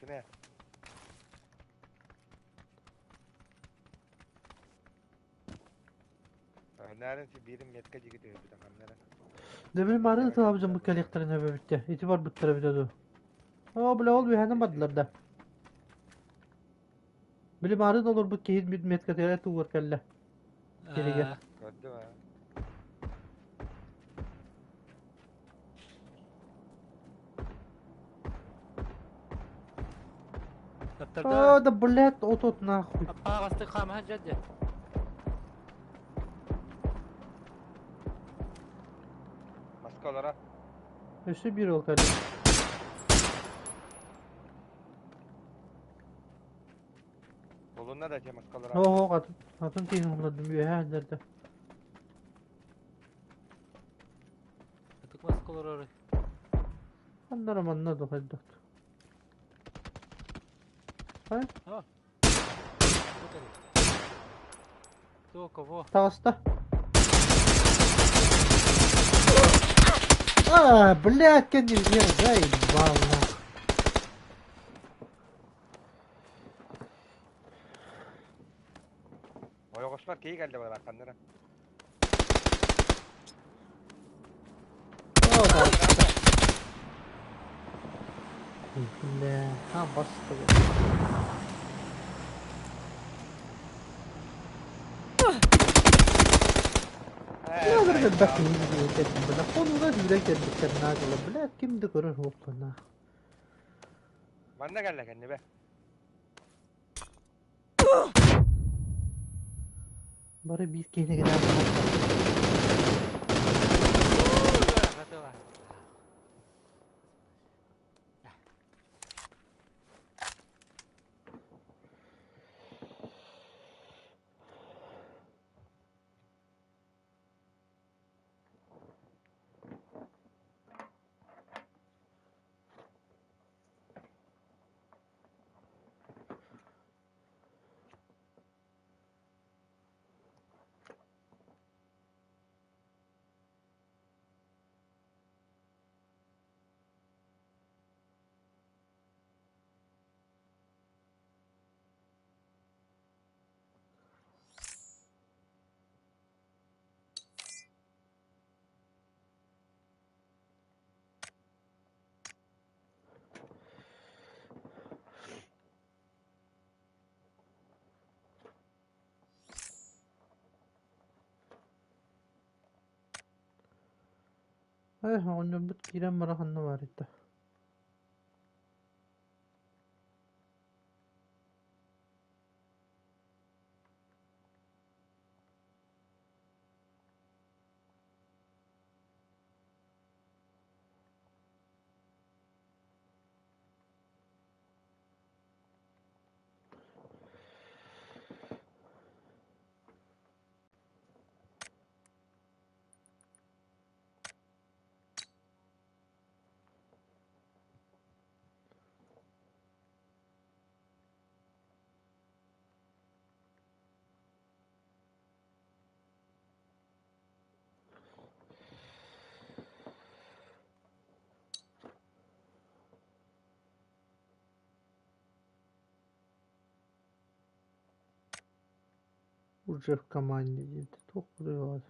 Speaker 3: Сине. Нарын си биирин метка дьиги түһүбүтэ ханнара.
Speaker 1: Дөбүл марын ытылабытын бу кэлиэхтэрин өбөбүттэ. Ити барбыттара эбитэ дуу. Оо, бля, ол үөһэнэн бардылар да. Били марын олорбут киһи меткатыгар тугар кэллэ. Киригэ.
Speaker 3: Көрдүм аа.
Speaker 1: Оо, да блядь, от-от нахуй.
Speaker 2: Аппаҕастык хаамаһа дьэ.
Speaker 3: Маска олоро.
Speaker 1: Өссө биир ол кэллэ.
Speaker 3: Булунна да те маска олоро.
Speaker 1: Оһо, атын, атын тиһин улардым үөһэ сылдьарда.
Speaker 2: Ытык маска олорор.
Speaker 1: Аннара манна да хайдах. Ай,
Speaker 2: Кто кого?
Speaker 1: таҕыста. А, блядь, кондиционер заебал нахуй.
Speaker 3: Ойоҕоспор киһи кэллэ бара ханнара.
Speaker 1: О, таҕыста. Бля, а баста. Бля, элбэх киһини кэлбит бля. Хонууга сүүрэн кэлбиттэр наадала. Бля, ким да көрөр суохпун
Speaker 3: Манна кэллэ кэннибэ.
Speaker 1: Бары биир киһини гынан Э, оҕонньорбут киирэн бара ханна баар этэ? Уже в команде диэбитэ туох буруйа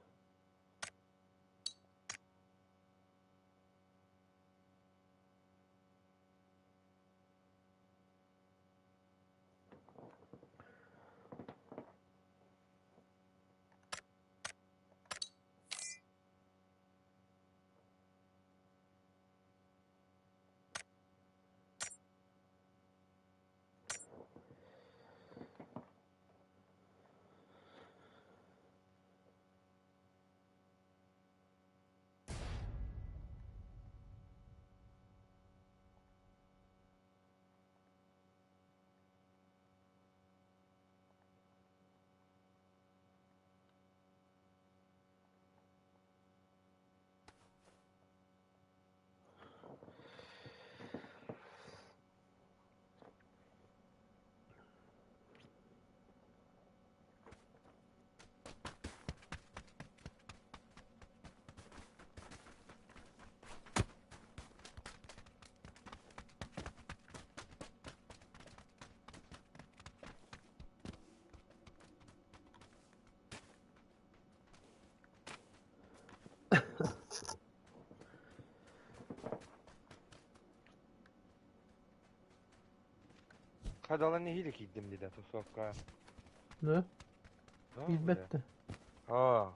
Speaker 3: Хадалан нэһиилэ киирдим диде тусовка.
Speaker 1: Да? Билбэттэ.
Speaker 3: Аа.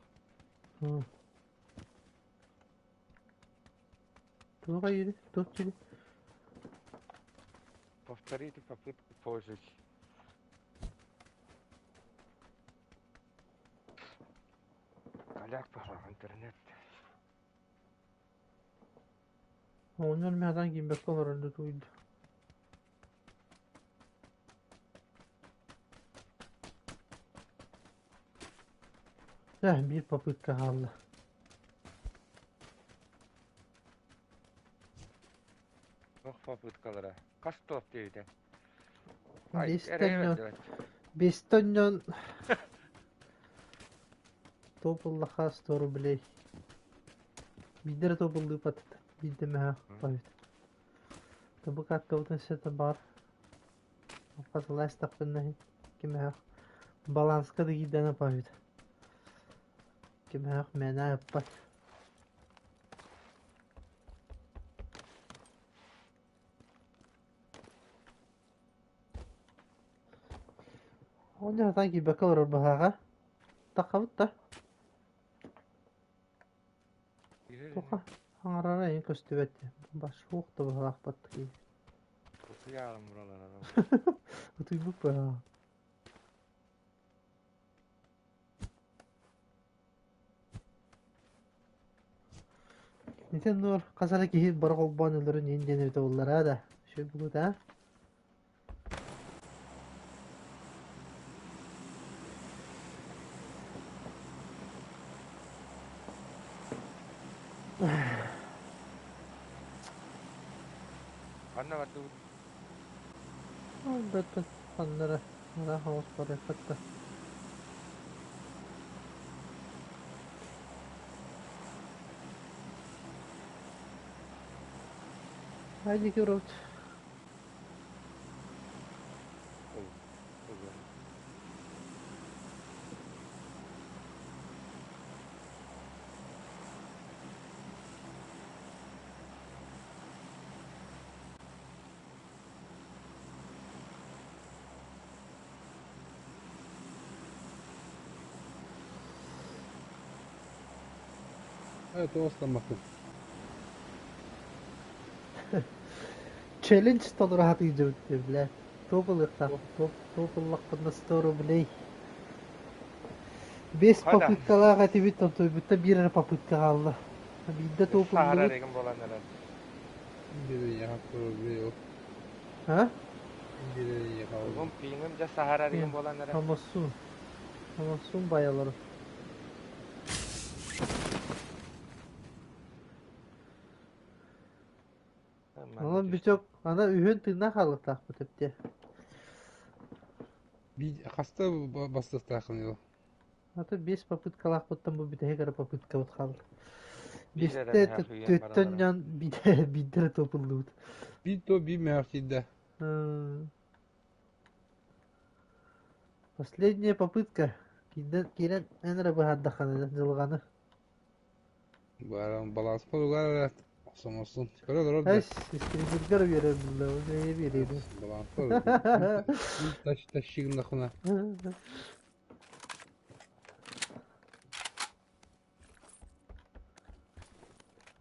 Speaker 1: Туох айыыр? Туох кири?
Speaker 3: Повторите попытку позже. Голяк пошла в интернет.
Speaker 1: Оҕонньор миэхэ киирбэккэ олорор да тууйда. Э, биир попытка хаалла.
Speaker 3: Туох попыткалара? Хас туох диэбитэ?
Speaker 1: Биэстэн Туопуллаха 100 рублей. Биирдэ эрэ туопуллууппат, биирдэ мөһөөх баһыт. Табы картабытын сета баар. Хасылаастахпына кимээх баланска да киирдэнэ баһыт. Кимээх мээнэ ыппат. Оҕонньор сатаан киирбэккэ олорор быһааҕа. Таххабыт да. Туха хаҥарара эйин көстүбэт Башуох да быһалаахпат киһи.
Speaker 3: Утуйаҕым буралара.
Speaker 1: Утуйбут быһаа. Ити нуор хас эрэ киһи бары холбоон өлөрүн иһин диэн эбитэ буоллара да. Үчүгэй буолуо да.
Speaker 3: Ханна бардыбыт?
Speaker 1: Бөттөн ханна эрэ ыраах оҕус барыаххыт да. Haydi Kirot.
Speaker 4: Evet o ıslanmakta.
Speaker 1: Challenge толоро сатыыр бля. Туох ылыахтаах туох ыллахпына 100 рублей. Бес
Speaker 3: Хада.
Speaker 1: попыткалаах этибит, онтуйбуттан биир эрэ попытка хаалла. Биирдэ
Speaker 3: Саһарар
Speaker 1: туопуллубут.
Speaker 3: эгин буолан эрэр.
Speaker 1: А?
Speaker 3: Тугум пиҥим дьэ саһарар игин буолан эрэр.
Speaker 1: Хамассун. Хамассун баялары.
Speaker 3: Манна
Speaker 1: Онон
Speaker 3: түстүм.
Speaker 1: бүтүк ана үһүн тыыннаах хаалыктаахпыт эптиэ.
Speaker 4: Хаста бастастаахын ол?
Speaker 1: Ата биэс попыткалаахпыттан бу бүтэһик эрэ попыткабыт хаалла.
Speaker 3: Биир эрэ
Speaker 1: Биэстэ
Speaker 3: мөһөөх үйэн баран
Speaker 1: түөттэн
Speaker 3: эрэр.
Speaker 1: дьон биирдэ эрэ туопуллубут.
Speaker 4: Биир то биир мөһөөх киирдэ.
Speaker 1: Последняя попытка. Киирэн эн эрэ быһаардаххына дьылҕаны.
Speaker 4: Бааран балааспар угар эрэ охсоҥорсун. Көрө олорор да.
Speaker 1: Эс, стримергэр үөрэр булла, эйэ биэриэбин.
Speaker 4: Балааспар тащи гыннахына.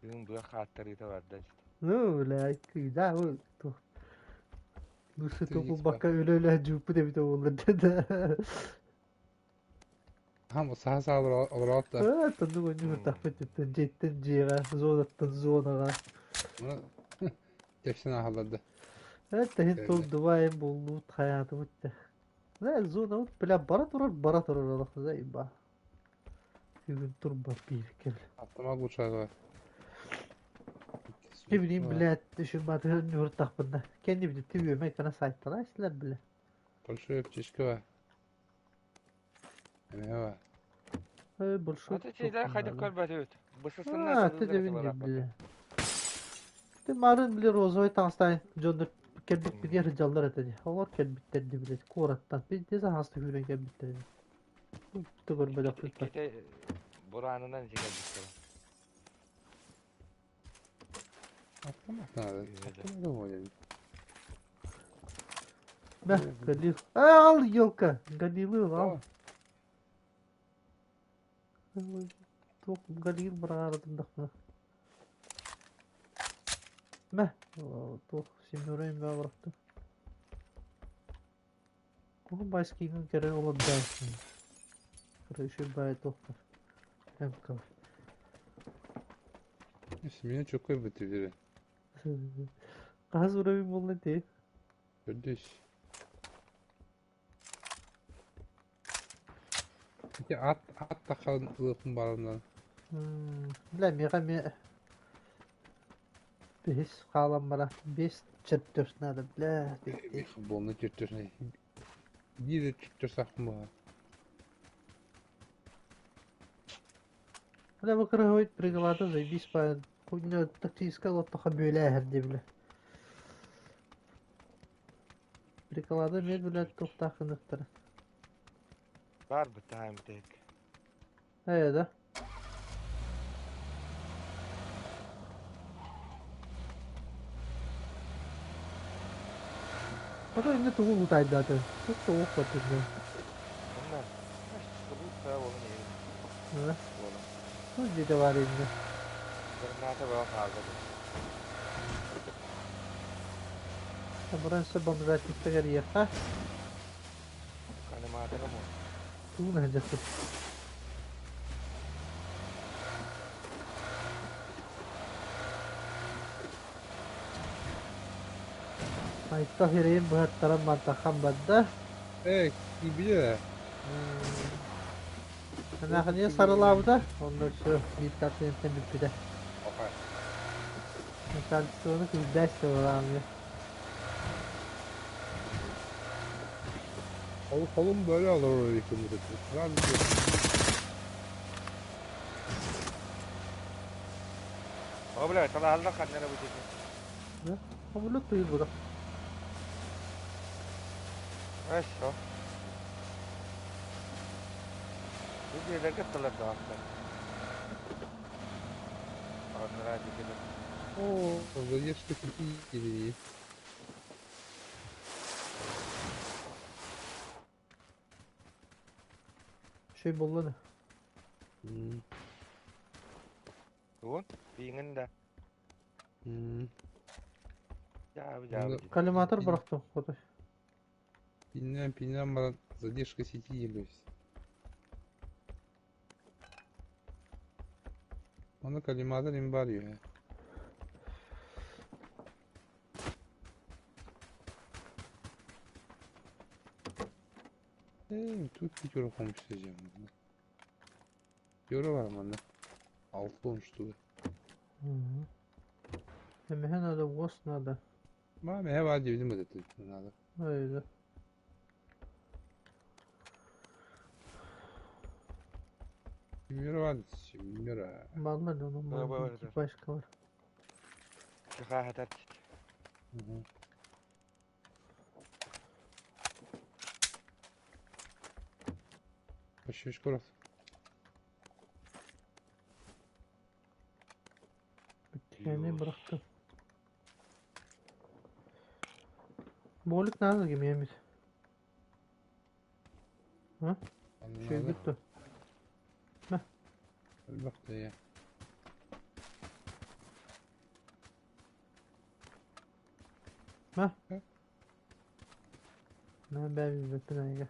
Speaker 3: Бүгүн быа хааттарыыта барда.
Speaker 1: Ну, бля, да, ол Дусы токулбакка өлө-өлө дьууппут эбитэ буоллар да.
Speaker 4: Хам саха саалар олороот да.
Speaker 1: Тоннук ойнууртахпыт дьиттэн дьиэттэн дьиэҕэ, зонаттан зонаҕа.
Speaker 4: Тэпсэн аһаллар да.
Speaker 1: Тэһин тыл дубайын буллуут хайаатыбыт да. Да, зона бля бара турар олох заеба. Бүгүн турбат биир кэл.
Speaker 4: Автомат лучше.
Speaker 1: Не билим, блядь, еще батырын нюртахпын да. Кенди бит түбүөмэ кана сайттала истилер бля.
Speaker 4: Большой аптечка бар. Эме бар.
Speaker 1: Большой.
Speaker 3: Аты чейдер хайдык көрбөтүбүт.
Speaker 1: А, ты дебин бля. Ты марын бля розовый таҥастай дьоннор кэлбит билиэр дьаллар этэ. Олор кэлбиттэр ди блядь, куораттан. Пиздец аһасты күүрэн кэлбиттэр. Ты көрбөтөхпүт.
Speaker 3: Икките бураанынан жигербиттер.
Speaker 4: Автомат надо. Автомат болен.
Speaker 1: Мә, Галил. Ал, елка. Галилы, ал. Туох Галил бырааратындахпына. Мә, туох семерайым баа барахты. Куһун байскийгин кэрэ олордаасың. Крыша бай тохтар. Эмка.
Speaker 4: Семена чокой быты бире.
Speaker 1: Хас уровень буолла ти?
Speaker 4: Көрдөс. Ити ат ат тахалын ылыпын барынан.
Speaker 1: Бля, мега ме бес хаалан бара. Бес чертеж надо, бля.
Speaker 4: Болны чертеж. Биир чертеж сахын була.
Speaker 1: Бля, бу кырыһыбыт пригалата заебись по хуйня тактическая лоттаха бөлә хәрде бля. Пригалада мен бля туохтаахыныктара.
Speaker 3: Бар бытаайм тек.
Speaker 1: Ээ да. Ото инне тугу лутайдааты. Тут тугу хотугу.
Speaker 3: Онна. Лут болун
Speaker 1: Э,
Speaker 3: Болун.
Speaker 1: Тут где бар инне.
Speaker 3: Граната баа хаалды.
Speaker 1: Буран се бомжатниктагар иэхха.
Speaker 3: Канымаатага му.
Speaker 1: Тугу наһадьахпыт. Айттах ирэйин быһаттаран мантахан барда.
Speaker 4: Э, кибиле.
Speaker 1: Эмээхиниэ сарылаабыта, онно все биир картинаттан бүппүтэ.
Speaker 4: Оха.
Speaker 1: Начальствоны күүрдээс сылаамы.
Speaker 4: Kol, kolum böyle alır orayı kımırdı. Lan
Speaker 3: О бля, талаалла каннара бу жеке.
Speaker 1: Хомулу тыйыл бура.
Speaker 3: Хорошо. Бу жерлерге талар да акта. Аннара жеке.
Speaker 4: О, задержка сети.
Speaker 1: Şey болланы.
Speaker 3: Туун биңин да. Жабы жабы.
Speaker 1: Коллиматор бырахтым хотой.
Speaker 4: Пиннен, пиннен баран задержка сети елебіз. Оны коллиматор им бар ю. Эй, тут bir yoru olmuş diyeceğim. Yoru var ama ne? Altı olmuştu.
Speaker 1: Эмэһэ надо, ВОЗ надо.
Speaker 4: Ма мэ var diye mi dedi. Надо.
Speaker 1: Öyle.
Speaker 4: Yoru var yoru.
Speaker 1: Баллар onun
Speaker 3: Бар,
Speaker 1: бар.
Speaker 3: бар,
Speaker 1: İki
Speaker 3: бар.
Speaker 1: başka var.
Speaker 3: Чыга хатар.
Speaker 4: Почти скоро.
Speaker 1: Бүттүгэни бырахтым. Болик надо кимиэмит. А? Үчүгэйбит дуо? Мэ.
Speaker 4: Элбэх да
Speaker 1: Мэ. Мэ бээ билбэппин айга.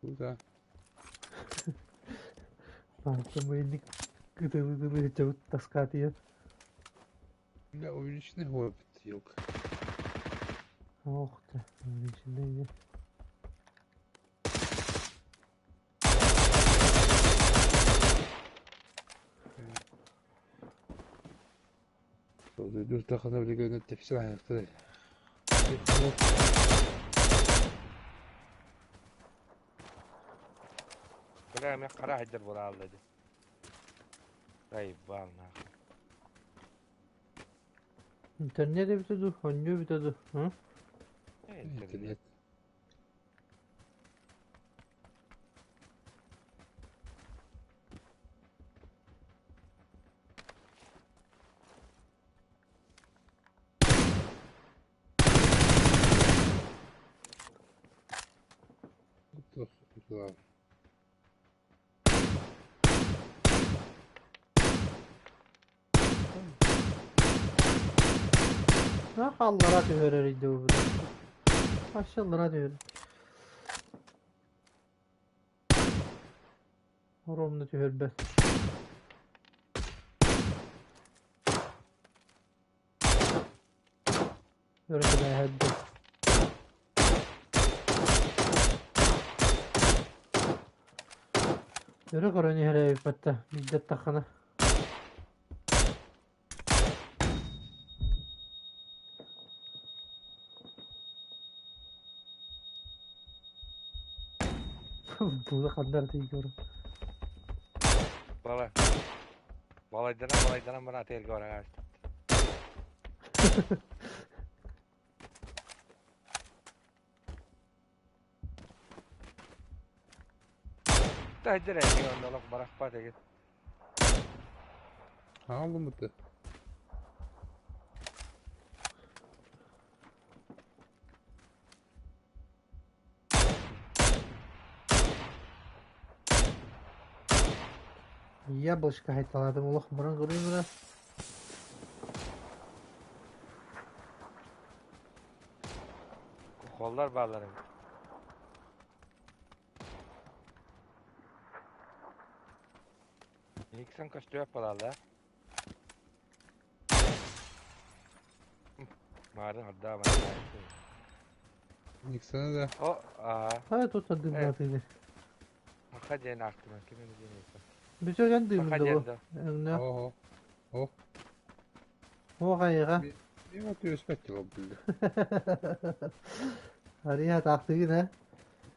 Speaker 4: Куда?
Speaker 1: Мыйник ытылы-ытылы чабыт таскаатыйан.
Speaker 4: Бля, увеличенный опыт, елка.
Speaker 1: Ох ты, увеличенный.
Speaker 3: Бля, мен хара сылдьар буолаалла дии. Заебал нахуй.
Speaker 1: Интернет эбитэ дуу, оонньуу эбитэ дуу, ы?
Speaker 4: Интернет. Туох
Speaker 1: Аллара түһэрэр өйдөбүл. Вообще аллара түһэр. Ровно түһэрбэт. Өрө кэбээһэрдэ. Өрө көрөн иһэр эбиппэт да, биирдэ аттаххына. Буула ханна эрэ тиийгэ
Speaker 3: Бала. Балайданан балайданан баран аты эргэ баран ааста. Таһдыр эҥин онно олох барахпат эгин.
Speaker 4: Хаалымыты.
Speaker 1: Яблочко хайталаатым олох мурун көрүү мына.
Speaker 3: Холлар бааллар эбит. Никсон көстүбэт буолаалла. Марын ордоо
Speaker 4: Никсона да.
Speaker 3: О, аа.
Speaker 1: Хайа тут дымнатыны.
Speaker 3: Маха диэн аахтыман ким эмэ диэн ыйытар.
Speaker 1: Бүтүгэн
Speaker 3: Маха
Speaker 1: дыымында
Speaker 3: диэн
Speaker 1: бу.
Speaker 3: да.
Speaker 1: Өҥнө.
Speaker 4: Ого. О.
Speaker 1: Оҕайыга.
Speaker 4: Мен түөспэт дьоло булду.
Speaker 1: Арыйа таахтыгын э?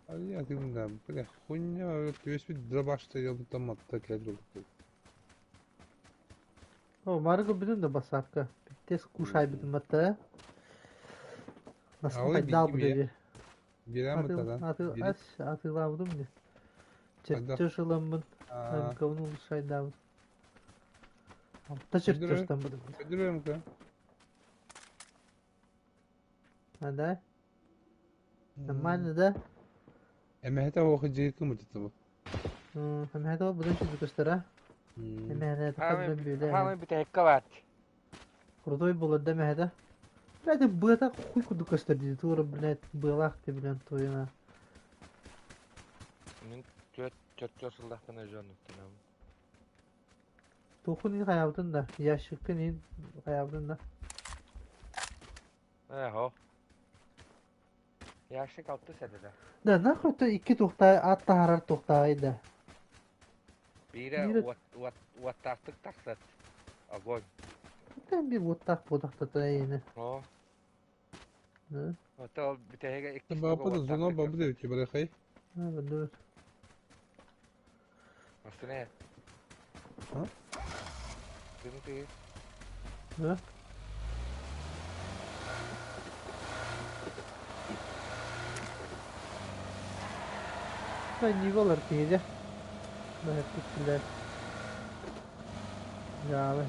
Speaker 4: Арыйа тыгында, бля, хуйня түөспүт дробашта ёбутан матта кэлэр болуп.
Speaker 1: О, мары көрбүтүн да бассаапка. Тез кушайбытым батта.
Speaker 4: Аҕай
Speaker 1: Хайдаабыт
Speaker 4: биир
Speaker 1: эби.
Speaker 4: Бирэм ытадан.
Speaker 1: Ас атыылаабытым дии. Чертеж ыламмын, МК-бын улучшайдаабыт. Алта чертежтан бытым.
Speaker 4: Көдүрө МК.
Speaker 1: А, да? Нормально, да?
Speaker 4: Эмэһэтэ оох дьиэ кымытытыбы.
Speaker 1: Эмэһэтэ ол бұдан чүдү көстөр, Эмэһэтэ хаддан бүлэ.
Speaker 3: Хаамай бүтэһиккэ баат.
Speaker 1: Крутой буолар да эмэһэтэ. Блядь, быата хуй курдук көстөр дии. Туора, блядь, быалаах ты, блядь, туйна.
Speaker 3: Мин түөрт чөрчө сыллахпына дьонуттанабын.
Speaker 1: Туохун ин хайаабытын да, ящиккын ин хайаабытын да.
Speaker 3: Ээ, хо. Ящик алтыс этэ да.
Speaker 1: Да, нахуй то икки туохтаа аат таһаарар туохтааҕый да.
Speaker 3: Биирэ
Speaker 1: Биирэ
Speaker 3: уот уот уоттаахтык тахсат. Огонь.
Speaker 1: Тэн биир уоттаах буотахтата эйиэнэ.
Speaker 3: О. Ото ол бүтэһигэ иккис
Speaker 4: Бааппыт зона бабыт эбит барахай.
Speaker 1: Биллибит.
Speaker 3: Астына.
Speaker 4: А?
Speaker 3: Дым ты.
Speaker 1: Да? Не болар киһи Бэһэттиктилэр. Дьаабы.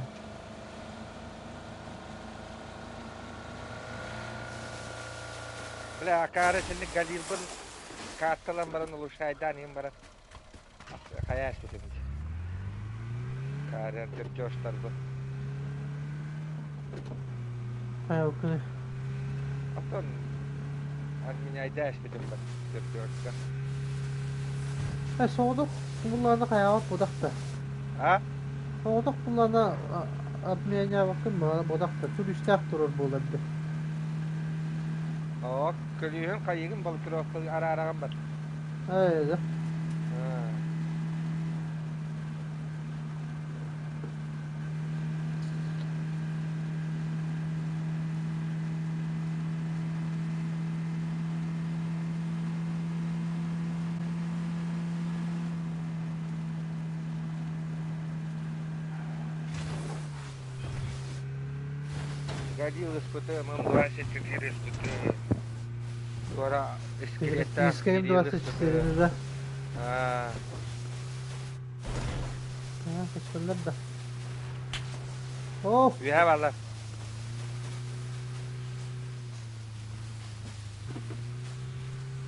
Speaker 3: Бля, акаары синник Галилбын карталан баран улучшайдаан иһин баран хайа эспитим Карер чертежтарбын.
Speaker 1: Хайалкыны.
Speaker 3: Оттон армияйда эспитим бар чертежка.
Speaker 1: Соҕотох буллаана хайаабат бодахта.
Speaker 3: А?
Speaker 1: Соҕотох буллаана обменяваккын бодахта. Күлүстээх турар буолар да.
Speaker 3: Оо, көлүүһүн хайыгын балкировка араараҕын бар.
Speaker 1: Ээ, да.
Speaker 3: Галил СПТ, ММ-24 СПТ. Туора скелеттаах
Speaker 1: Киргизская
Speaker 3: Кирилл СПТ.
Speaker 1: М24 да.
Speaker 3: Аа,
Speaker 1: Көстөллөр да. О,
Speaker 3: үһэ балар.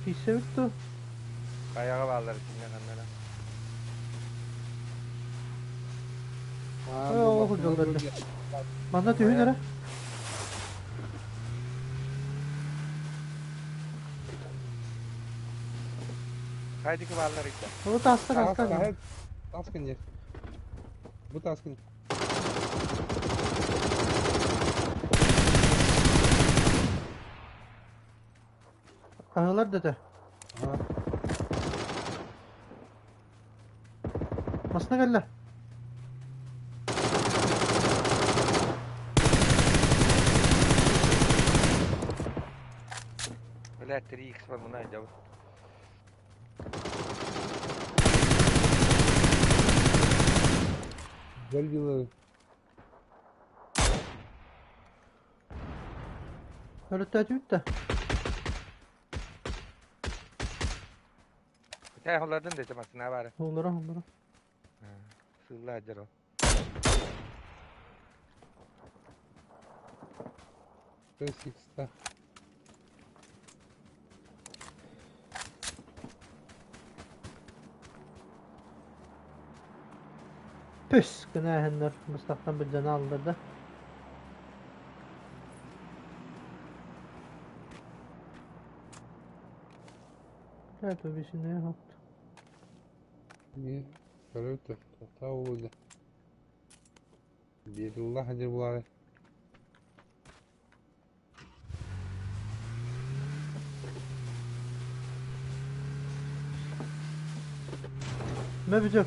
Speaker 1: кисе бүттү.
Speaker 3: Хайаҕа бааллар итиннэ ханнара.
Speaker 1: О, сылдьаллар да. Манна түһүн эрэ.
Speaker 3: Хайдики бааллар икки.
Speaker 1: Ол таска таска.
Speaker 4: Таскын нет. Бу таскын.
Speaker 1: Хаһылар да
Speaker 4: Ага.
Speaker 1: Масына кэллэ.
Speaker 3: Бля, 3х бар мына дьабы.
Speaker 4: Галила.
Speaker 1: Өлөттөөтүбүт да.
Speaker 3: Тэй холладын дете масына бары.
Speaker 1: Олора олора.
Speaker 3: Сылла дьаро.
Speaker 4: Т6.
Speaker 1: Пүс гына эһэннэр мустахтан быдьана аллар да. Это бисине хопт.
Speaker 4: Не, короче, та улуда. Берилла хади булары.
Speaker 1: Мэ бүтү.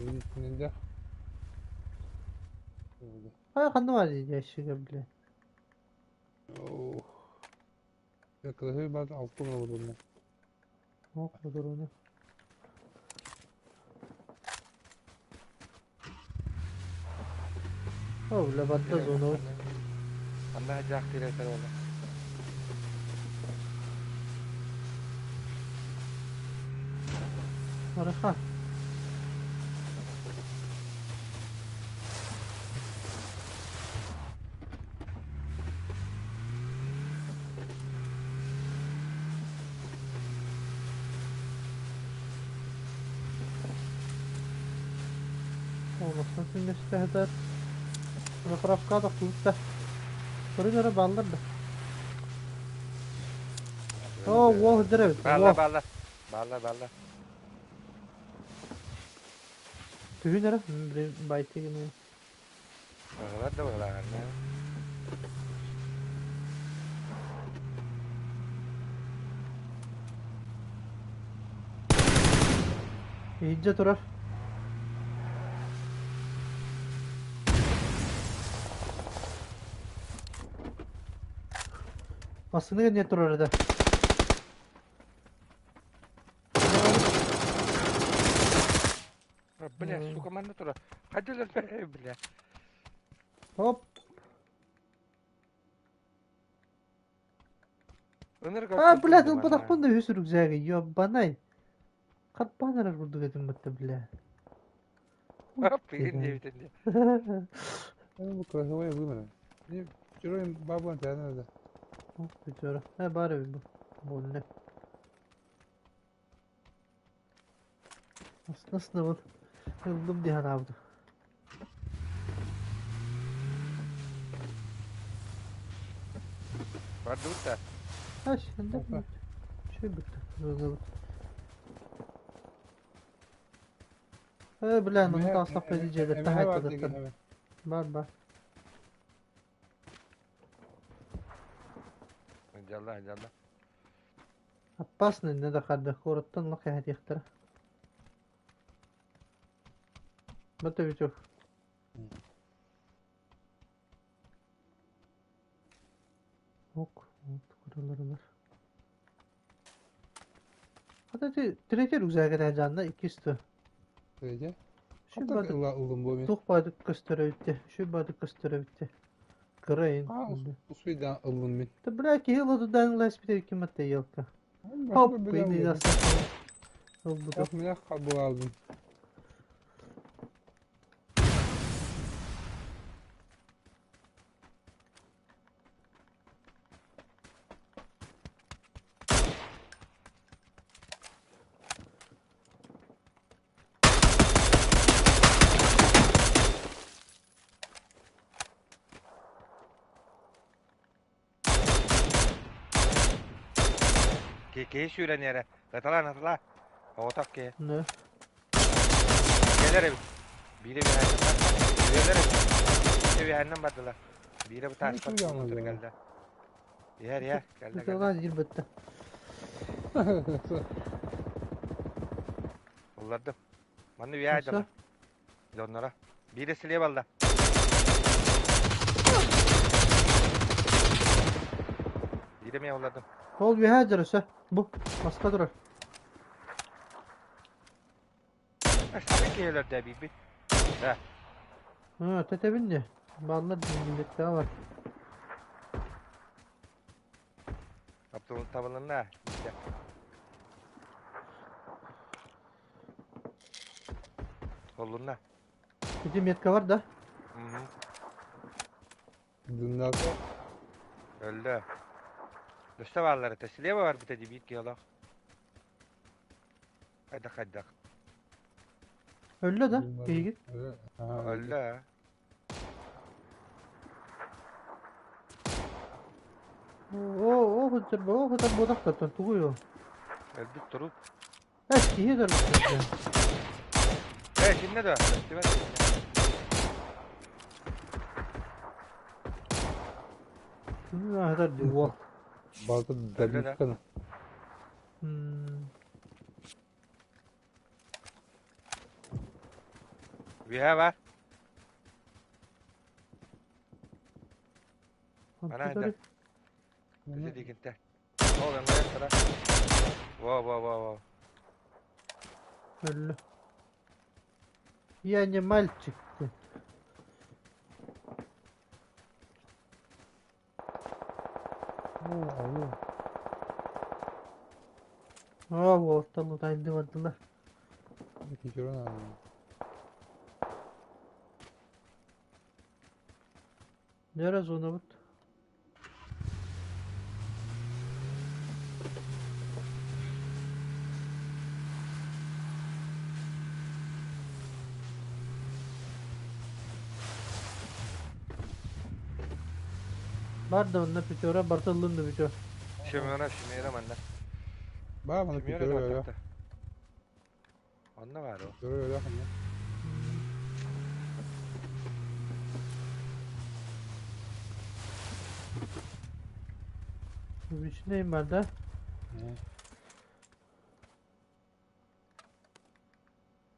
Speaker 4: Өйүнүндө.
Speaker 1: Ай ханна бар ящига, бля.
Speaker 4: Ох. Я кылыһы бар алтын олорунна.
Speaker 1: Ох, бодоруна. О, бля, бадда зона.
Speaker 3: Анна жаак тиретер ола.
Speaker 1: Араха. Olmasın түннестәһәдәр. Заправка да култа. Көрүнөрө баллар да. О, уол дыры.
Speaker 3: Балла балла. Балла балла.
Speaker 1: Түһүнөрө байтыгын.
Speaker 3: Баллар да баллар.
Speaker 1: Иджа турар. Массыына кэннигэр турар этэ.
Speaker 3: Бля, сука, манна турар. Хайдылар бля.
Speaker 1: Оп.
Speaker 3: Ынырык
Speaker 1: А, блядь,
Speaker 3: өлтөрдүм
Speaker 1: ылбатахпын да үһүс рюкзагы, ёбанай. Хатпаан эрэр курдук этим бытта, бля.
Speaker 3: Тыын диэбитин дии.
Speaker 4: Ну, красивая вымена. Не, вчера им баба тебя надо.
Speaker 1: Пятеро. Баар эбит бу. Буолла. Астына ыллым дии санаабытым.
Speaker 3: Бардыбыт да.
Speaker 1: Аш, анда Şey bitti. Ыллыбыт. Э, бля, ну таастах дьиэлэр таһайтадаттар. Бар, бар.
Speaker 3: Дьалла, дьалла.
Speaker 1: Опасно иннэ да хардах куораттан олох кэһэтиэхтэрэ. Бата Витек. Ок, вот кураларылар. Хата ити третий рюкзагы жанна иккис ту.
Speaker 4: Третий?
Speaker 1: Şu бады
Speaker 4: Ыллым бу мен.
Speaker 1: тух бады көстөрөбүттэ. Şu бады көстөрөбүттэ. Кырайын.
Speaker 4: Успейдан ыллым мен.
Speaker 1: Да бля, киһи ылыдыдан ыласпит ким атта елка. Хоп, быйны даста. Ылбыта.
Speaker 4: Мен кабыл алдым.
Speaker 3: Киһи сүүрэн эрэ. Ыталаан ыталаа. Оҕотох киһи.
Speaker 1: Ne?
Speaker 3: Кэлэр эбит. Биирэ биһээннэн барда. Үөлэр эбит. Биирэ биһээннэн бардылар. Биирэ бу тааспар кэллэ. Иһэр иһэр. Кэллэ кэллэ.
Speaker 1: Ыталаан киирбэттэ.
Speaker 3: Уллардым. Манна үөһэ дьоно. Дьонноро. Биирэ слева алла. Биирэ эмиэ уллардым.
Speaker 1: Ол үөһэ дьарыса. Бу маска турар.
Speaker 3: Атын киһилэрдэ биирбит. Да.
Speaker 1: Ha, тэтэбин де. Баллар билбетте бар.
Speaker 3: Табылынна. Оллунна.
Speaker 1: Ити метка бар да?
Speaker 4: Дыннаты.
Speaker 3: Өллө. Дөстө бааллар этэ. Слева бар битэ дии биир киһи олох. Хайдах хайдах.
Speaker 1: Өллө да? Киһигит?
Speaker 3: Өллө.
Speaker 1: О, о, хытыр, о, хытыр бодах тугуй о.
Speaker 3: Өлбүт туруп.
Speaker 1: Эс киһи да
Speaker 3: Э, кинне да? Көстүбэт.
Speaker 1: Хытыр ди уол.
Speaker 4: Балта добивканы.
Speaker 3: Үөһэ бар. Ана хайда. Өзі дегенте. Ол ыңғайын тұра. Во, во, во, во.
Speaker 1: Өллө. Я не мальчик. Аа, уолаттар утайды бардылар. Нere зона бут? Бар да онно пятера, бартыллын да пятер.
Speaker 3: Шемера, шемера манна.
Speaker 4: Баа маны
Speaker 3: Шемера
Speaker 4: пятера өлө.
Speaker 3: да Онно бар о.
Speaker 4: Пятера өлө ханна.
Speaker 1: Үчүнэйим бар да?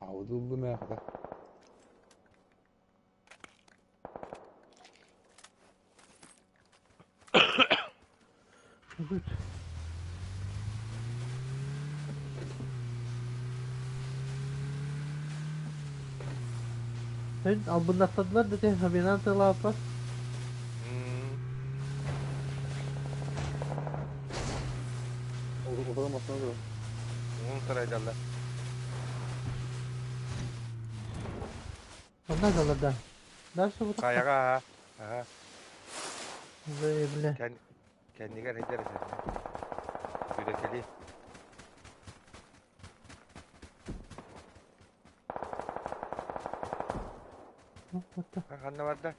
Speaker 4: Аудылды мэ хата.
Speaker 1: Үгүт. Эн албыннаттардылар да те хабинан тылааппа.
Speaker 4: Утары масына дуо?
Speaker 3: Уун сарайдаллар.
Speaker 1: Онно далар да. Дальше вот так.
Speaker 3: Хайаҕа аха. Аха.
Speaker 1: Бля.
Speaker 3: Кэн кэннигэр сылдьар этэ. Сүрэкэли. Ханна барда?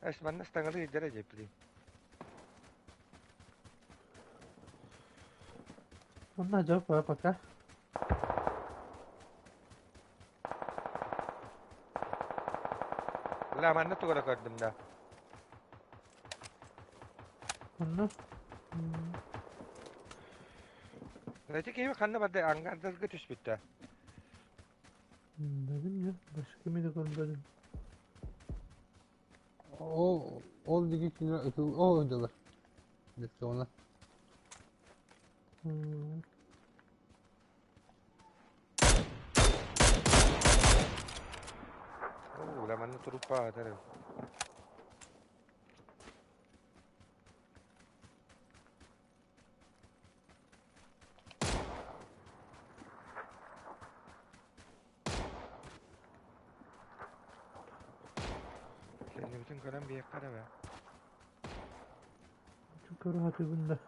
Speaker 3: Эс манна ыстаҥалыы сылдьар дьэппилин.
Speaker 1: Онно дьэ пока.
Speaker 3: Бля, манна тугу эрэ көрдүм да.
Speaker 1: Онно.
Speaker 3: Эти киһи ханна барда ангардарга түспүттэ.
Speaker 1: Dedim ya. Başka kimi de görmedim.
Speaker 4: Ол ол диги кинилэр ытыл ол ыдылар. Дэтэ она.
Speaker 3: Оо, бля, манна туруппа атар. Кэннибитин көрөн биһиэххэ эрэ бэ.
Speaker 1: Çok rahat bunda.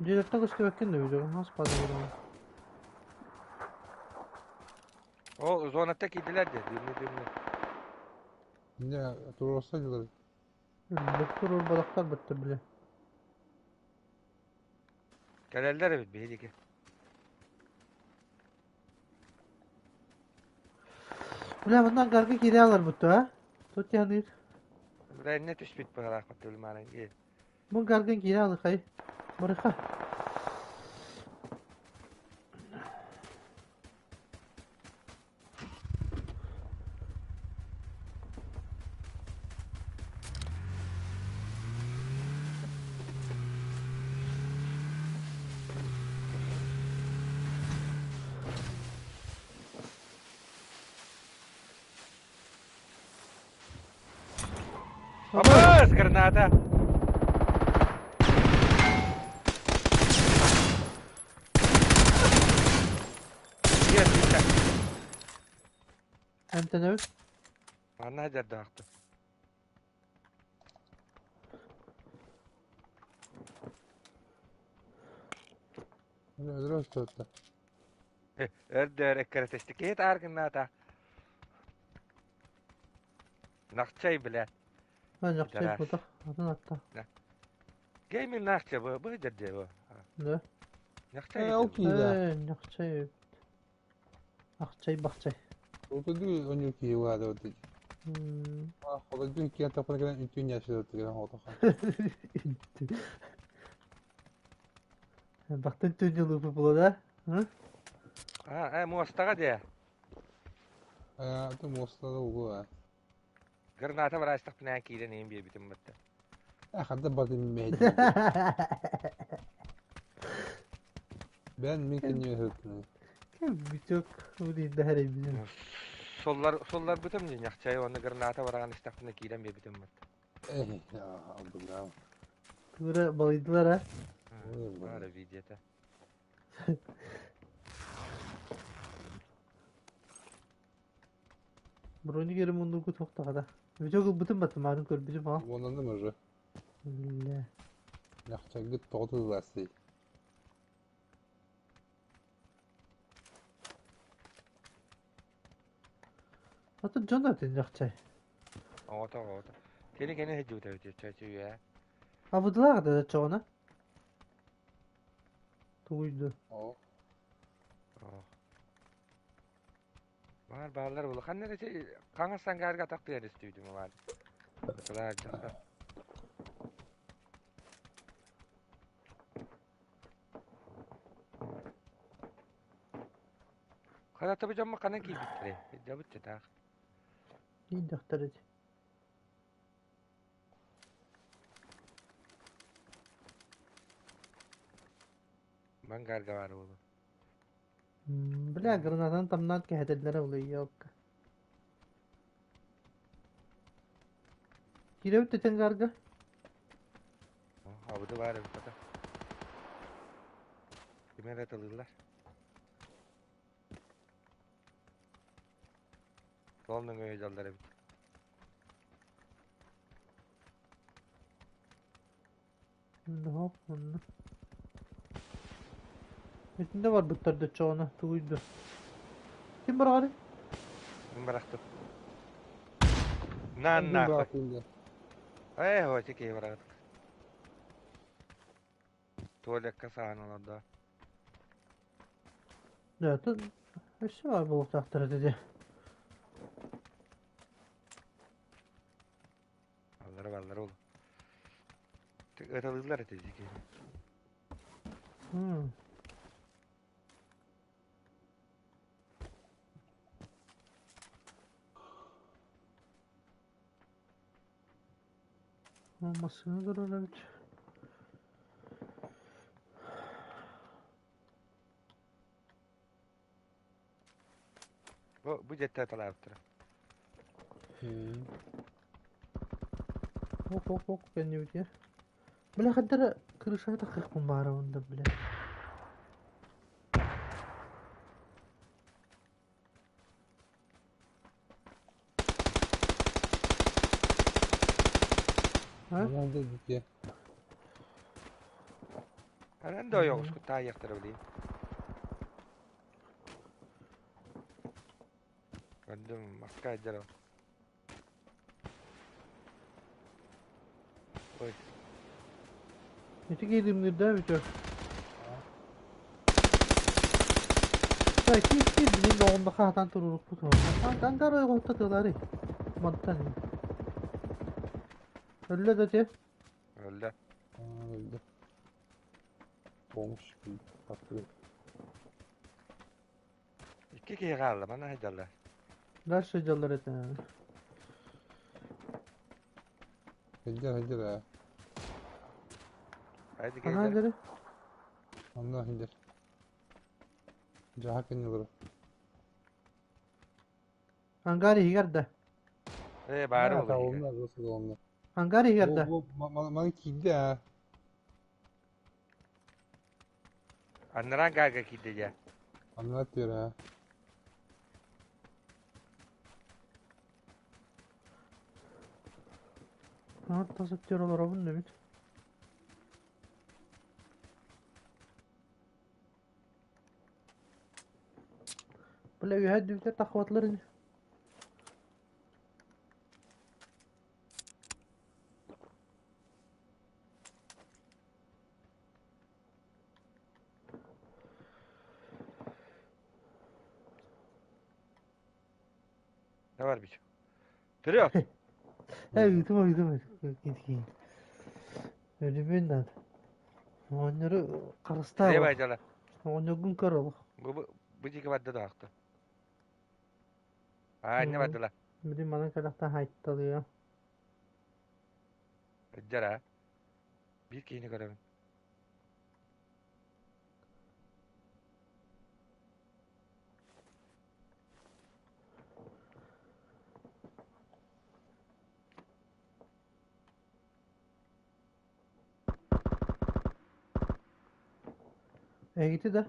Speaker 1: Дьиэлэртэн көстүбэккин да видео хас падалар
Speaker 3: Ол зонатта киирдилэр дии, дымны-дымны.
Speaker 4: Не туруорса дьылар.
Speaker 1: Доктор балактар бытты бile.
Speaker 3: Кэлэллэр эбит биһиги.
Speaker 1: Бля, мындан гарга кире алар бутtu ha. Тут yanıyor.
Speaker 3: Бля, инне түспүт быһалаах баттылмаанан киир.
Speaker 1: Бу гаргын кире алы хай. Барыха.
Speaker 3: Абыс, граната! Нет, бүттэ.
Speaker 1: Эмтенебит.
Speaker 3: Манна дьардаахты.
Speaker 4: Өлөрө өстөттө.
Speaker 3: Өрдөөр эккирэтисти киһи таар гыннаата. Нахчай бля.
Speaker 1: Нахчай
Speaker 3: Жарас.
Speaker 1: бутах. Атын атта.
Speaker 3: Геймин нахча бу, бу дьэрдэ бу.
Speaker 1: Да.
Speaker 3: Нахчай.
Speaker 4: Э, ол киһи
Speaker 1: Нахчай. Ахчай бахчай.
Speaker 4: Отодуу оньу киһи баада оту. Холодуу киһи тапына кэлэн үтүн яшыр оту хотоха.
Speaker 1: Бахтын түн жылы була да?
Speaker 3: А, э, муостаҕа дии.
Speaker 4: Э, аты муостада угу а.
Speaker 3: Граната бараастахпына киирэн иһин биэрбитим батта.
Speaker 4: Э, ханта батын мэйди. Бен мин кенни өтүн.
Speaker 1: Биток удин да хәрәй
Speaker 3: Соллар солларбытым дии нахчай уонна граната бараҕан истэхпинэ киирэн биэрбитим батта.
Speaker 4: Э, албынаа.
Speaker 1: Тура балыйдылар а.
Speaker 3: Баара видеота.
Speaker 1: Брони керим мундуку тоқтағада. Биток ылбытым баттым, арын көрбүтүм а.
Speaker 4: Онан уже.
Speaker 1: Бля.
Speaker 4: Нахчагыт тоғыту ласты.
Speaker 1: Аты жон атын жакчай.
Speaker 3: Оҕото оҕото. Кини кини сылдьыбыта эбит чачы үйэ.
Speaker 1: Абыдылар да чоҕуна. Тугуйду.
Speaker 4: О.
Speaker 3: Баар бааллар улахан эрэ хаҥас сангаарга атах тыан истибитим баар. Кылаар дьахтар. Хата бу дьоммут ханан киирбиттэрий? Дьабыт чытаах.
Speaker 1: Иийдэхтэр ити.
Speaker 3: Бангарга баар буолуо.
Speaker 1: Бля, гранатаны тамнаан кэһэтэллэрэ улуйуокка. Киирэбит да тенгарга?
Speaker 3: Абыды баар эбит хата. Кими эрэ тылыыллар. Суол нөҥүө дьаллар эбит.
Speaker 1: Онно онно. Итиннэ барбыттар да чоҕуна тугуй да. Ким быраҕарый?
Speaker 3: Мин бырахтым. На нахуй. Ээ, хоть киһи быраҕытык. Туалекка саһан олордо.
Speaker 1: Да, тут өссө баар буолуохтаахтар этэ дии.
Speaker 3: Аллара баллара ол. Ыталыыллар этэ дии киһини.
Speaker 1: Массыына турар эбит.
Speaker 3: Бу, бу дьиэттэ талаабыттара.
Speaker 1: Ок, ок, ок, кэннибитигэр. Бля, хаддара крышаҕа таххыахпын баарабын да, бля. А?
Speaker 4: Анан да дитя.
Speaker 3: Анан да ойоҕоску таайыахтара билигин. Көрдүм, маска айдара. Ой.
Speaker 1: Ити киирдимнирдээ бүтүөр. Так, киир киир билин оҕунда хаатан турурукпут. Ангар ойоҕотто тылары. Мантан. Өллө да те.
Speaker 3: Өллө.
Speaker 4: Öldü. Olmuş. Haklı.
Speaker 3: Икки киһи хаалла, мана сылдьаллар.
Speaker 1: Дальше сылдьаллар этэ.
Speaker 4: Сылдьар сылдьар ээ.
Speaker 3: Хайды
Speaker 1: Ханаа
Speaker 3: киһилэр.
Speaker 1: дьэрэ?
Speaker 4: Онно сылдьар. Дьаһа кэннилэрэ.
Speaker 1: Ангар иһигэр да.
Speaker 3: Ээ, баары
Speaker 4: Аа,
Speaker 3: буолуо иһигэр.
Speaker 4: табылынна, дос табылынна.
Speaker 1: Ангар иһигэр
Speaker 4: Бу
Speaker 1: да.
Speaker 4: бу маны киирдэ аа.
Speaker 3: Аннараа гаарга киирдэ дьэ.
Speaker 4: Аннара түөр аа.
Speaker 1: Наһаа тас өттүгэр олоробун да эбит. Бля, үөһээ дүлтэ таххыбатылар ини.
Speaker 3: Ne var bir şey? Вперед!
Speaker 1: Ээ, ыытыма, ыытыма. Өлүмүн наада. Оҕонньору харыстаа
Speaker 3: Левая дьала.
Speaker 1: Оҕонньоргун көр олох.
Speaker 3: Бу бу бу диэки барда да ахта. Аа, иннэ бардылар.
Speaker 1: Билин манан кэлэхтэн хайтталыа.
Speaker 3: Дьара. Биир киһини көрөбүн.
Speaker 1: Эһигити да?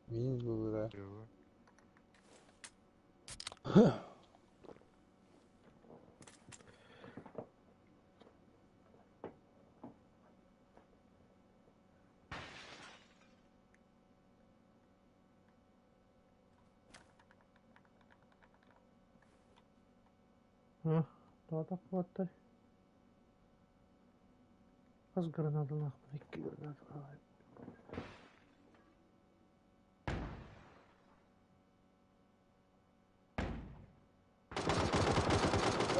Speaker 4: Миин булура.
Speaker 1: Тоҕо таххыбаттар? Хас гранаталаахпын? Икки гранаталаах.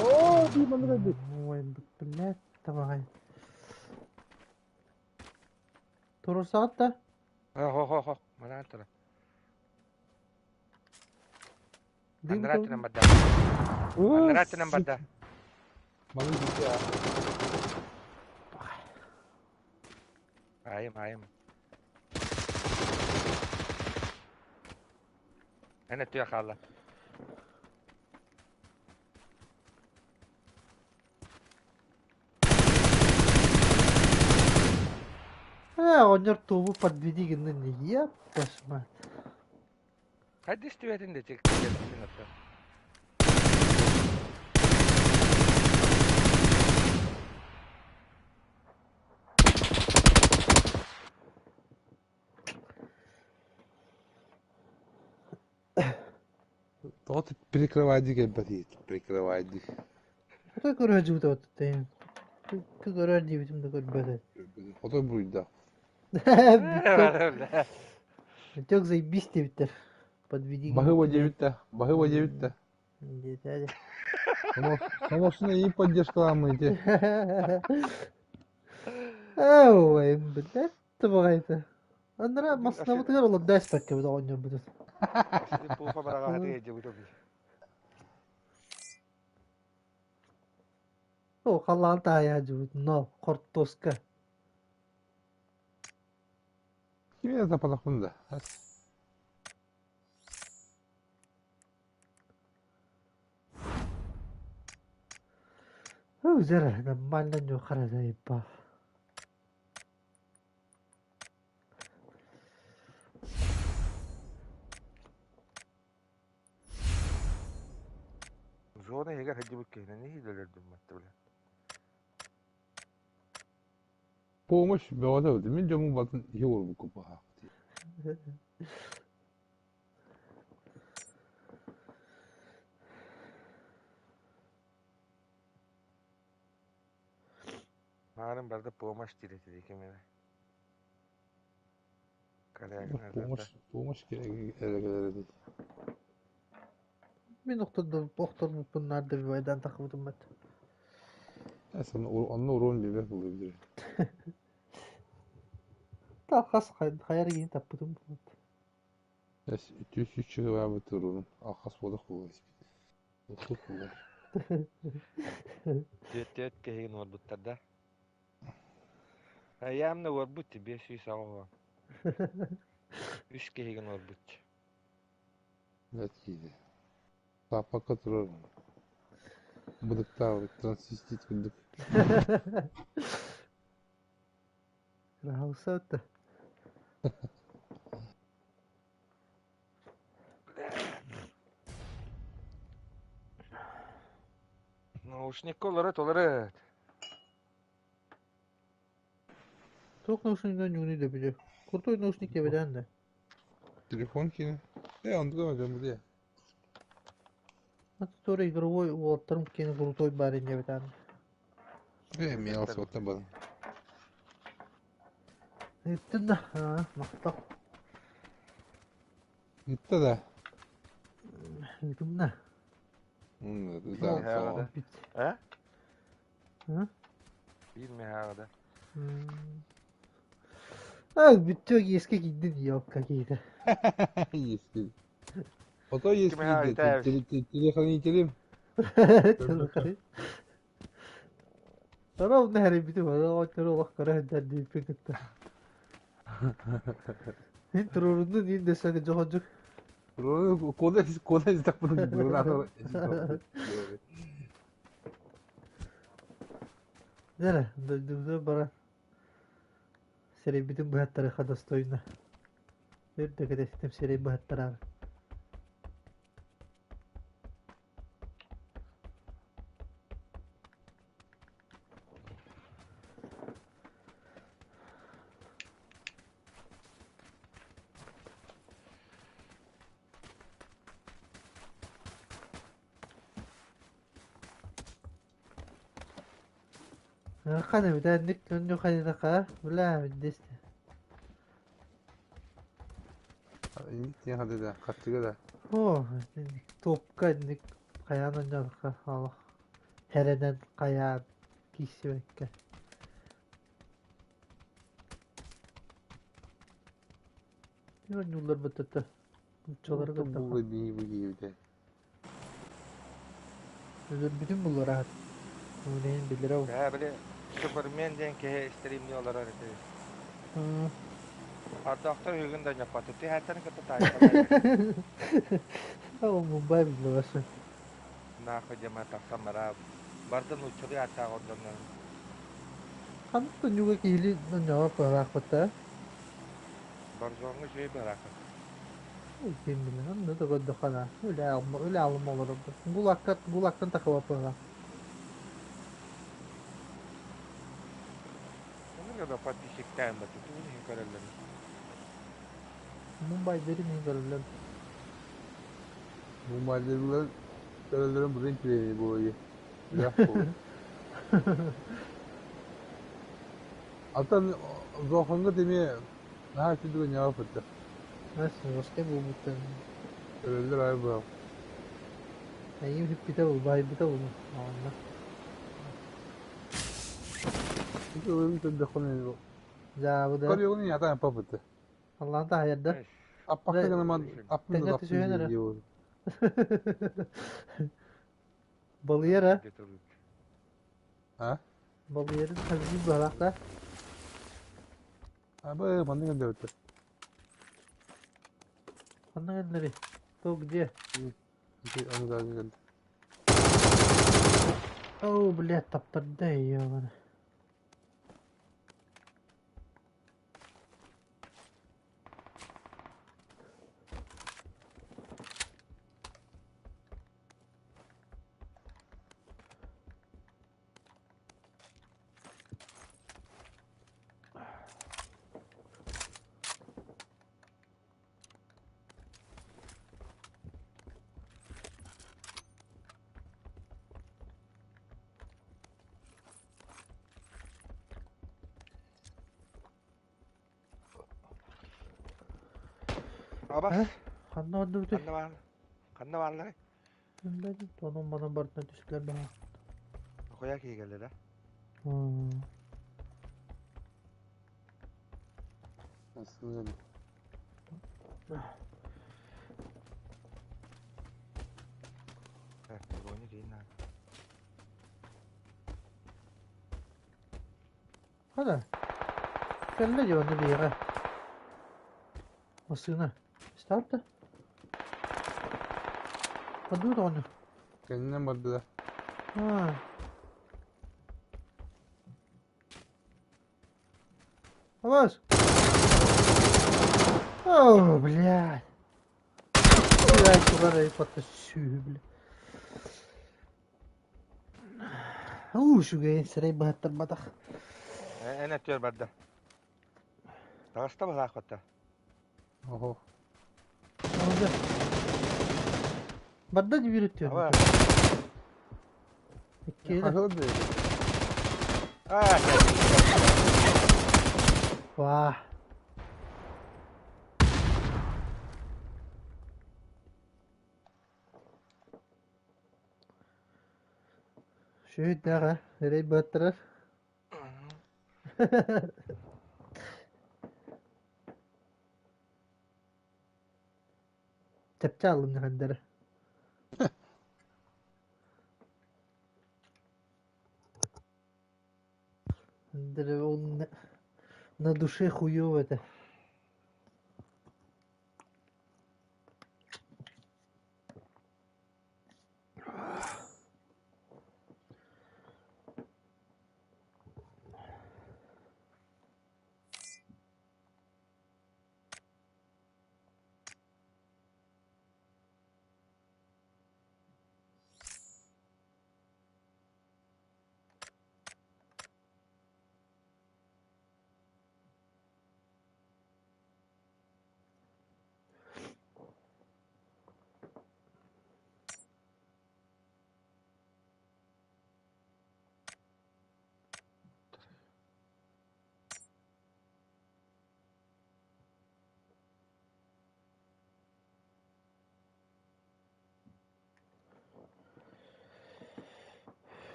Speaker 4: Оо, дии маннык өлбүт.
Speaker 1: Ой, блядь, давай. Туруорсаҕыт да?
Speaker 3: Хо хо хо, манаан тура. Анараа өттүнэн барда. Анараа өттүнэн барда.
Speaker 4: Маны дите.
Speaker 3: Айым, айым. Эн өттүгэр хаалла.
Speaker 1: Э, оҕонньор туобу подведи гыннын еб вашу мать.
Speaker 3: Хайда истибэтин да кэлбитин оттон.
Speaker 4: Тоҕо прикрывайдыы кэлбэтий? Прикрывайдыы.
Speaker 1: Отой көрөөччүбүт оттон. Көрөр диэбитим да көрбөтө.
Speaker 4: Отой буруйдаах.
Speaker 1: Биток заебись диэбиттэр. Подведи.
Speaker 4: Баһыыба диэбит да, баһыыба диэбит да.
Speaker 1: Диэтэ.
Speaker 4: Самосуна и поддержкаламмын ити.
Speaker 1: Ой, блядь, баҕайыта. Анара массыынабытыгар олордо эспэккэбит оҕонньорбутун.
Speaker 3: Пуха бараҕаһатыгар дьыбыта
Speaker 1: О, халлаан таайаа дьыбыт, но хортуоска.
Speaker 4: Кими запалахпын да.
Speaker 1: Узера, нормально нюхара заебал.
Speaker 3: Зона иһигэр сылдьыбыт киһинэн иһиилэлэрдим батта билэ.
Speaker 4: Помощь бөҕөтө эбит. Мин дьоммун батын иһи уорбуккун баһаах.
Speaker 3: Маарым барда помощь диир этэ ким эрэ.
Speaker 4: Помощь, помощь эрэ кэлэр эбит.
Speaker 1: Мин охторбуппун наар добивайдаан таххыбытым бат.
Speaker 4: Онно уруон биэрбэт буолуо билэр.
Speaker 1: Та хас хайар игини таппытым буолуот.
Speaker 4: Үтүс үч чыгыбаабыт уруун алхас буолах буолуо испит. Охтук буолар.
Speaker 3: Түөрт киһигин уорбуттар да. Айаамна уорбут 580. Үс киһигин уорбут.
Speaker 4: Бэт киирдэ. Сааппакка турар быдыктаабыт трансвестит курдук.
Speaker 1: Раһалса
Speaker 3: Наушникка олорот олорот.
Speaker 1: Туох наушнигынан ньууну да билэр. Крутой наушник диэбэтээн да.
Speaker 4: Телефон кини. Э, онтуга дьон билиэ.
Speaker 1: Который игровой уолаттарым кини крутой барин диэбэтээн.
Speaker 4: Э, мелс оттон барын.
Speaker 1: Ыыттын да, аа, махтал.
Speaker 4: Ыытта да.
Speaker 1: Ыытымна.
Speaker 4: Да,
Speaker 3: А? Биир миһааҕыда.
Speaker 1: А, бүттүк иэскэ киирдин ёлка какие-то.
Speaker 4: Иэскэ. Ото иэскэ киирдин. Телохранителем.
Speaker 1: Ровно хэрийбитим, оҕонньору олох көрө сылдьар диэбиппин кытта. Мин туруоруннун иин да саҥа дьоҕодьук.
Speaker 4: Куда куда истэхпин
Speaker 1: Дьэ, дойдубутугар баран сирэйбитин быһаттарыахха достойно. Өр да кэтэстим сирэй быһаттараары. Хана бүтэнник онньу хайдаха бля десте.
Speaker 4: Инник хады да, хаттыга да.
Speaker 1: О, топка инник хайаан онньоодохха олох хэрэнэн хайаан киирсибэккэ. Оонньууллар быттата нууччалары
Speaker 4: Бу
Speaker 1: кытта
Speaker 4: бу бу киһибитэ.
Speaker 1: Өлөрбүтүн буллар аһат. Ол иһин билэрэ ол.
Speaker 3: Ээ, били Супермен диэн киһи стримни олорор этэ. Ардахтар үһүгүн да ньаппаты. Түһээттэрин кытта таайбата.
Speaker 1: Ол Мумбай билбэс.
Speaker 3: Нахуй диэмэ тахсан бараа. Барда нууччалыы ааттаах ордоннор.
Speaker 1: Ханнык тонньуга киһили ньоҕо пыһалаахпыта?
Speaker 3: Боржоҥҥа үчүгэй быһараахпыт.
Speaker 1: Ким билэр, онно да көрдөххө үлэ үлэ алым олоробут. Гулакка гулактан тахыбаппыһа.
Speaker 3: Онно да подписчиктээн баты тугун иһин көрөллөр.
Speaker 1: Мумбайдары мин көрөллөр.
Speaker 4: Мумбайдыылар көрөллөрүн бу интириэһинэй буолуо Үрэх буолуо. Алтан Зоохоҥҥо эмиэ наһаа үчүгэй ньаҕа сылдьар.
Speaker 1: Жесткай буолбуттар.
Speaker 4: Көрөллөр аайы быһа.
Speaker 1: Эйим сүппүтэ бул, байбыта бул. Онно.
Speaker 4: Ити ылын көрдөххүнэ
Speaker 1: Дьаабыда.
Speaker 4: Көрүөҕүн ятаан папыты.
Speaker 1: Аллаан таһайарда.
Speaker 4: Аппакка гынаман аппын
Speaker 1: Тэҥҥэ
Speaker 4: да
Speaker 1: түсүһэн эрэ.
Speaker 4: дии ол.
Speaker 1: Балыйар а?
Speaker 4: А?
Speaker 1: Балыйарын хазыы быһалаах да?
Speaker 4: Абы маннык өллөрбүттэр.
Speaker 1: Ханна кэллэри? То где?
Speaker 4: Ити аны да кэлdi.
Speaker 1: О, блядь, таптарда ебаный.
Speaker 3: Аба.
Speaker 1: Ханна ордубутуй?
Speaker 3: Ханна баар? Ханна бааллар?
Speaker 1: Билбэтим. Онон манан барытынан түстүлэр баҕа.
Speaker 3: Хойа киһи кэллэ да? Броня кейин
Speaker 1: Хана. Кэллэ дии онно биһиэхэ. Массыына. Старта. Подуй оҕонньор.
Speaker 4: Кэннинэн бардылар.
Speaker 1: Аа. Авас! О, блядь. Блядь, куда я подтащу, блядь. Уу, үчүгэй, сирэй быһаттарбатах.
Speaker 3: Эн өттүөр барда. Таҕыста быһаахпатта.
Speaker 4: Оһо.
Speaker 1: Барда биир өттүөр.
Speaker 3: Аба.
Speaker 1: Иккиэ.
Speaker 4: Хаһыл да.
Speaker 3: Аа,
Speaker 1: Ваа. Шүүдэҕэ, эрэй быһаттарар. Чэпчэ алым дьахандара. Ол на душе хуёво это.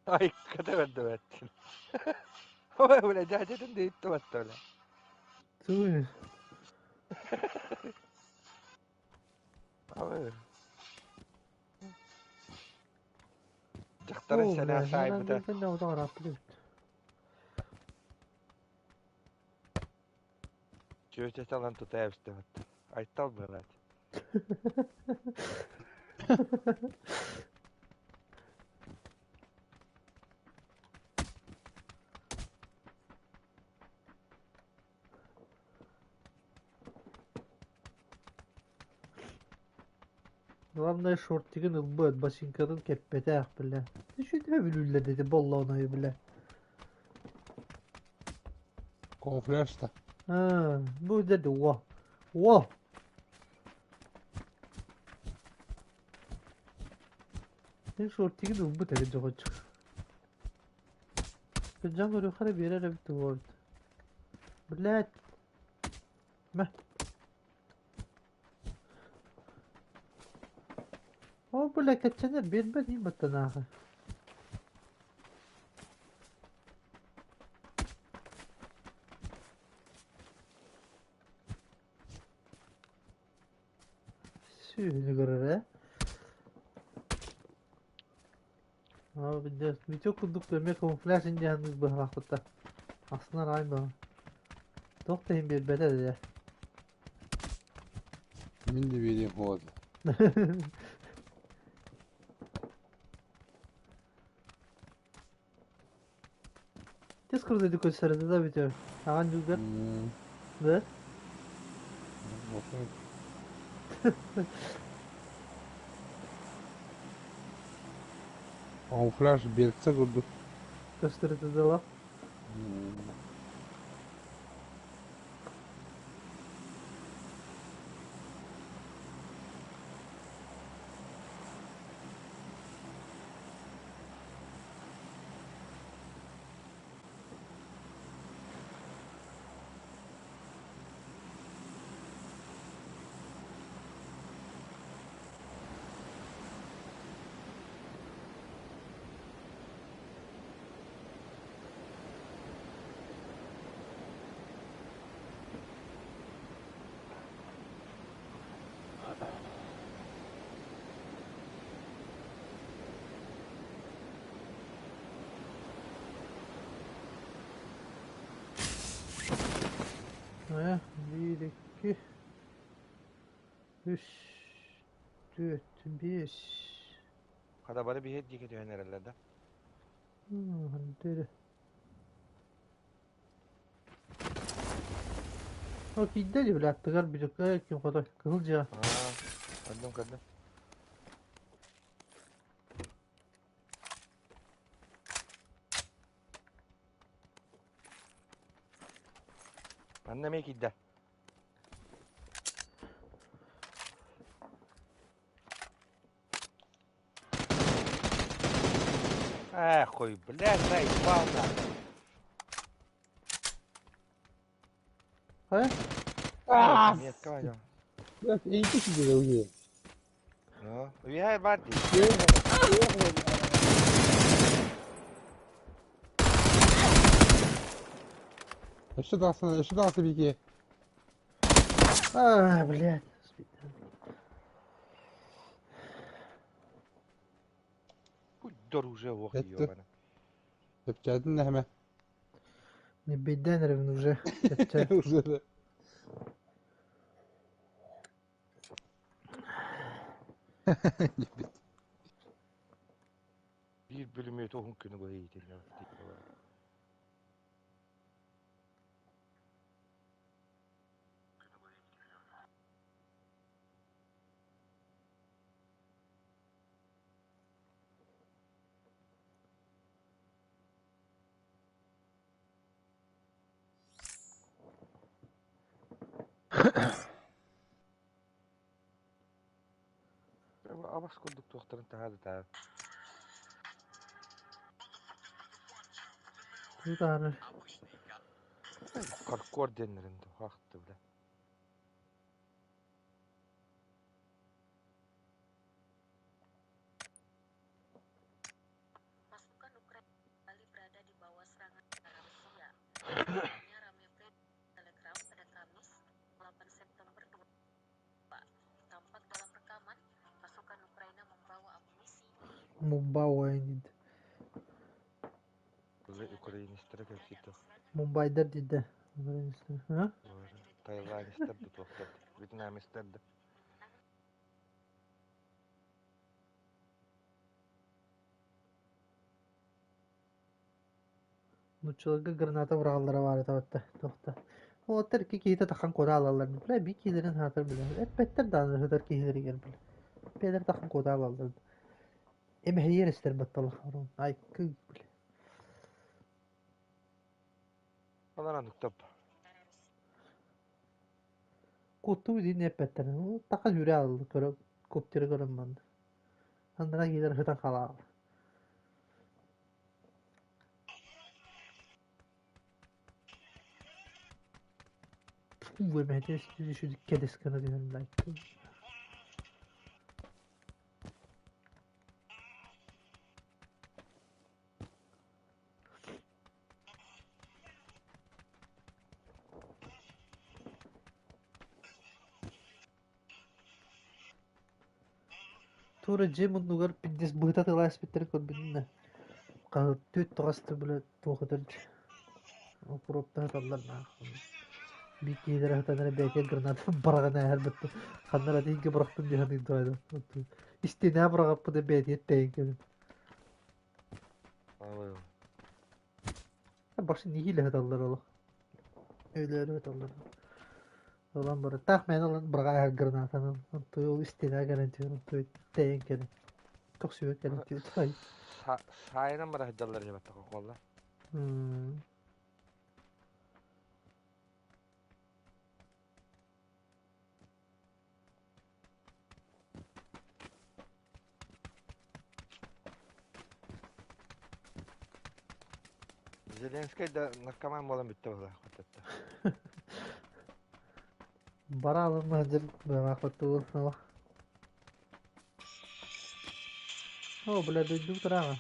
Speaker 3: Айка да бэрдэ Ой, бля, дядя дейт батта, бля.
Speaker 1: Туй.
Speaker 3: Ой. Дьахтарын
Speaker 1: Оо,
Speaker 3: сэнэ
Speaker 1: бля,
Speaker 3: саайбыта. Чүөчэ талан тута эбистэ батта. Айтал быһалаат.
Speaker 1: Главное шортигын ылбыт, бачыыҥкатын кэппэтэх, бля. Үчүгэй бүлүүллэр диэтэ боллоонойу, бля.
Speaker 4: Камуфляж да.
Speaker 1: А, бу деді о. О! Эн шортигын ылбыт эбит доҕоччук. Кырдьан көрүөххэ эрэ биэрэр эбит дуо Блядь. Мэ. О, бля, кэччэнэр биэрбэт иин баттанааҕы. Сүөһүнү көрөр ээ. Аа, билдэ, Витек курдук эмиэ камуфляж индианнык быһалаахпыта. Ахсынан аайын баҕа. Туох да иһин биэрбэтэ да.
Speaker 4: Мин да биэриэм суоҕа.
Speaker 1: Тез курдук көстөрөтө да бүтүөр. Аҕан дьулгар. Да?
Speaker 4: Камуфляж берца курдук.
Speaker 1: Көстөрөтө дала. Э, биир, икки, үс, түөрт, биэс.
Speaker 3: Хата бары биһиэт диэки түһэн эрэллэр да.
Speaker 1: Хантыыры. Ол киирдэ дии, били аттыгар бүтүккэ ким хотой, кыһыл дьиэҕэ.
Speaker 3: Аа, көрдүм көрдүм. Манна эмиэ киирдэ. Эх, хуй, блядь, заебал нахуй.
Speaker 1: Хайа?
Speaker 4: Аа!
Speaker 3: Метка возьмем.
Speaker 4: Блядь, эйки сидели уже.
Speaker 3: Ну, уезжай, Барти.
Speaker 4: Өссө тахсан, өссө тахса бики.
Speaker 1: А, блядь.
Speaker 3: Будь уже ох,
Speaker 4: Это-
Speaker 3: ёбана.
Speaker 4: Чэпчээтин нэһэмэ.
Speaker 1: Не бейден ревн уже. Чэпчэ.
Speaker 4: Уже да.
Speaker 3: Биир бүлүмүөтү уһун күнү быһа иитиллэр. Абас курдук туохтарын таһаады таа.
Speaker 1: Тутаары.
Speaker 3: Каркор диэннэрин туһаахты бля.
Speaker 1: Мумбауа диде.
Speaker 3: Украинецтара кэлситтэх.
Speaker 1: Мумбайдар диде. А?
Speaker 3: Таиландецтар да туохтар, вьетнамецтар да.
Speaker 1: Нууччаларга граната быраҕаллара баара табатта туохта. Уолаттар икки киһитэ тахан куота аалаллар бля биир киһилэрин аһатар бля эппэттэр даҕаны ыһытар киһилэригэр бля бэйэлэрэ тахан куота аалаллар эмэһийэр истэр батталах айкы бля
Speaker 3: Олорон топ.
Speaker 1: Куттуу диэн эппэттэр тахан үрэ аалаллар көрө коптеры көрөн манна анараа киһилэр ыһытан халаалар Эмэһэтэ кэдэс гына түһэн Туора дьиэ муннугар пиздец быһыта тыла испиттэрин көрбүтүм да түөт тоҕосто бile туох этэр укроптаһа таллар биир киһилэрэ сытан эрэ бэйэтигэр граната быраҕан ааһар бытта ханна эрэ тииҥҥэ бырахтым дии саныыр истиэнэҕэ быраҕаппыта бэйэтигэр тэйэн кэлин Башы нэһиилэ сыталлар олох өлөөрү сыталлар ылан баран таах мээнэ ылан быраҕа ааһар гранатанан онтуй ол истиэнэҕэ кэлэн түһэн онтуй тэйэн кэлэн көхсүгэр кэлэн түһэн
Speaker 3: Саайынан бара сылдьаллар дьэ баттаха холла. Зеленскэй да наркоман буолан бүттэ буолар хототто.
Speaker 1: Бара алынма сылдьар быһалаах О, бля, дойду утраҕа.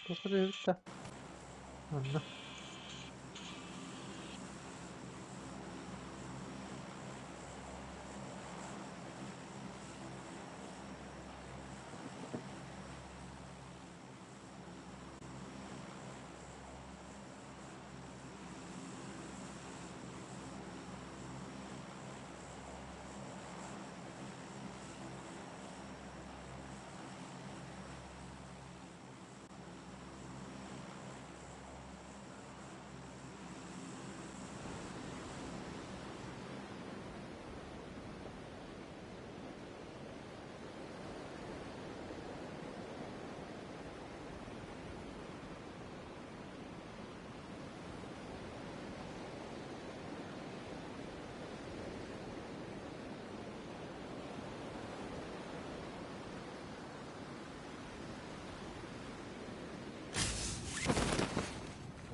Speaker 1: Туохха да да. Манна.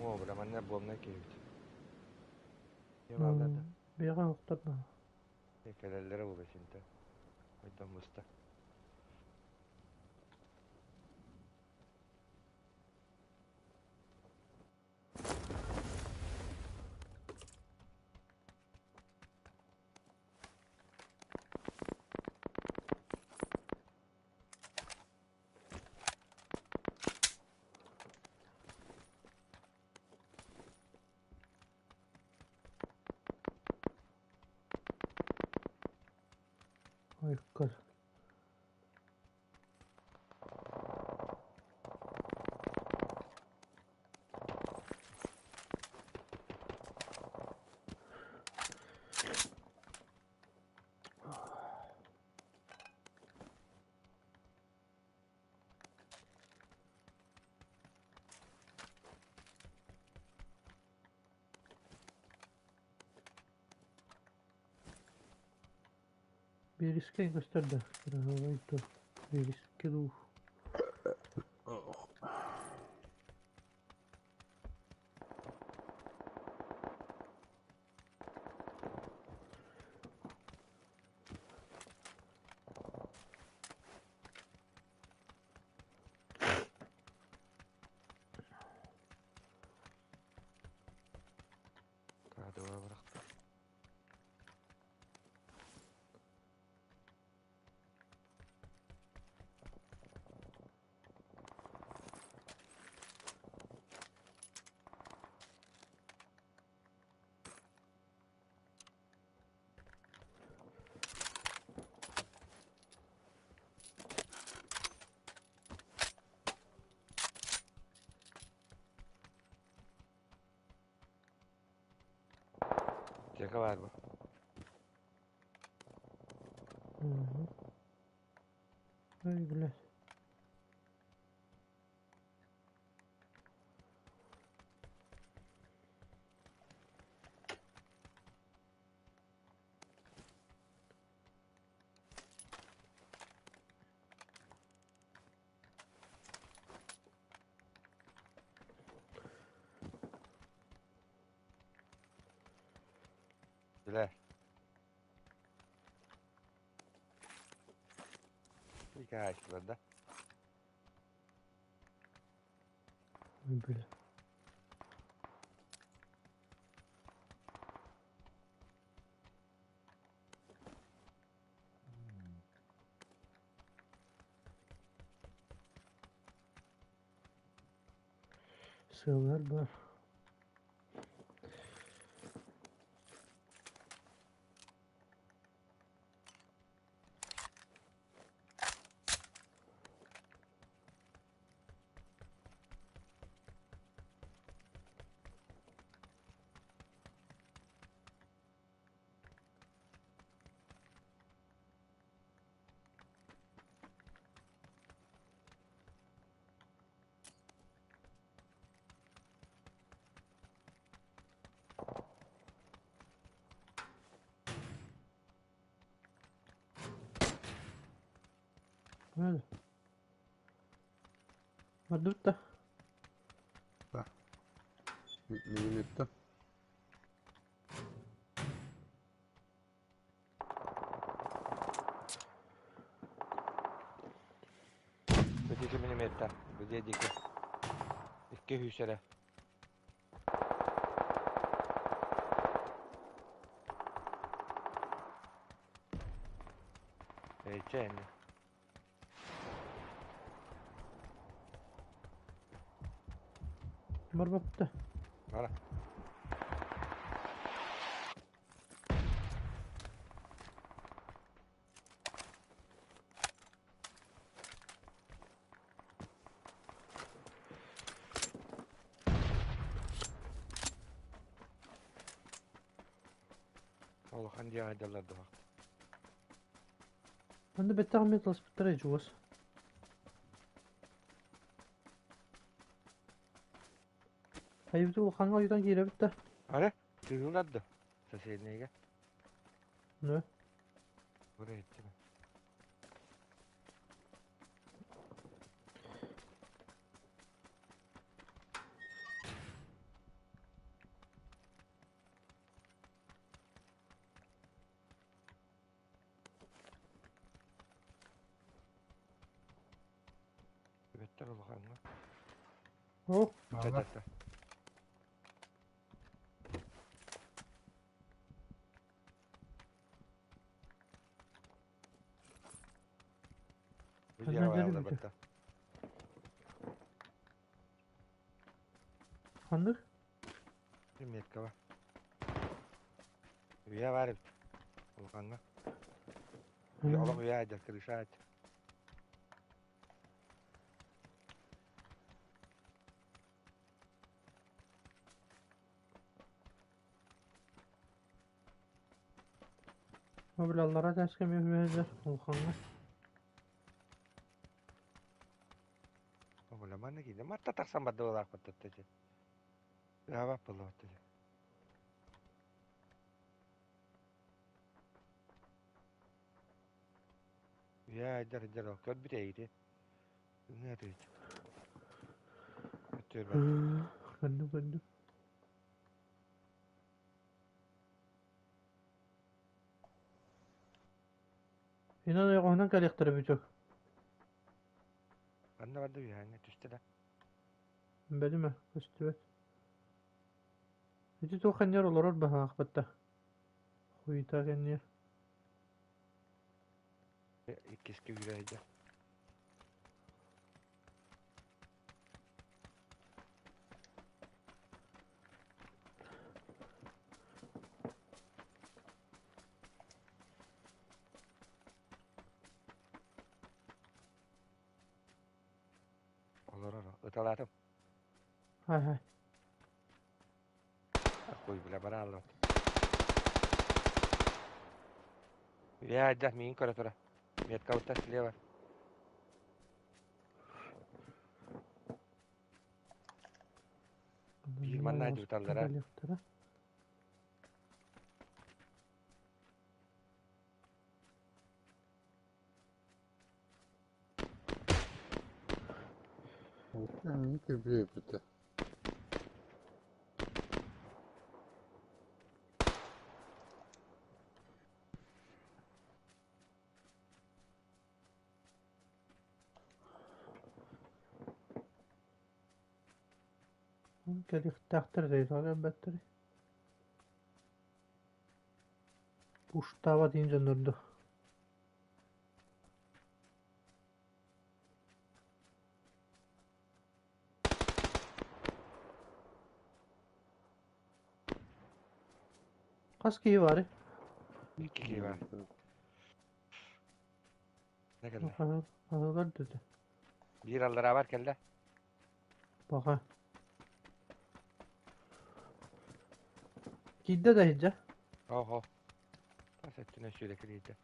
Speaker 3: О, бля, манна буомна киһибит. Ким алларда?
Speaker 1: Бэйэҕэ охтор да.
Speaker 3: Кэлэллэрэ буолуо синтэ. Ойдон буста.
Speaker 1: Айкар. Биэрискэ көстөр да кыраһыабай тыл биэрискэ дуу
Speaker 3: Аптека бар бу.
Speaker 1: Ой, блядь.
Speaker 3: Билэр. Икки да.
Speaker 1: Ой, бля. Сылар бар. Hadi. Hadi bitti.
Speaker 4: Миниметтэ.
Speaker 3: Бу диэки миниметтэ. Бу диэки. Икки hüsere. Эйчэ эми.
Speaker 1: Бар бапты.
Speaker 3: Бара. Улахан диэн айдаллар да.
Speaker 1: Анда беттагы метал спыттар жуас. Айыбты улаханга уйдан кире битте.
Speaker 3: Ары, тыгылар да. Соседнийге.
Speaker 1: Ne?
Speaker 3: Buraya gitti mi? Беттер улаханга.
Speaker 1: О,
Speaker 4: Баалар.
Speaker 3: Тата.
Speaker 1: Ханна
Speaker 3: Видео
Speaker 1: дери бүтү.
Speaker 3: батта.
Speaker 1: ханнык?
Speaker 3: Метка бар. Уя бар бит. Улаханга. Уя уя айдар крыша.
Speaker 1: Мобилаллара тәскә мөһмәзләр улаханга.
Speaker 3: Ола маны киде. Матта таксан барды олақ баттат. Я бап болот. Уя айдар айдар көр бит эйди. Не дейт. Өтөр бар.
Speaker 1: Көрдүм, көрдүм. Инан ойгонан калектер бүтөк.
Speaker 3: Анна барды уяңа түстө да.
Speaker 1: Белиме, көстүбөт. Ити туханнер олорор баһаах батта. Хуйта кенне.
Speaker 3: Иккиске үйрәйді. Олар ара. Ыталатым.
Speaker 1: Хай хай.
Speaker 3: Кой биле бара алат. Үөһэ миигин көрө тура. Меткабыттан слева. Биир манна дьыбыталлара.
Speaker 4: Кирбиэппитэ.
Speaker 1: Кэлиэхтээхтэр да кэлбэттэр. Пуштаабат иин дьоннорду. Хас киһи баарый?
Speaker 3: Икки киһи баар. Не кэллэ?
Speaker 1: Хаһыгар деді.
Speaker 3: Биир аллараа бар кэллэ.
Speaker 1: Баха. Киирдэ да иһирдьэ.
Speaker 3: Оһо. Тас өттүнэн сүүрэ киирдэ.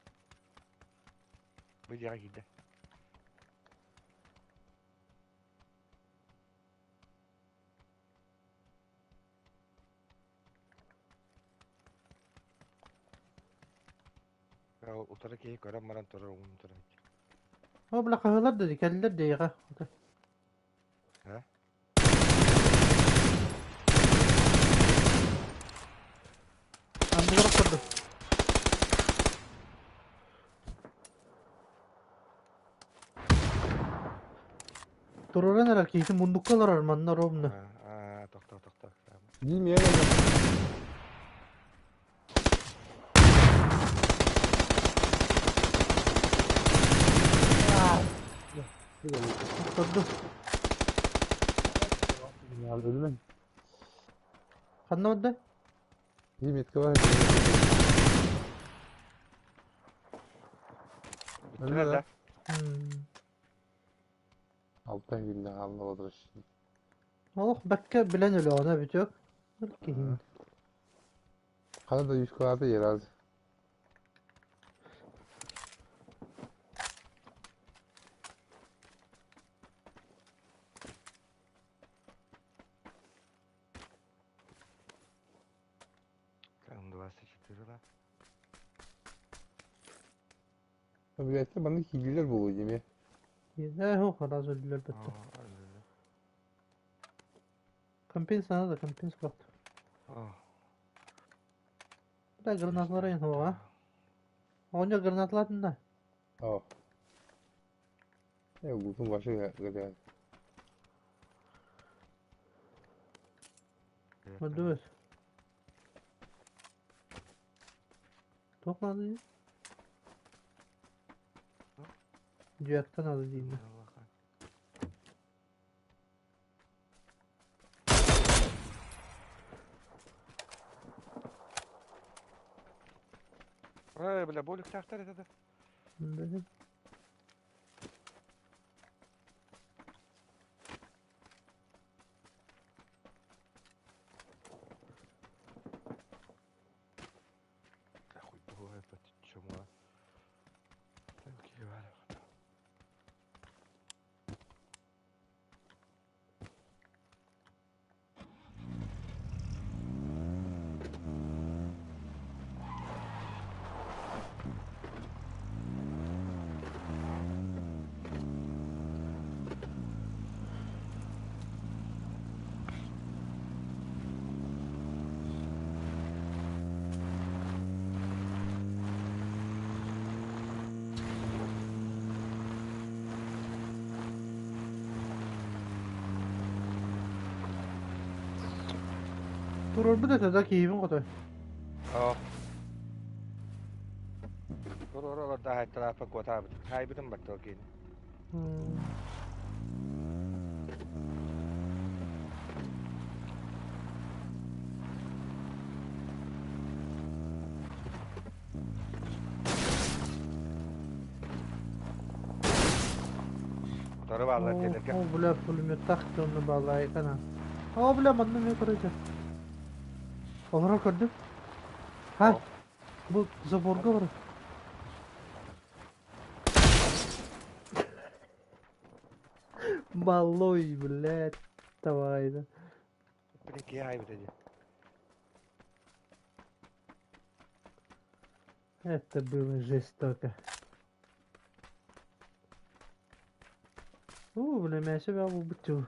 Speaker 3: Бу дьиэҕэ киирдэ. Утары киһи көрөн баран турар уун турар.
Speaker 1: О, бля, хаһыылар да кэллэр диэҕэ.
Speaker 3: Ха?
Speaker 1: Анныгар охторду. Туруран эрэр киһитин мундукка олорор манна ровно.
Speaker 3: Тохтоо, тохтоо.
Speaker 4: Дии
Speaker 1: Охторду.
Speaker 4: Өлүмэн.
Speaker 1: Ханна барда?
Speaker 4: Дии метка бар.
Speaker 3: Бүттүлэр да?
Speaker 4: Алтан күннэ хаалла возвращение.
Speaker 1: Олох бэккэ билэн өлөҕүнэ бүтүөк. Киһин.
Speaker 4: Хана да үс кылааты ераз.
Speaker 3: Там 24 да.
Speaker 4: Билээттэ маннык киирдилэр буолуо дии
Speaker 1: Ээ, хараас өлдүлэр бэтте. Компенс надо, компенс бат. Да, гранаталар ен хоға. Оҕонньор гранаталаатын да.
Speaker 4: Оо. Э, бутун башы гыдаа.
Speaker 1: Öldürmez. Туох наада дии? Дьүөктэн наада дииллэр.
Speaker 3: Ой, бля, болүктаахтар это да.
Speaker 1: Блин.
Speaker 3: Хуй бывает, чума. Так,
Speaker 1: Турарбыт этэ да киһибин хотой.
Speaker 3: Оо. Туруору олордо хаайталааппа куотаабыт. Хаайбытым баттал киини. Утары бааллар дьиэлэргэ.
Speaker 1: О, бля, пулеметтах дьонну бааллаайкана. О, бля, манна эмиэ короче. Олорор көрдүм. Хай, бу заборга бар. Малой, блядь, давай, да.
Speaker 3: Блин, киһи аайбыта дии.
Speaker 1: Это было жестоко. Уу, бля, мэ себя убытил.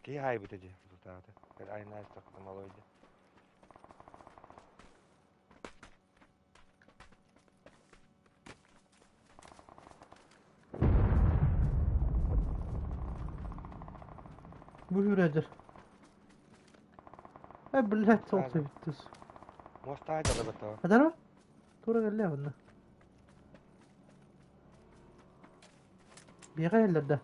Speaker 3: Киһи аайбыта дии. Тутаата. Айна астахта малой дии.
Speaker 1: Бу үрәдер. Э, блядь, сол сөбүттүс.
Speaker 3: Мостаа дьалабата.
Speaker 1: Адарба? Тура кэллэ онно. Биэҕэ иһэллэр да.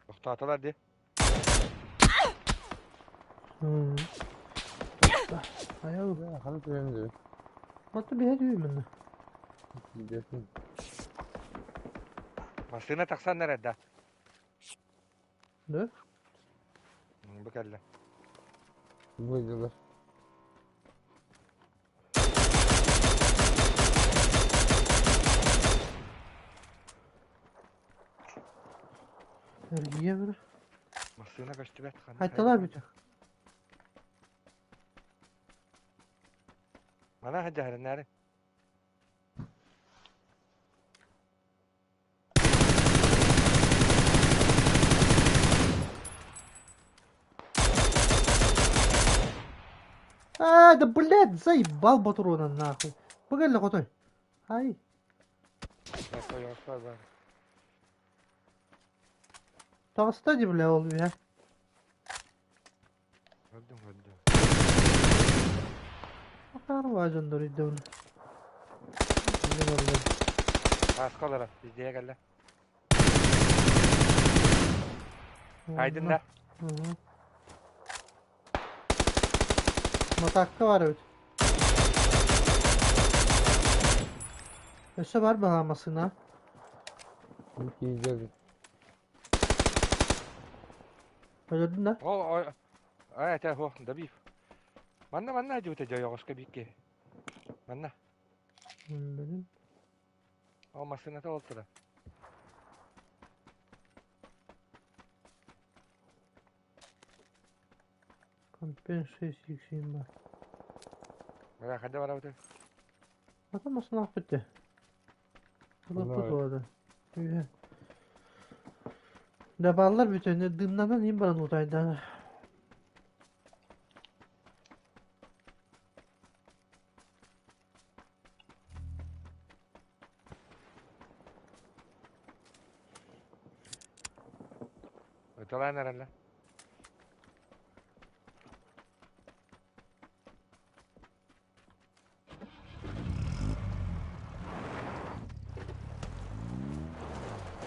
Speaker 3: Тохтоотолор дии.
Speaker 1: Айыл.
Speaker 4: Ханы түһэн дии.
Speaker 1: Мата биһэ дүү манна.
Speaker 4: Билбэтим.
Speaker 3: Массыына тахсан эрэр да.
Speaker 1: Да?
Speaker 3: Бу кэллэ.
Speaker 4: Бу дьылар.
Speaker 1: Эргийэ бара.
Speaker 3: Массыына көстүбэт.
Speaker 1: Хайталар бүтэ.
Speaker 3: Мана хадьаһарыннаары.
Speaker 1: А, да блядь, заебал патрона нахуй. Погоди, хотой. Ай. Таҕыста дии, бля, ол үһэ.
Speaker 3: Көрдүм, көрдүм.
Speaker 1: Акаарва дьоннор өйдөбүл.
Speaker 3: Пааска олорор, биздиэ кэллэ. Айдын да.
Speaker 1: Матакка бар эбит. Өссө бар баҕа массыына.
Speaker 4: Киирдэ.
Speaker 1: Өлөрдүн да?
Speaker 3: Ол, ай, это, хо, добив. Манна, манна, дьута дьойоҕоско бикки. Манна.
Speaker 1: Билим.
Speaker 3: Ол массыыната ол тура.
Speaker 1: Компен 6 иксин бар.
Speaker 3: Бара хадда барабыты.
Speaker 1: Ата массыына аппытты. Улаппыт буолада. Үһэ. Дабааллар бүтэннэр дымнанан иһин баран утайдаан.
Speaker 3: Ыталаан эрэллэр.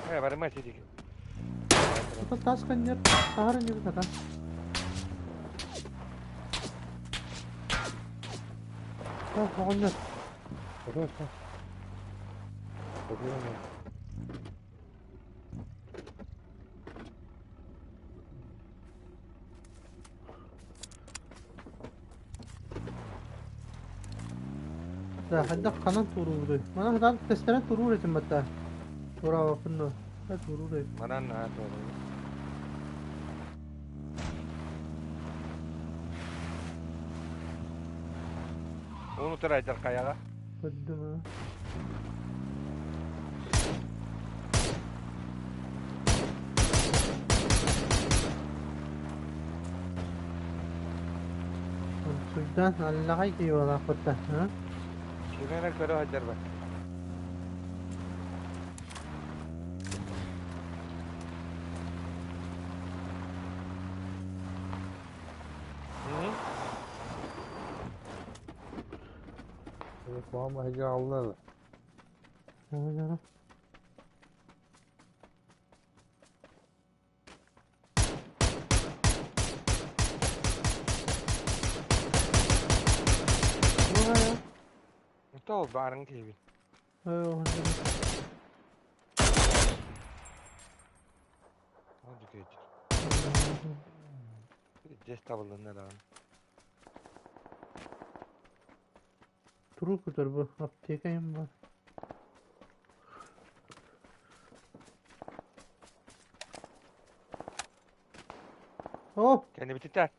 Speaker 3: Э, барыма сидик.
Speaker 1: Ата тас каннер, сахар иннибит ата. Так, оҕонньор.
Speaker 4: Хорошо. Попробуем.
Speaker 1: Да, хайдах ханан туруулуй? Манан хатан тэстэрэн туруур этим батта. Тураабаппын дуо? Туруур эбит.
Speaker 3: Манан наһаа туоруур. Ууну турайдар хайаҕа.
Speaker 1: Көрдүм аа. Суйдаан аллаҕай киһи буолаахпытта, а?
Speaker 3: Кими эрэ көрө сылдьарбат.
Speaker 4: Мама хиджаллар.
Speaker 1: Ага. Ага.
Speaker 3: Тоол баарыҥ киһибин.
Speaker 1: Ой,
Speaker 3: диэки Дьэс табыллынна даҕаны.
Speaker 1: Туруу көтөр бу аптека им бар. О!
Speaker 3: Кэннибититтэн.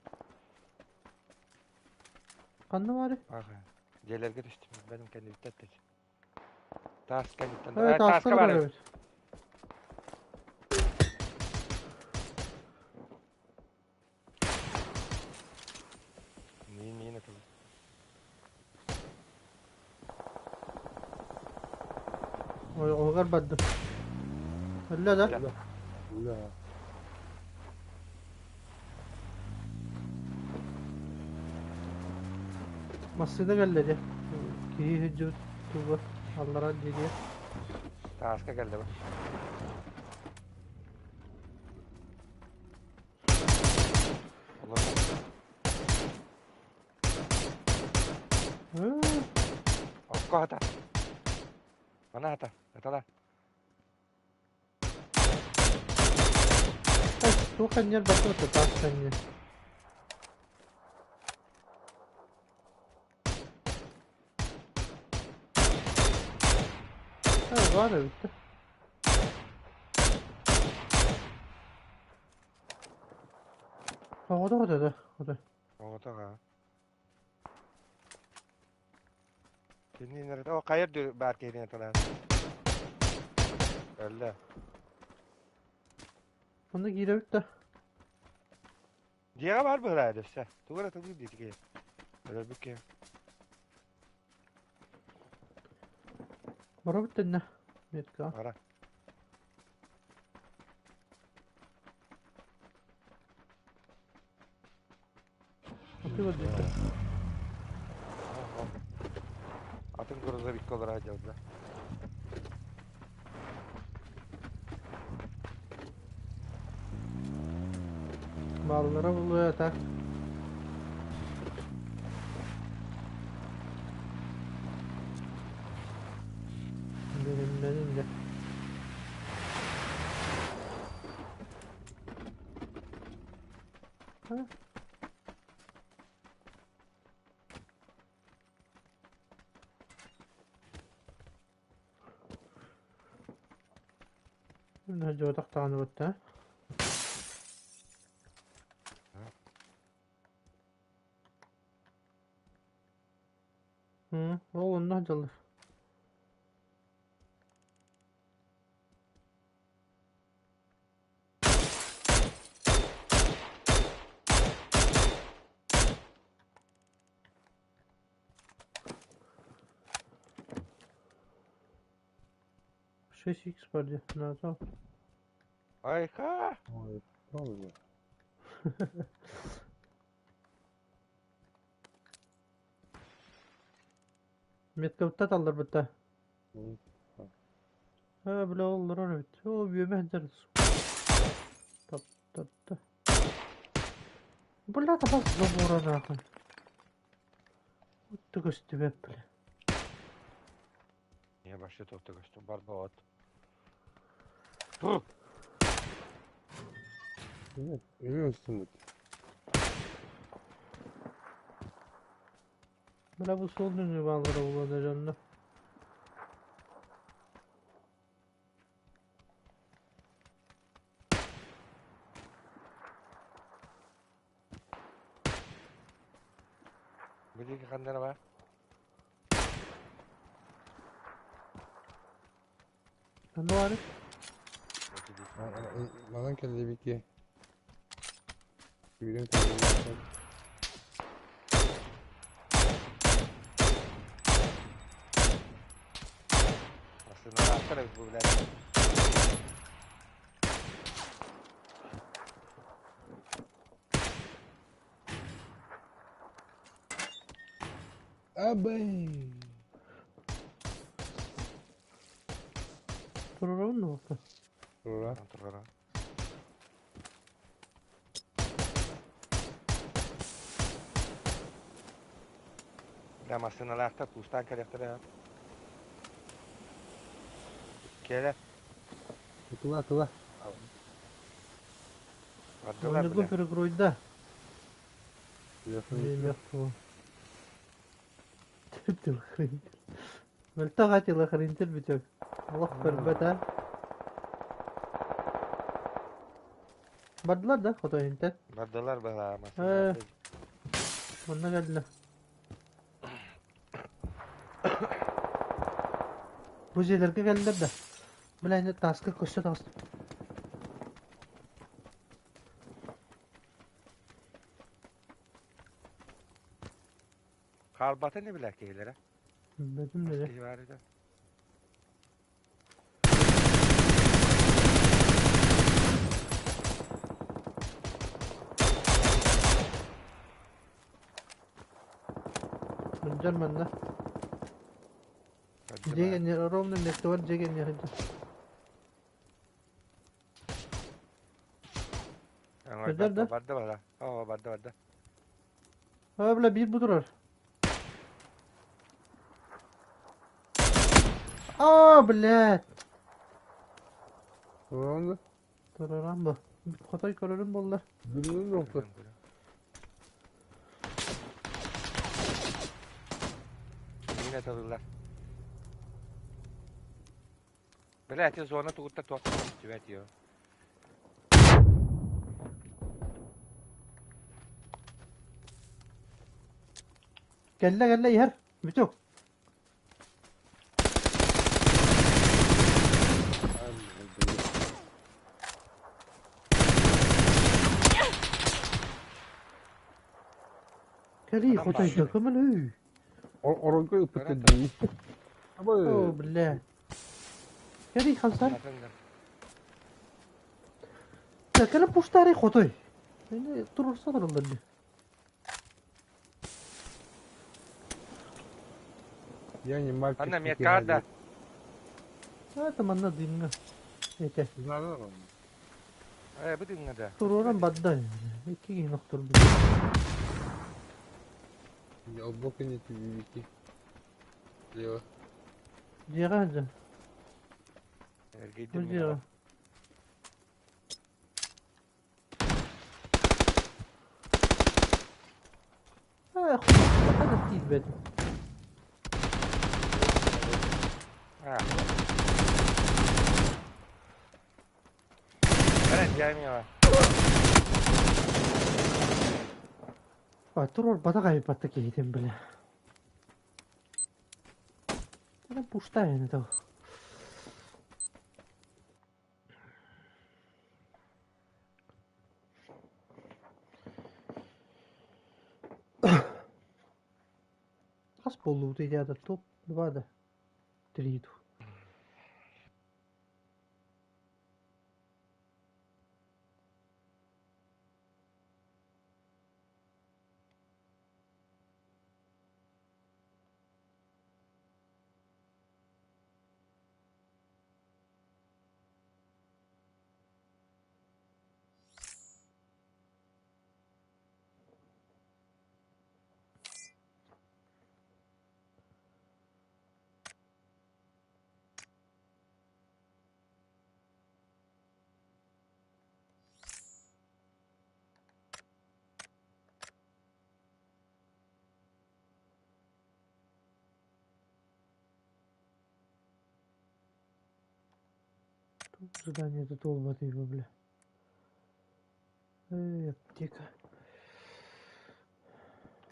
Speaker 1: Ханна бары?
Speaker 3: Аха. Дьиэлэргэ түстүм. Бэдим кэннибиттэн түс. Таас кэнниттэн.
Speaker 1: Э,
Speaker 3: Тааска
Speaker 1: тааска
Speaker 3: бар
Speaker 1: бар
Speaker 3: эбит.
Speaker 1: эбит.
Speaker 3: Миин миин атылы.
Speaker 1: Ойоҕоһугар бардым. Өллө да?
Speaker 3: Өллө.
Speaker 4: Өллө.
Speaker 1: Массыына кэллэ дьэ. Киһи сылдьыбыт туга аллараа дьиэлиэ.
Speaker 3: Тааска кэллэ бу. Окко хата. Мана хата. Хатала.
Speaker 1: Туох анньар барбыт таас анньар. Баар эбит да. Оҕото да, оҕото.
Speaker 3: Оҕото ха. Кинини о хайыр баар киһини аталаан. Өллө.
Speaker 1: Онно киирэбит да.
Speaker 3: Дьиэҕэ баар быһылаа өссө. Тугу эрэ тылыыр диэки киһи. Өлөрбүт киһи.
Speaker 1: Барабыт тэннэ. Метка.
Speaker 3: Бара.
Speaker 1: Аты көрдүктэр.
Speaker 3: Атын грузовикка олорор дьалла.
Speaker 1: Баллара булуо так. Бэлэмнэнин дьэ. Ha? Нөдьүөтэх даҕаны бытта. Ол онно дьаллар. Шесть икс бар на
Speaker 3: Айка!
Speaker 4: Ой, правда.
Speaker 1: Меткабытта талларбытта. Ha бля оллорор эбит. Оо бүөмэ сылдьар. Тап тапта. Бля табас забора нахуй. Утты көстүбэт бля.
Speaker 3: Не вообще тоқта көстүм бар бот. Тур!
Speaker 4: Өлө өстүмүт.
Speaker 1: Бля бу сол дүнү баалара булан дьонно.
Speaker 3: Бу диэки ханна бар?
Speaker 1: Ханна баар?
Speaker 4: Манан кэллибики. Күүрэн кэллибики.
Speaker 3: Массыыналаахтар эбит бу билэр.
Speaker 4: Абай!
Speaker 1: Турурабын да
Speaker 4: Тура.
Speaker 3: Турара. Бля, массыыналаахтар куустаан кэлиэхтэрэ. Кэлэ.
Speaker 4: Тула, тула.
Speaker 3: Бардылар
Speaker 1: Оонньуургун
Speaker 3: бile.
Speaker 1: перекройда.
Speaker 4: Телефон
Speaker 1: Мертвого. Телохранитель. Мөлтөх а телохранитель бүтүк. Олох көрбөт а. Бардылар да хотойунтан.
Speaker 3: Бардылар быһаа
Speaker 1: Э.
Speaker 3: массыына.
Speaker 1: Манна кэллэ. Бу дьиэлэргэ кэллэр да. Бля, таска көстө таҕыстым.
Speaker 3: Хаалбата не билэ киһилэрэ.
Speaker 1: Билбэтим
Speaker 3: Хас
Speaker 1: да.
Speaker 3: киһи баар этэ.
Speaker 1: Сылдьар манна.
Speaker 3: Көрдүм
Speaker 1: Дьиэ
Speaker 3: аа.
Speaker 1: кэннигэр ровно миэстэбэр дьиэ кэннигэр сылдьар. Сылдьар
Speaker 3: Оҥорбот
Speaker 1: да?
Speaker 3: барда бала. Оо барда барда.
Speaker 1: Аа, бля, биир бу турар. Аа, блядь!
Speaker 4: Туран
Speaker 1: Тураран бу. Хотой көрөрүм буоллар.
Speaker 4: Бүгүн yoktu.
Speaker 3: Көрүм көрүм. Миинэ талылар. Бля, эти зона тугутта туох көстүбэт ё.
Speaker 1: Кэллэ кэллэ иһэр. Бүтүк. Кэлии
Speaker 3: Адам
Speaker 1: хотойго
Speaker 3: баар.
Speaker 1: көмөлөһүү.
Speaker 4: Оройго
Speaker 3: Көрөн
Speaker 4: ыппыт
Speaker 3: тұр.
Speaker 4: дии.
Speaker 1: О,
Speaker 4: Абы
Speaker 1: бля. Кэлии хамсар.
Speaker 3: Атын да.
Speaker 1: Кэлэ пуштары хотой. Мени турурса тураллар дии.
Speaker 4: Я не мальчик.
Speaker 3: Анна метка да.
Speaker 1: Это манна дымҥа. Этэ.
Speaker 4: Знаю.
Speaker 3: Э, бу дыңҥа да.
Speaker 1: Туруоран барда. Икки киһини охторбут.
Speaker 4: Я глубоко не тебе Лево.
Speaker 1: Дьиэҕэ сылдьан. Бу
Speaker 3: Эргийдим мин
Speaker 1: дьиэҕэ.
Speaker 3: аҕа.
Speaker 1: Ээ, хата тиийбэтим.
Speaker 3: Аа. Көрөн дьиэм
Speaker 1: А, туруор бата хайбатта киһитин бля. Это пустая это. Хас буоллубут идеята топ два да три Задание это толбаты его, бля. Эй, аптека.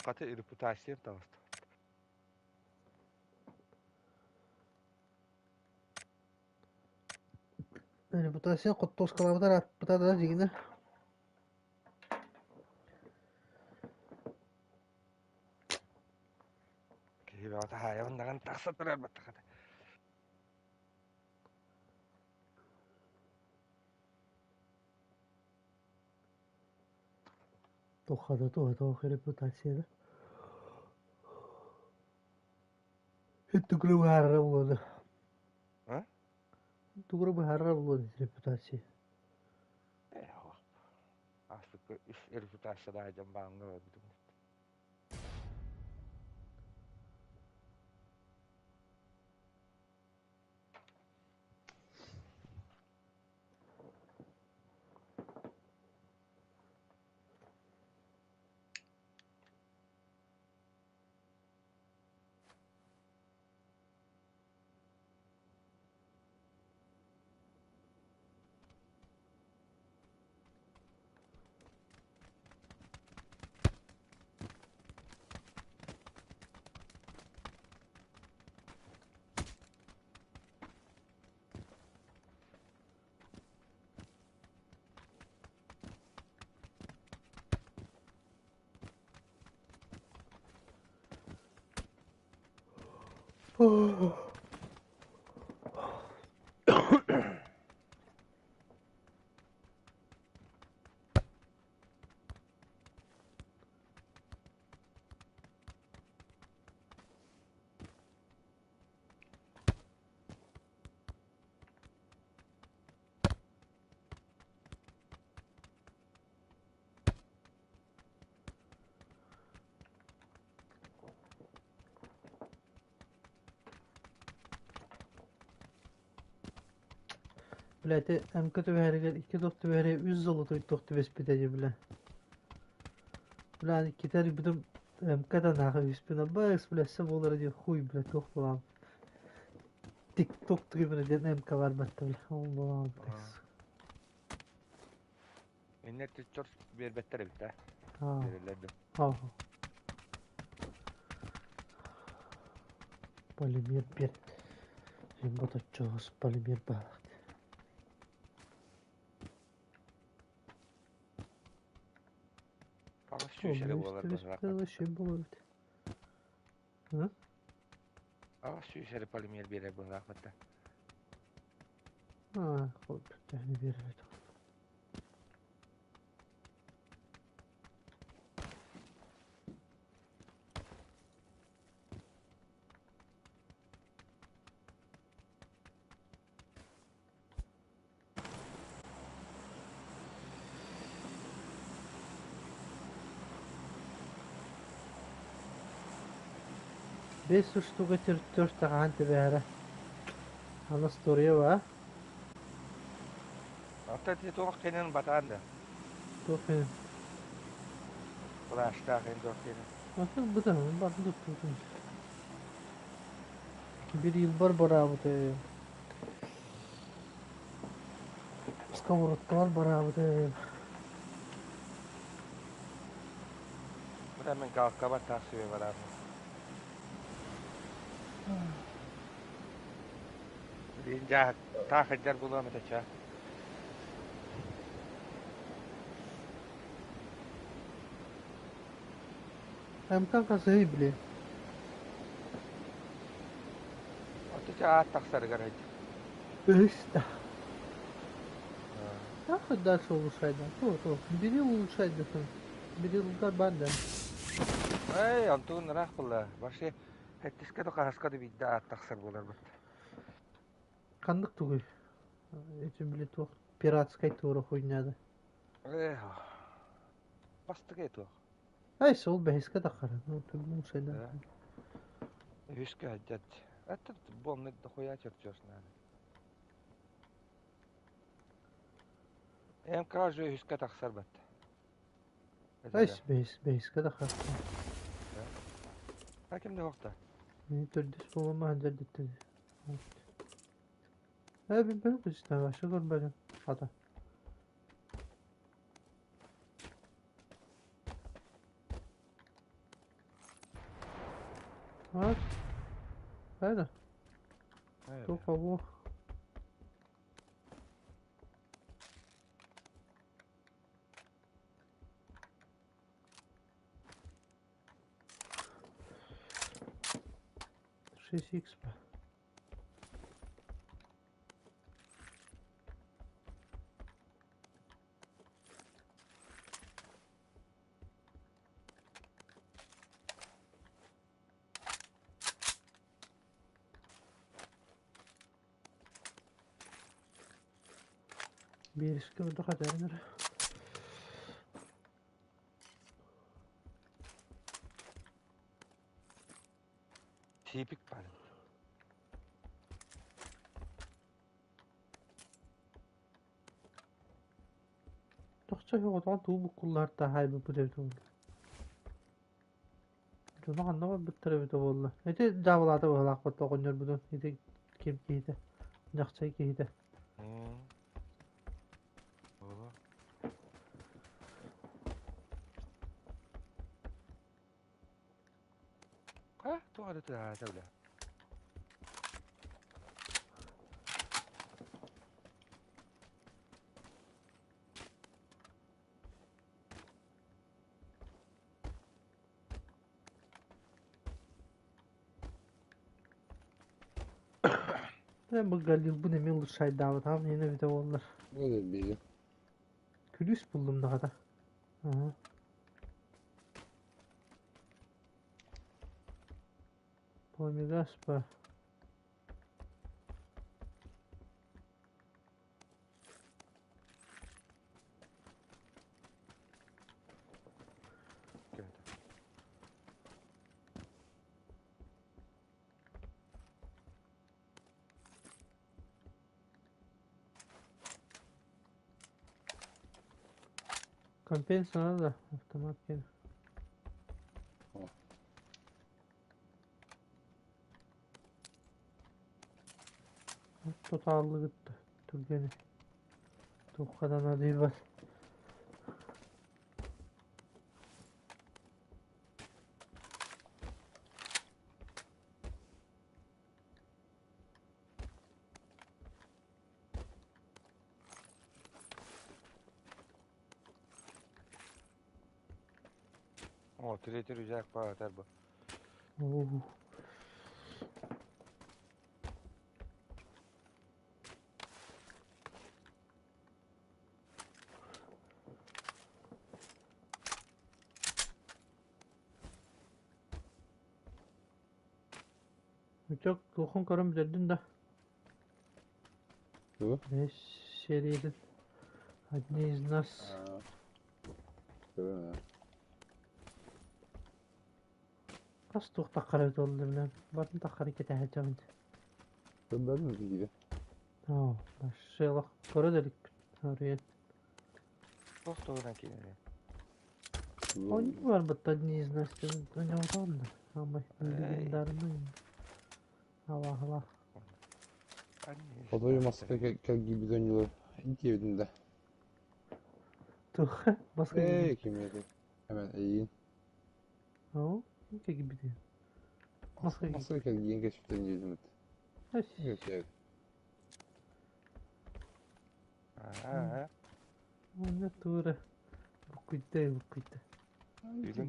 Speaker 3: Хата репутация таҕыста.
Speaker 1: Репутация хоттуоскалаабытар ааппыта да дьиҥинэ.
Speaker 3: Киһи бөҕөтө хаайабын даҕаны тахса турар баттахата.
Speaker 1: Туохха да туоха туох репутация да. Тугура быһаарара буолуо.
Speaker 3: А?
Speaker 1: Тугура быһаарара буолуо репутация.
Speaker 3: Э, Ааспыкка үс репутациялаах дьон бааҥҥа барбытым.
Speaker 1: Бля, ити МК түбэһэригэр икки туох түбэһэри үс золотой туох түбэспитэ дии, бля. Бля, иккитэ арыйбытым МК-тан аха үспүн абыс, бля, өссө буолара дии, хуй, бля, туох буолаам. Тик-ток түгүмүнэ диэн МК барбатта, бля, ол буолаам, бля.
Speaker 3: Иннэ чор биэрбэттэр эбит да.
Speaker 1: Аа,
Speaker 3: Биэрэллэр да.
Speaker 1: аа. Полимер бер. Боточчоҕус полимер баалаах.
Speaker 3: Аҕыс сүүс эрэ буолар быһыылаах.
Speaker 1: Вообще буолар эбит.
Speaker 3: 800 эрэ полимер биэрэр быһыылаахпыт да.
Speaker 1: Аа, төһөнү биэрэр Бес штука төрт таҕаан түбэһэрэ. Аны остуоруйа баа.
Speaker 3: Оттон ити туох кэнин батаан да?
Speaker 1: Туох кэнин?
Speaker 3: Плащтаах эн туох кэнин?
Speaker 1: Атын бытан, барын туттубутум. Bir yılbar бараабыты. Сковородкалар бараабыты.
Speaker 3: Бу мен галкаба тахсыбы бараабын. Билин жаа таах булуом этэ ча.
Speaker 1: МК хасыһый били.
Speaker 3: Оту ча аат тахсарыгар айт.
Speaker 1: Үһүс да. А хоть дальше улучшать, да. То, то. Бери улучшать да. Бери лугар бар да.
Speaker 3: Эй, онтугун ыраах буолла. Вообще, хэттискэ да хаһаска да биирдэ аат тахсар буолар бут.
Speaker 1: Ханнык тугуй? Этим били туох пиратскай туора хуйняда.
Speaker 3: Эх, бастыгы туох.
Speaker 1: Ай, сол бэһискэ таххара. Ну, ты улучшай да.
Speaker 3: Үһүскэ хаддат. Это бонны дохуя чертеж надо. МК же үһүскэ тахсар бат.
Speaker 1: Ай, бэһис, бэһискэ таххара.
Speaker 3: А ким да хохта?
Speaker 1: Мин төрдүс буолама ханжар диттен. Э, билбэтим кычтан, вообще көрбөтүм. Хата. Вот. Это? Туох обу. Шесть икс. Биэрискэ ордук хатарынар.
Speaker 3: Типик бар.
Speaker 1: Тохча оҕотоҕун туу буккуллар таһаайбыппыт эбит буолла. Дьоно ханна барбыттар эбитэ буолла. Ити дьаабылаата быһалаахпыт оҕонньорбутун ити ким киһитэ дьахчай киһитэ.
Speaker 3: А, туох эрэ тыаһаата бля.
Speaker 1: Бу Галилбын эмиэ улучшайдаабатаҕым иһин эбитэ буоллар.
Speaker 4: Биир.
Speaker 1: Күлүүс буллум даҕата. Аһа. Пламегас ба. Компенсия да, автомат кин. Тоталлыгыт түргэни. Туохха да
Speaker 3: О, третий рюкзак бар бу.
Speaker 1: Оо. Үтök туохун көрөн бүтэрдин да?
Speaker 4: Тугу?
Speaker 1: Бэс сериятын. Одни из нас.
Speaker 4: Көрөн.
Speaker 1: Хас туох таххара буолла билэн. Барын таххара кэтэһэ дьабын.
Speaker 4: Көрбөтүм киһи.
Speaker 1: Оо, Шелах көрө да иликпит. Арыйан.
Speaker 3: Туох туһунан киинэ?
Speaker 1: Они барбыт одни из нас ойноотоҕум да. Самай легендарный. Аллах
Speaker 4: Хотой маска кэлгийбит оонньуулар диэбитин да.
Speaker 1: Туох маска
Speaker 4: Ээ, ким это? Hemen эйиин.
Speaker 1: Оо, кэлгийбит. Маска
Speaker 4: Маска кэлгийэн кэспитин диэбитим.
Speaker 1: кэлгийбит.
Speaker 3: Аа,
Speaker 1: Онно тура буккуйда буккуйда.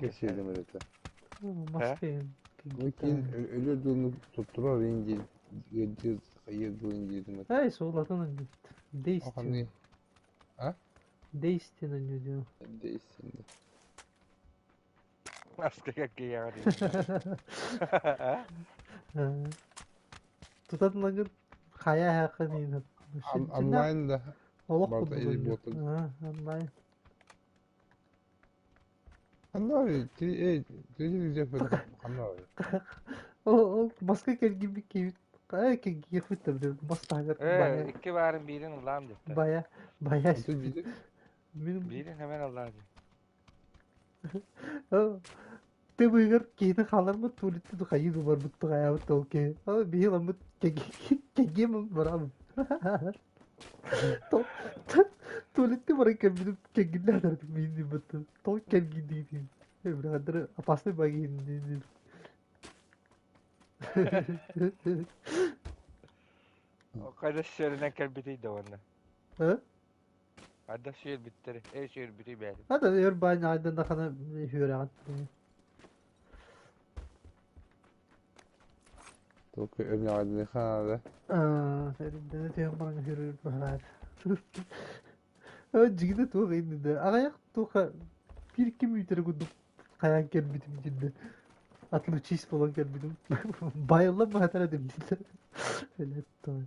Speaker 4: Кэпсиэдим эрэтэ.
Speaker 1: Маска
Speaker 4: Бу киин өлөр дылны туттурар ин диэн хайыр дылын диэтим.
Speaker 1: Эй, суолатын онньут. Дейстин.
Speaker 4: Оханы А?
Speaker 1: Дейстин онньу
Speaker 4: Дейстин.
Speaker 3: Маска кэлгийэҕэ
Speaker 1: Тутатын лагыр хайа хакын иин.
Speaker 4: Онлайн да.
Speaker 1: Олох
Speaker 4: Барда
Speaker 1: курдук
Speaker 4: или
Speaker 1: онньу.
Speaker 4: ботун.
Speaker 1: Онлайн.
Speaker 4: Ханна ти ти ханна.
Speaker 1: Ол маска кэлгийбит киһи Ай кэлгийэхпит да билэр мас таһыгар бая
Speaker 3: Ээ, икки баарын биирин ыллаам диттэ.
Speaker 1: бая бая
Speaker 4: Онтон биир
Speaker 1: мин
Speaker 3: Биирин hemen ыллаам диэн.
Speaker 1: Ты быыгар киһини хааларбыт туалетты хайыы барбыт туҕайаабыт ол киһи. Ол биһи ламмыт кэгиэм барабын. Туалетте баран кэлбитим кэгиннээтэрдик миин быттым. Тол кэлгиндиитин. Быраадыр опасный багин.
Speaker 3: Хайда сиэринэн кэлбитий да уонна.
Speaker 1: А?
Speaker 3: Хайда сиэрбиттери, ээ сиэрбитий бэйэтин.
Speaker 1: Хата өр баан айдан да хана хүрәгән.
Speaker 4: Только өмнәгәдне ханада.
Speaker 1: Аа, сэрдэн тем баран хүрүр барар. Жигде туох инде. Агаяк туха бир ким үйтер курдук хайан кэлбитим динде. Отлучись болан кэлбитим. Байылла баатара дим динде. Элет той.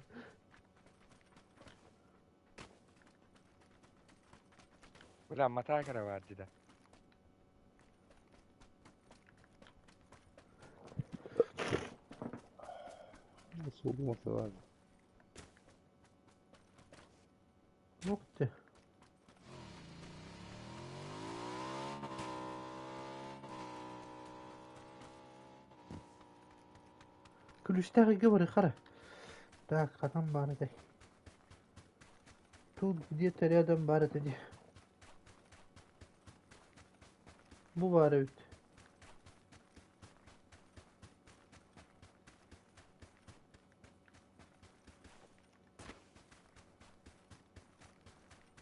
Speaker 3: Бля, матаа кара бар дии да.
Speaker 4: Сугумасы бар.
Speaker 1: Нокте. Күлүстээх бар хара. Так, хатан бар этэй. Тут где-то рядом бар это ди. Бу бар эбит.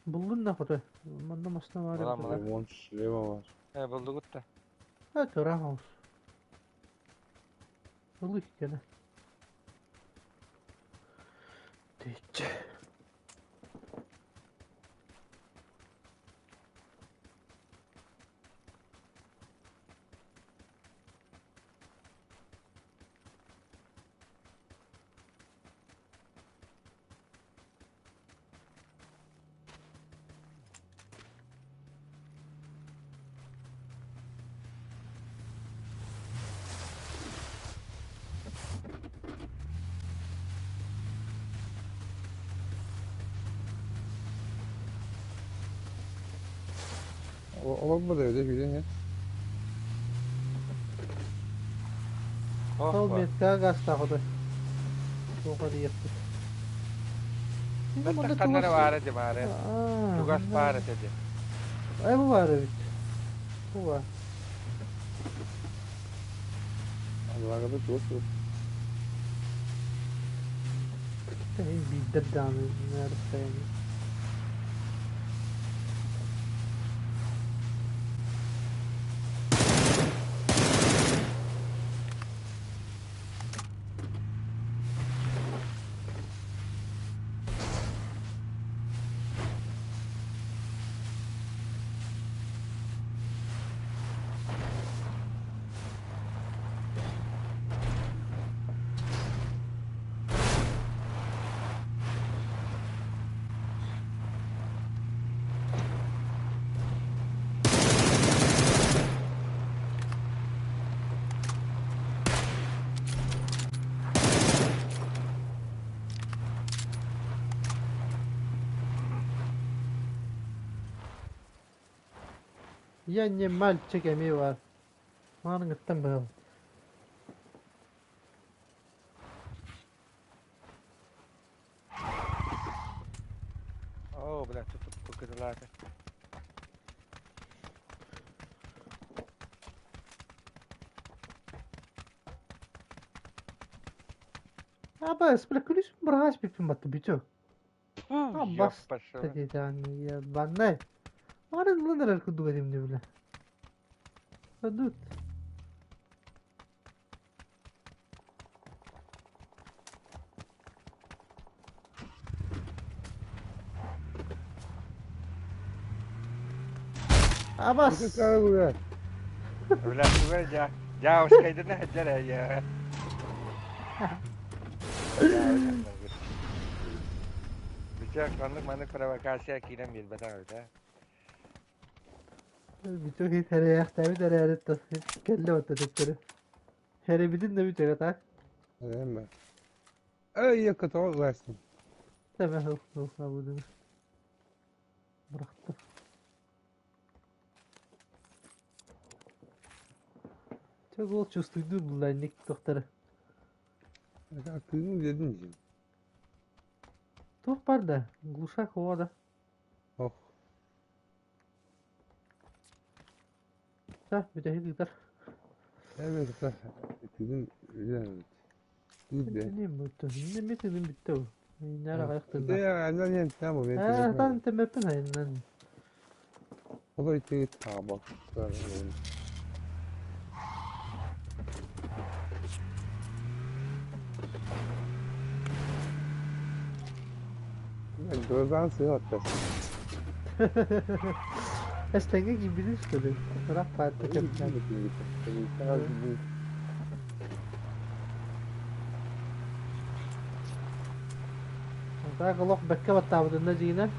Speaker 1: Буллун да хотой. Манна масна бар
Speaker 3: Булан,
Speaker 1: эбит.
Speaker 3: булан.
Speaker 4: Лимон шлема бар.
Speaker 3: Ээ, булдугут да.
Speaker 1: Ha, тура хаус. Ылык кene. Тэйиччи.
Speaker 4: Олорбут эбит сүүрэн иһэн.
Speaker 3: Туох
Speaker 1: Ол
Speaker 3: баар?
Speaker 1: меткаҕа гаастаах отой. Туох эрийэхпит.
Speaker 3: Бэттэх ханна эрэ баара дии баары. Чугас баар этэ дии.
Speaker 1: Ай бу баар эбит. Бу баар.
Speaker 4: Аллаҕа чугас чугас.
Speaker 1: Биирдэр даҕаны расстояние. Я не мальчик эмиэ баар. Маарыҥҥыттан быһабын.
Speaker 3: Оо, бля, тутуппут кытылаата.
Speaker 1: Абас, бля, күлүс быраҕас бүппүн батты бүтү. Абас,
Speaker 3: Ёппашына.
Speaker 1: диэтэҕин баннай. Марын ылан эрэр курдук этим дии бля. Падут. Абас!
Speaker 4: Бля.
Speaker 3: Бля, туга дьа дьаабыскайдана сылдьар ээ. Бүтэ ханнык маннык провокация киирэн биэрбэтэх эбит ээ.
Speaker 1: Бүтүн хэрэйээхтээбит эрээри кэллэ батта төттөрү. Хэрэбитин да бүтэрэ так.
Speaker 4: Эм. Эй, якка тоҕо ылаасың.
Speaker 1: Тэбэ хыл бырахтым. Чэ ол чувствуйду булланник тохтары.
Speaker 4: Кыыҥ дедин дии.
Speaker 1: Туох бар да, глушак оҕо да.
Speaker 4: Ох.
Speaker 1: Ча, бүтэһик ыытар.
Speaker 4: Эбэтэ тыгын үлэн. Тыгын.
Speaker 1: Не бүтті. Не мен тыгын бүтті ол. Нара аяқтырда.
Speaker 4: Анан ен там мен.
Speaker 1: Аа, тан темеппин айынан.
Speaker 4: Олой тыгы таба. Дозан сыһаттас.
Speaker 1: Эстеңге кийбитин что ли? Ыраах паатта кэпсээн. Так олох бэккэ баттаабытында дьиҥинэ.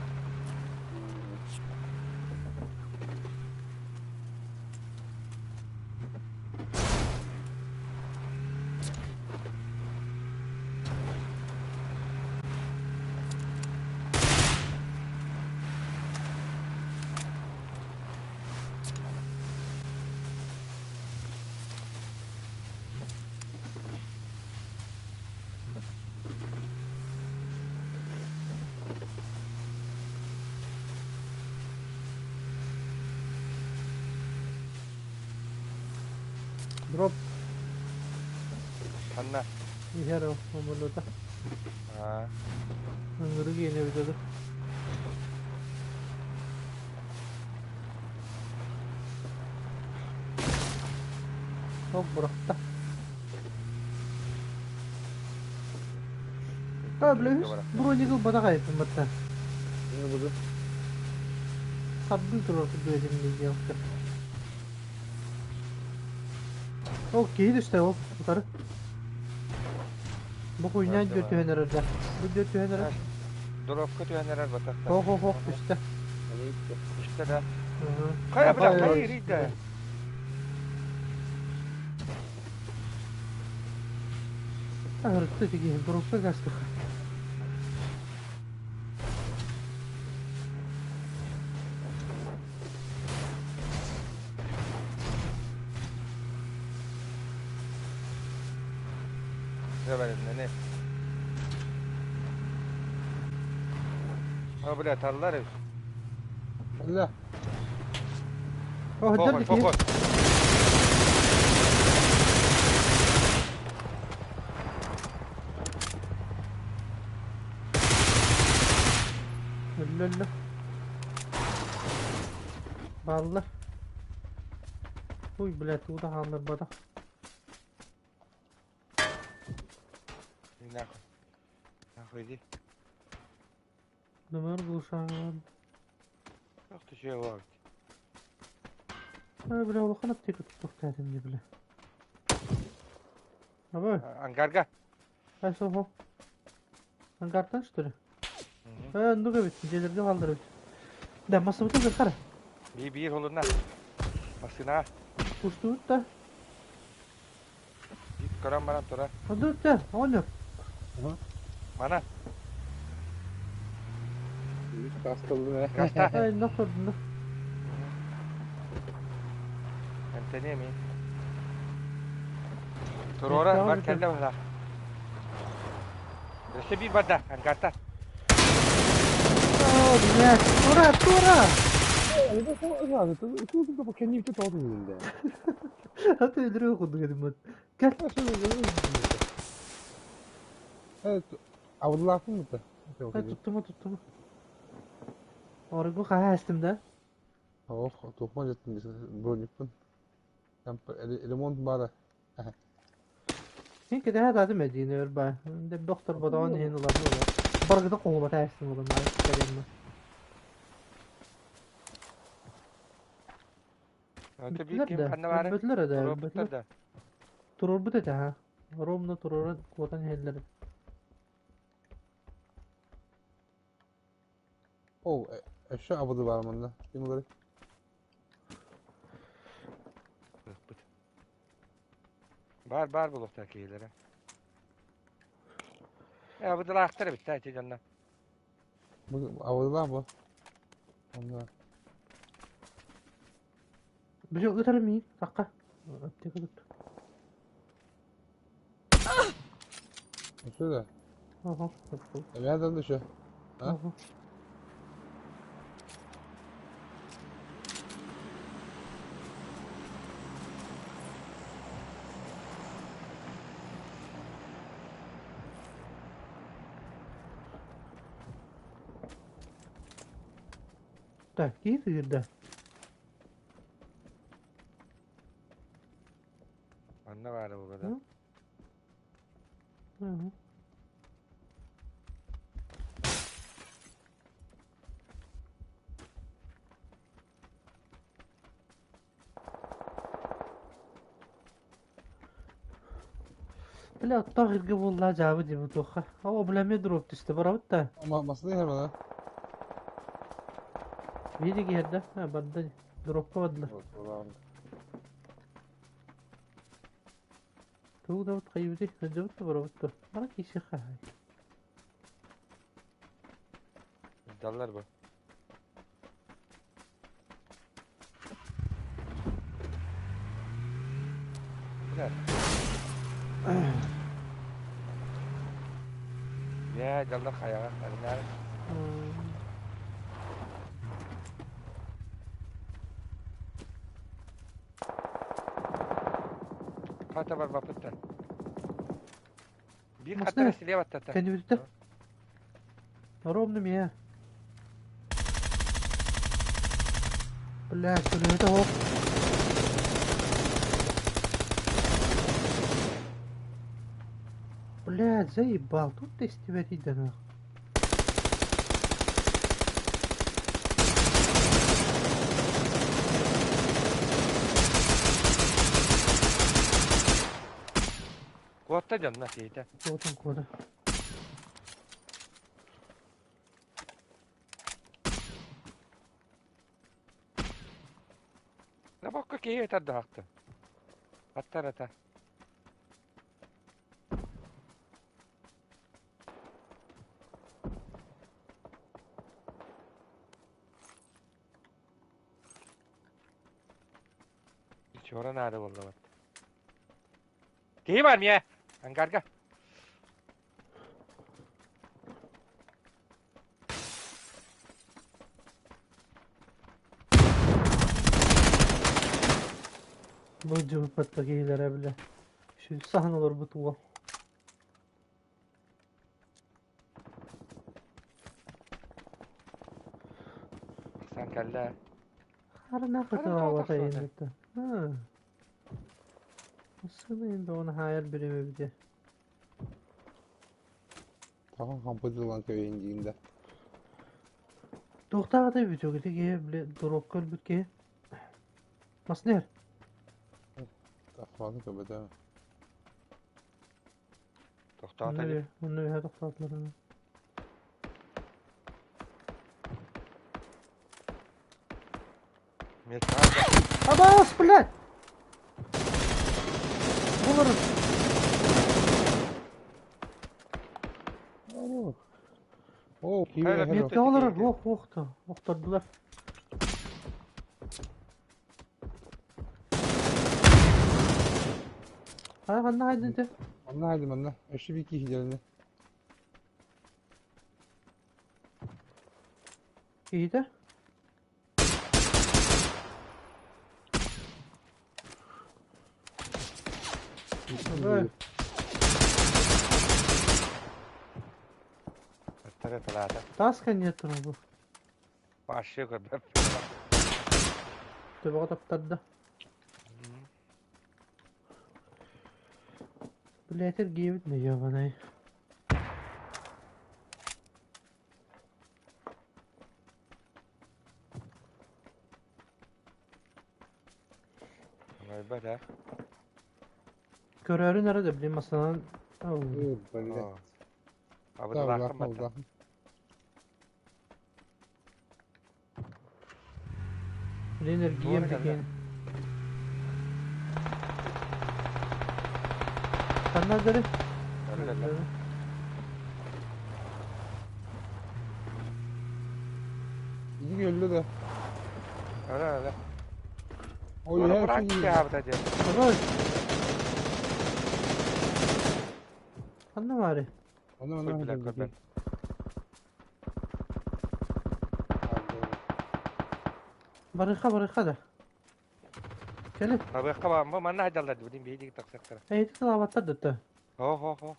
Speaker 1: Дроп
Speaker 3: Ханна.
Speaker 1: иһэр ол омолута.
Speaker 3: Аа.
Speaker 1: Ыҥырык иэнэ эбитэ дуу. Ол бырахта. А, бля, үс броник ылбатах айыппын батта.
Speaker 4: Не буду.
Speaker 1: Харбыы турар курдук этим диэн Ол киһи түстэ ол утары. Бу хуйня дьүө түһэн эрэр да. Бу дьүө түһэн эрэр.
Speaker 3: Доровка түһэн эрэр батахта.
Speaker 1: Хоох хоох хоох түстэ.
Speaker 3: Түстэ да. Хайа бля, хайа ирийдэ.
Speaker 1: Аһырытты тиги доровка гастыха.
Speaker 3: Говорим, А, бля, таллар эбит.
Speaker 4: Бля.
Speaker 1: О,
Speaker 3: Поход.
Speaker 1: Өллө. Баллар. Ой, блядь, туда хаалларбатах.
Speaker 3: Нахуй. Нахуй иди.
Speaker 1: Нөмөр глушан.
Speaker 3: Ох ты чего вот.
Speaker 1: А, бля, улахан аптека туттуохтаатым дии, бля. Абы.
Speaker 3: Ангарга.
Speaker 1: Ай, соһо. Ангартан, что ли? Э, ну эбит, дьиэлэргэ хааллар эбит. Да, массыбытын кара.
Speaker 3: Биир холуна. Массыына.
Speaker 1: Кустубут да.
Speaker 3: Биир көрөн баран тура.
Speaker 1: Онду да, оҕонньор.
Speaker 3: Мана.
Speaker 4: Кастылы.
Speaker 3: Гаста.
Speaker 1: Ай, нохтордуна.
Speaker 3: Эмтэниэ ми. Турора бар кэллэ бала. Өссө биир барда, ангарта.
Speaker 1: О, блядь, тура, тура! А ты өлөрөө курдук этим. Кэл.
Speaker 4: Абыллаахпын быта.
Speaker 1: Ай, туттума, туттума. Оргу хаһа эстим да?
Speaker 4: Ох, тухма жеттим броникпын. Ремонт бара.
Speaker 1: Син кэтэһэ таатым эдиини өр баа. Доктор бодоон иһин уларны улар. Баргыта хоҥубата эстим улар кэлиммэ.
Speaker 3: Өтө биир
Speaker 1: Бүттүлэр
Speaker 3: ким
Speaker 1: да,
Speaker 3: ханна бары?
Speaker 1: өлбөтүлэр да,
Speaker 3: Туруорбуттар
Speaker 1: өлбөтүлэр.
Speaker 3: да.
Speaker 1: Туруорбут этэ ha. Ровно туруоран куотан иһэллэр.
Speaker 4: О, өссө абылы бар манна. Ким улары?
Speaker 3: Ыппыт. Бар бар булуохтар киһилэрэ. Э, абыдылаахтар эбит та ити дьонно.
Speaker 4: Абылылаах бу. Онно.
Speaker 1: Били ытар миин сакка. Аптека тут.
Speaker 4: Өссө да.
Speaker 1: Ого.
Speaker 4: Эмиэ да еще. А?
Speaker 1: Ого. Так, киһи тыырда.
Speaker 3: Манна баара буолуо да.
Speaker 1: Мгм. Бля, оттоох иргэ буолла дьаабы дии бутуохха. Оо, бля, эмиэ дроп түстэ барабыт да.
Speaker 4: Масына иһэр мана.
Speaker 1: Види киһэрдэ. А, барда дии. Дропка бардылар. Тугу да хайыбыты, сылдьыбыт да барабыт да. Бара киһиэхэ хай.
Speaker 3: Даллар бу. Бля. Бля, даллар хайаҕа. Арынаар. Хата барбаппыттар. Биир
Speaker 1: Масына.
Speaker 3: хаттара силиэ баттата.
Speaker 1: Кэннибитэ. Ровно меня. Бля, что это хоп. Блядь, заебал, тут ты истибэтий да нах.
Speaker 3: Куотта дьонно киһитэ.
Speaker 1: Куотун куота.
Speaker 3: Лабокка киһи ытар да Аттар ата. Чора наада буолла Киһи бар миэ, ангарга.
Speaker 1: Бу дьылпатта киһилэрэ бile. Şu саһан олорбут уол.
Speaker 3: Сан кэллэ.
Speaker 1: Харына
Speaker 3: Хара тоҕо
Speaker 1: кытылаабата
Speaker 3: тахсыбата.
Speaker 1: иһин Сыны енді оны хайар биреме бите.
Speaker 4: Тахан хампы дылан кэбиһин диин да.
Speaker 1: Туохтаҕатай бүтүгүтэ киһи бile дробка өлбүт киһи. Маснер.
Speaker 4: Тахваны көбөтө.
Speaker 3: Тохтоото дии.
Speaker 1: Онно үһэ тохтоотулар.
Speaker 3: Металл.
Speaker 1: Абаас, блядь! Булар.
Speaker 4: О, О, киви
Speaker 3: Хайа,
Speaker 4: хero.
Speaker 1: Метте олорор, ох, ох та. Охтордулар. Хайа ханна хайдын
Speaker 4: Манна хайды манна. Өссө бии киһи дьэлэнэ.
Speaker 1: Киһитэ? Ой.
Speaker 3: Аттары талаата.
Speaker 1: Таас кэнниэ турар бу.
Speaker 3: Пашшы көрбөп.
Speaker 1: Төбөҕө таптарда. Блядь, эргийэбит да ебаный.
Speaker 3: Ой, да.
Speaker 1: Көрөөрүн эрэ да блин масанан ау.
Speaker 4: Ой, блядь.
Speaker 3: Абы
Speaker 4: Да,
Speaker 3: талаахын
Speaker 4: улахан
Speaker 3: бата.
Speaker 4: улахан.
Speaker 1: Блин эргийэм
Speaker 3: Туора кэллэ.
Speaker 1: дикиэн. Ханна дары?
Speaker 3: Өллө.
Speaker 4: Иги өллө да.
Speaker 3: Өлө өлө.
Speaker 4: Ой,
Speaker 3: Ора
Speaker 4: я
Speaker 3: бырак
Speaker 4: өссө
Speaker 3: киһи диэн.
Speaker 1: Ой. Ханна баары?
Speaker 4: Манна
Speaker 3: Ой,
Speaker 4: манна
Speaker 3: бля,
Speaker 4: хайды.
Speaker 3: көрбөт.
Speaker 1: Барыха барыха да. Кэлин.
Speaker 3: Табыахха баам, бу манна хайдаллар дии, биһиги тахсыахтара.
Speaker 1: Эйти тылаабаттар да.
Speaker 3: Хо хо хо.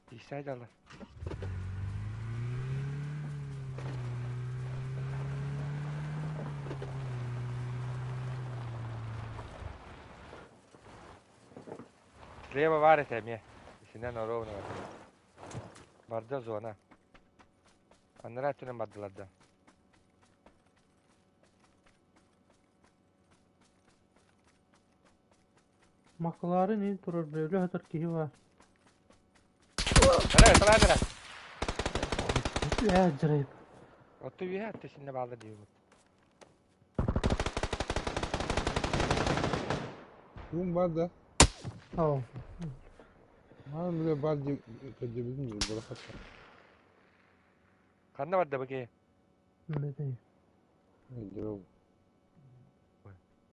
Speaker 3: Тиисэ хайдаллар. Слева бар этэ эмиэ. Исинэн ровно бар. Барда зона. Аннара өттүнэн бардылар да.
Speaker 1: Макларын ин турар бөлө хатар киһи бар.
Speaker 3: Ара, талаа дара.
Speaker 1: Ээ дьарайып.
Speaker 3: Отту үһэ атты синне баалар диибит.
Speaker 4: Куум бар да.
Speaker 1: Ау.
Speaker 4: Ман биле бар ди көдөбүтүн дии барахатта.
Speaker 3: Ханна барда бу киһи?
Speaker 1: Бэтей.
Speaker 4: Дьэ.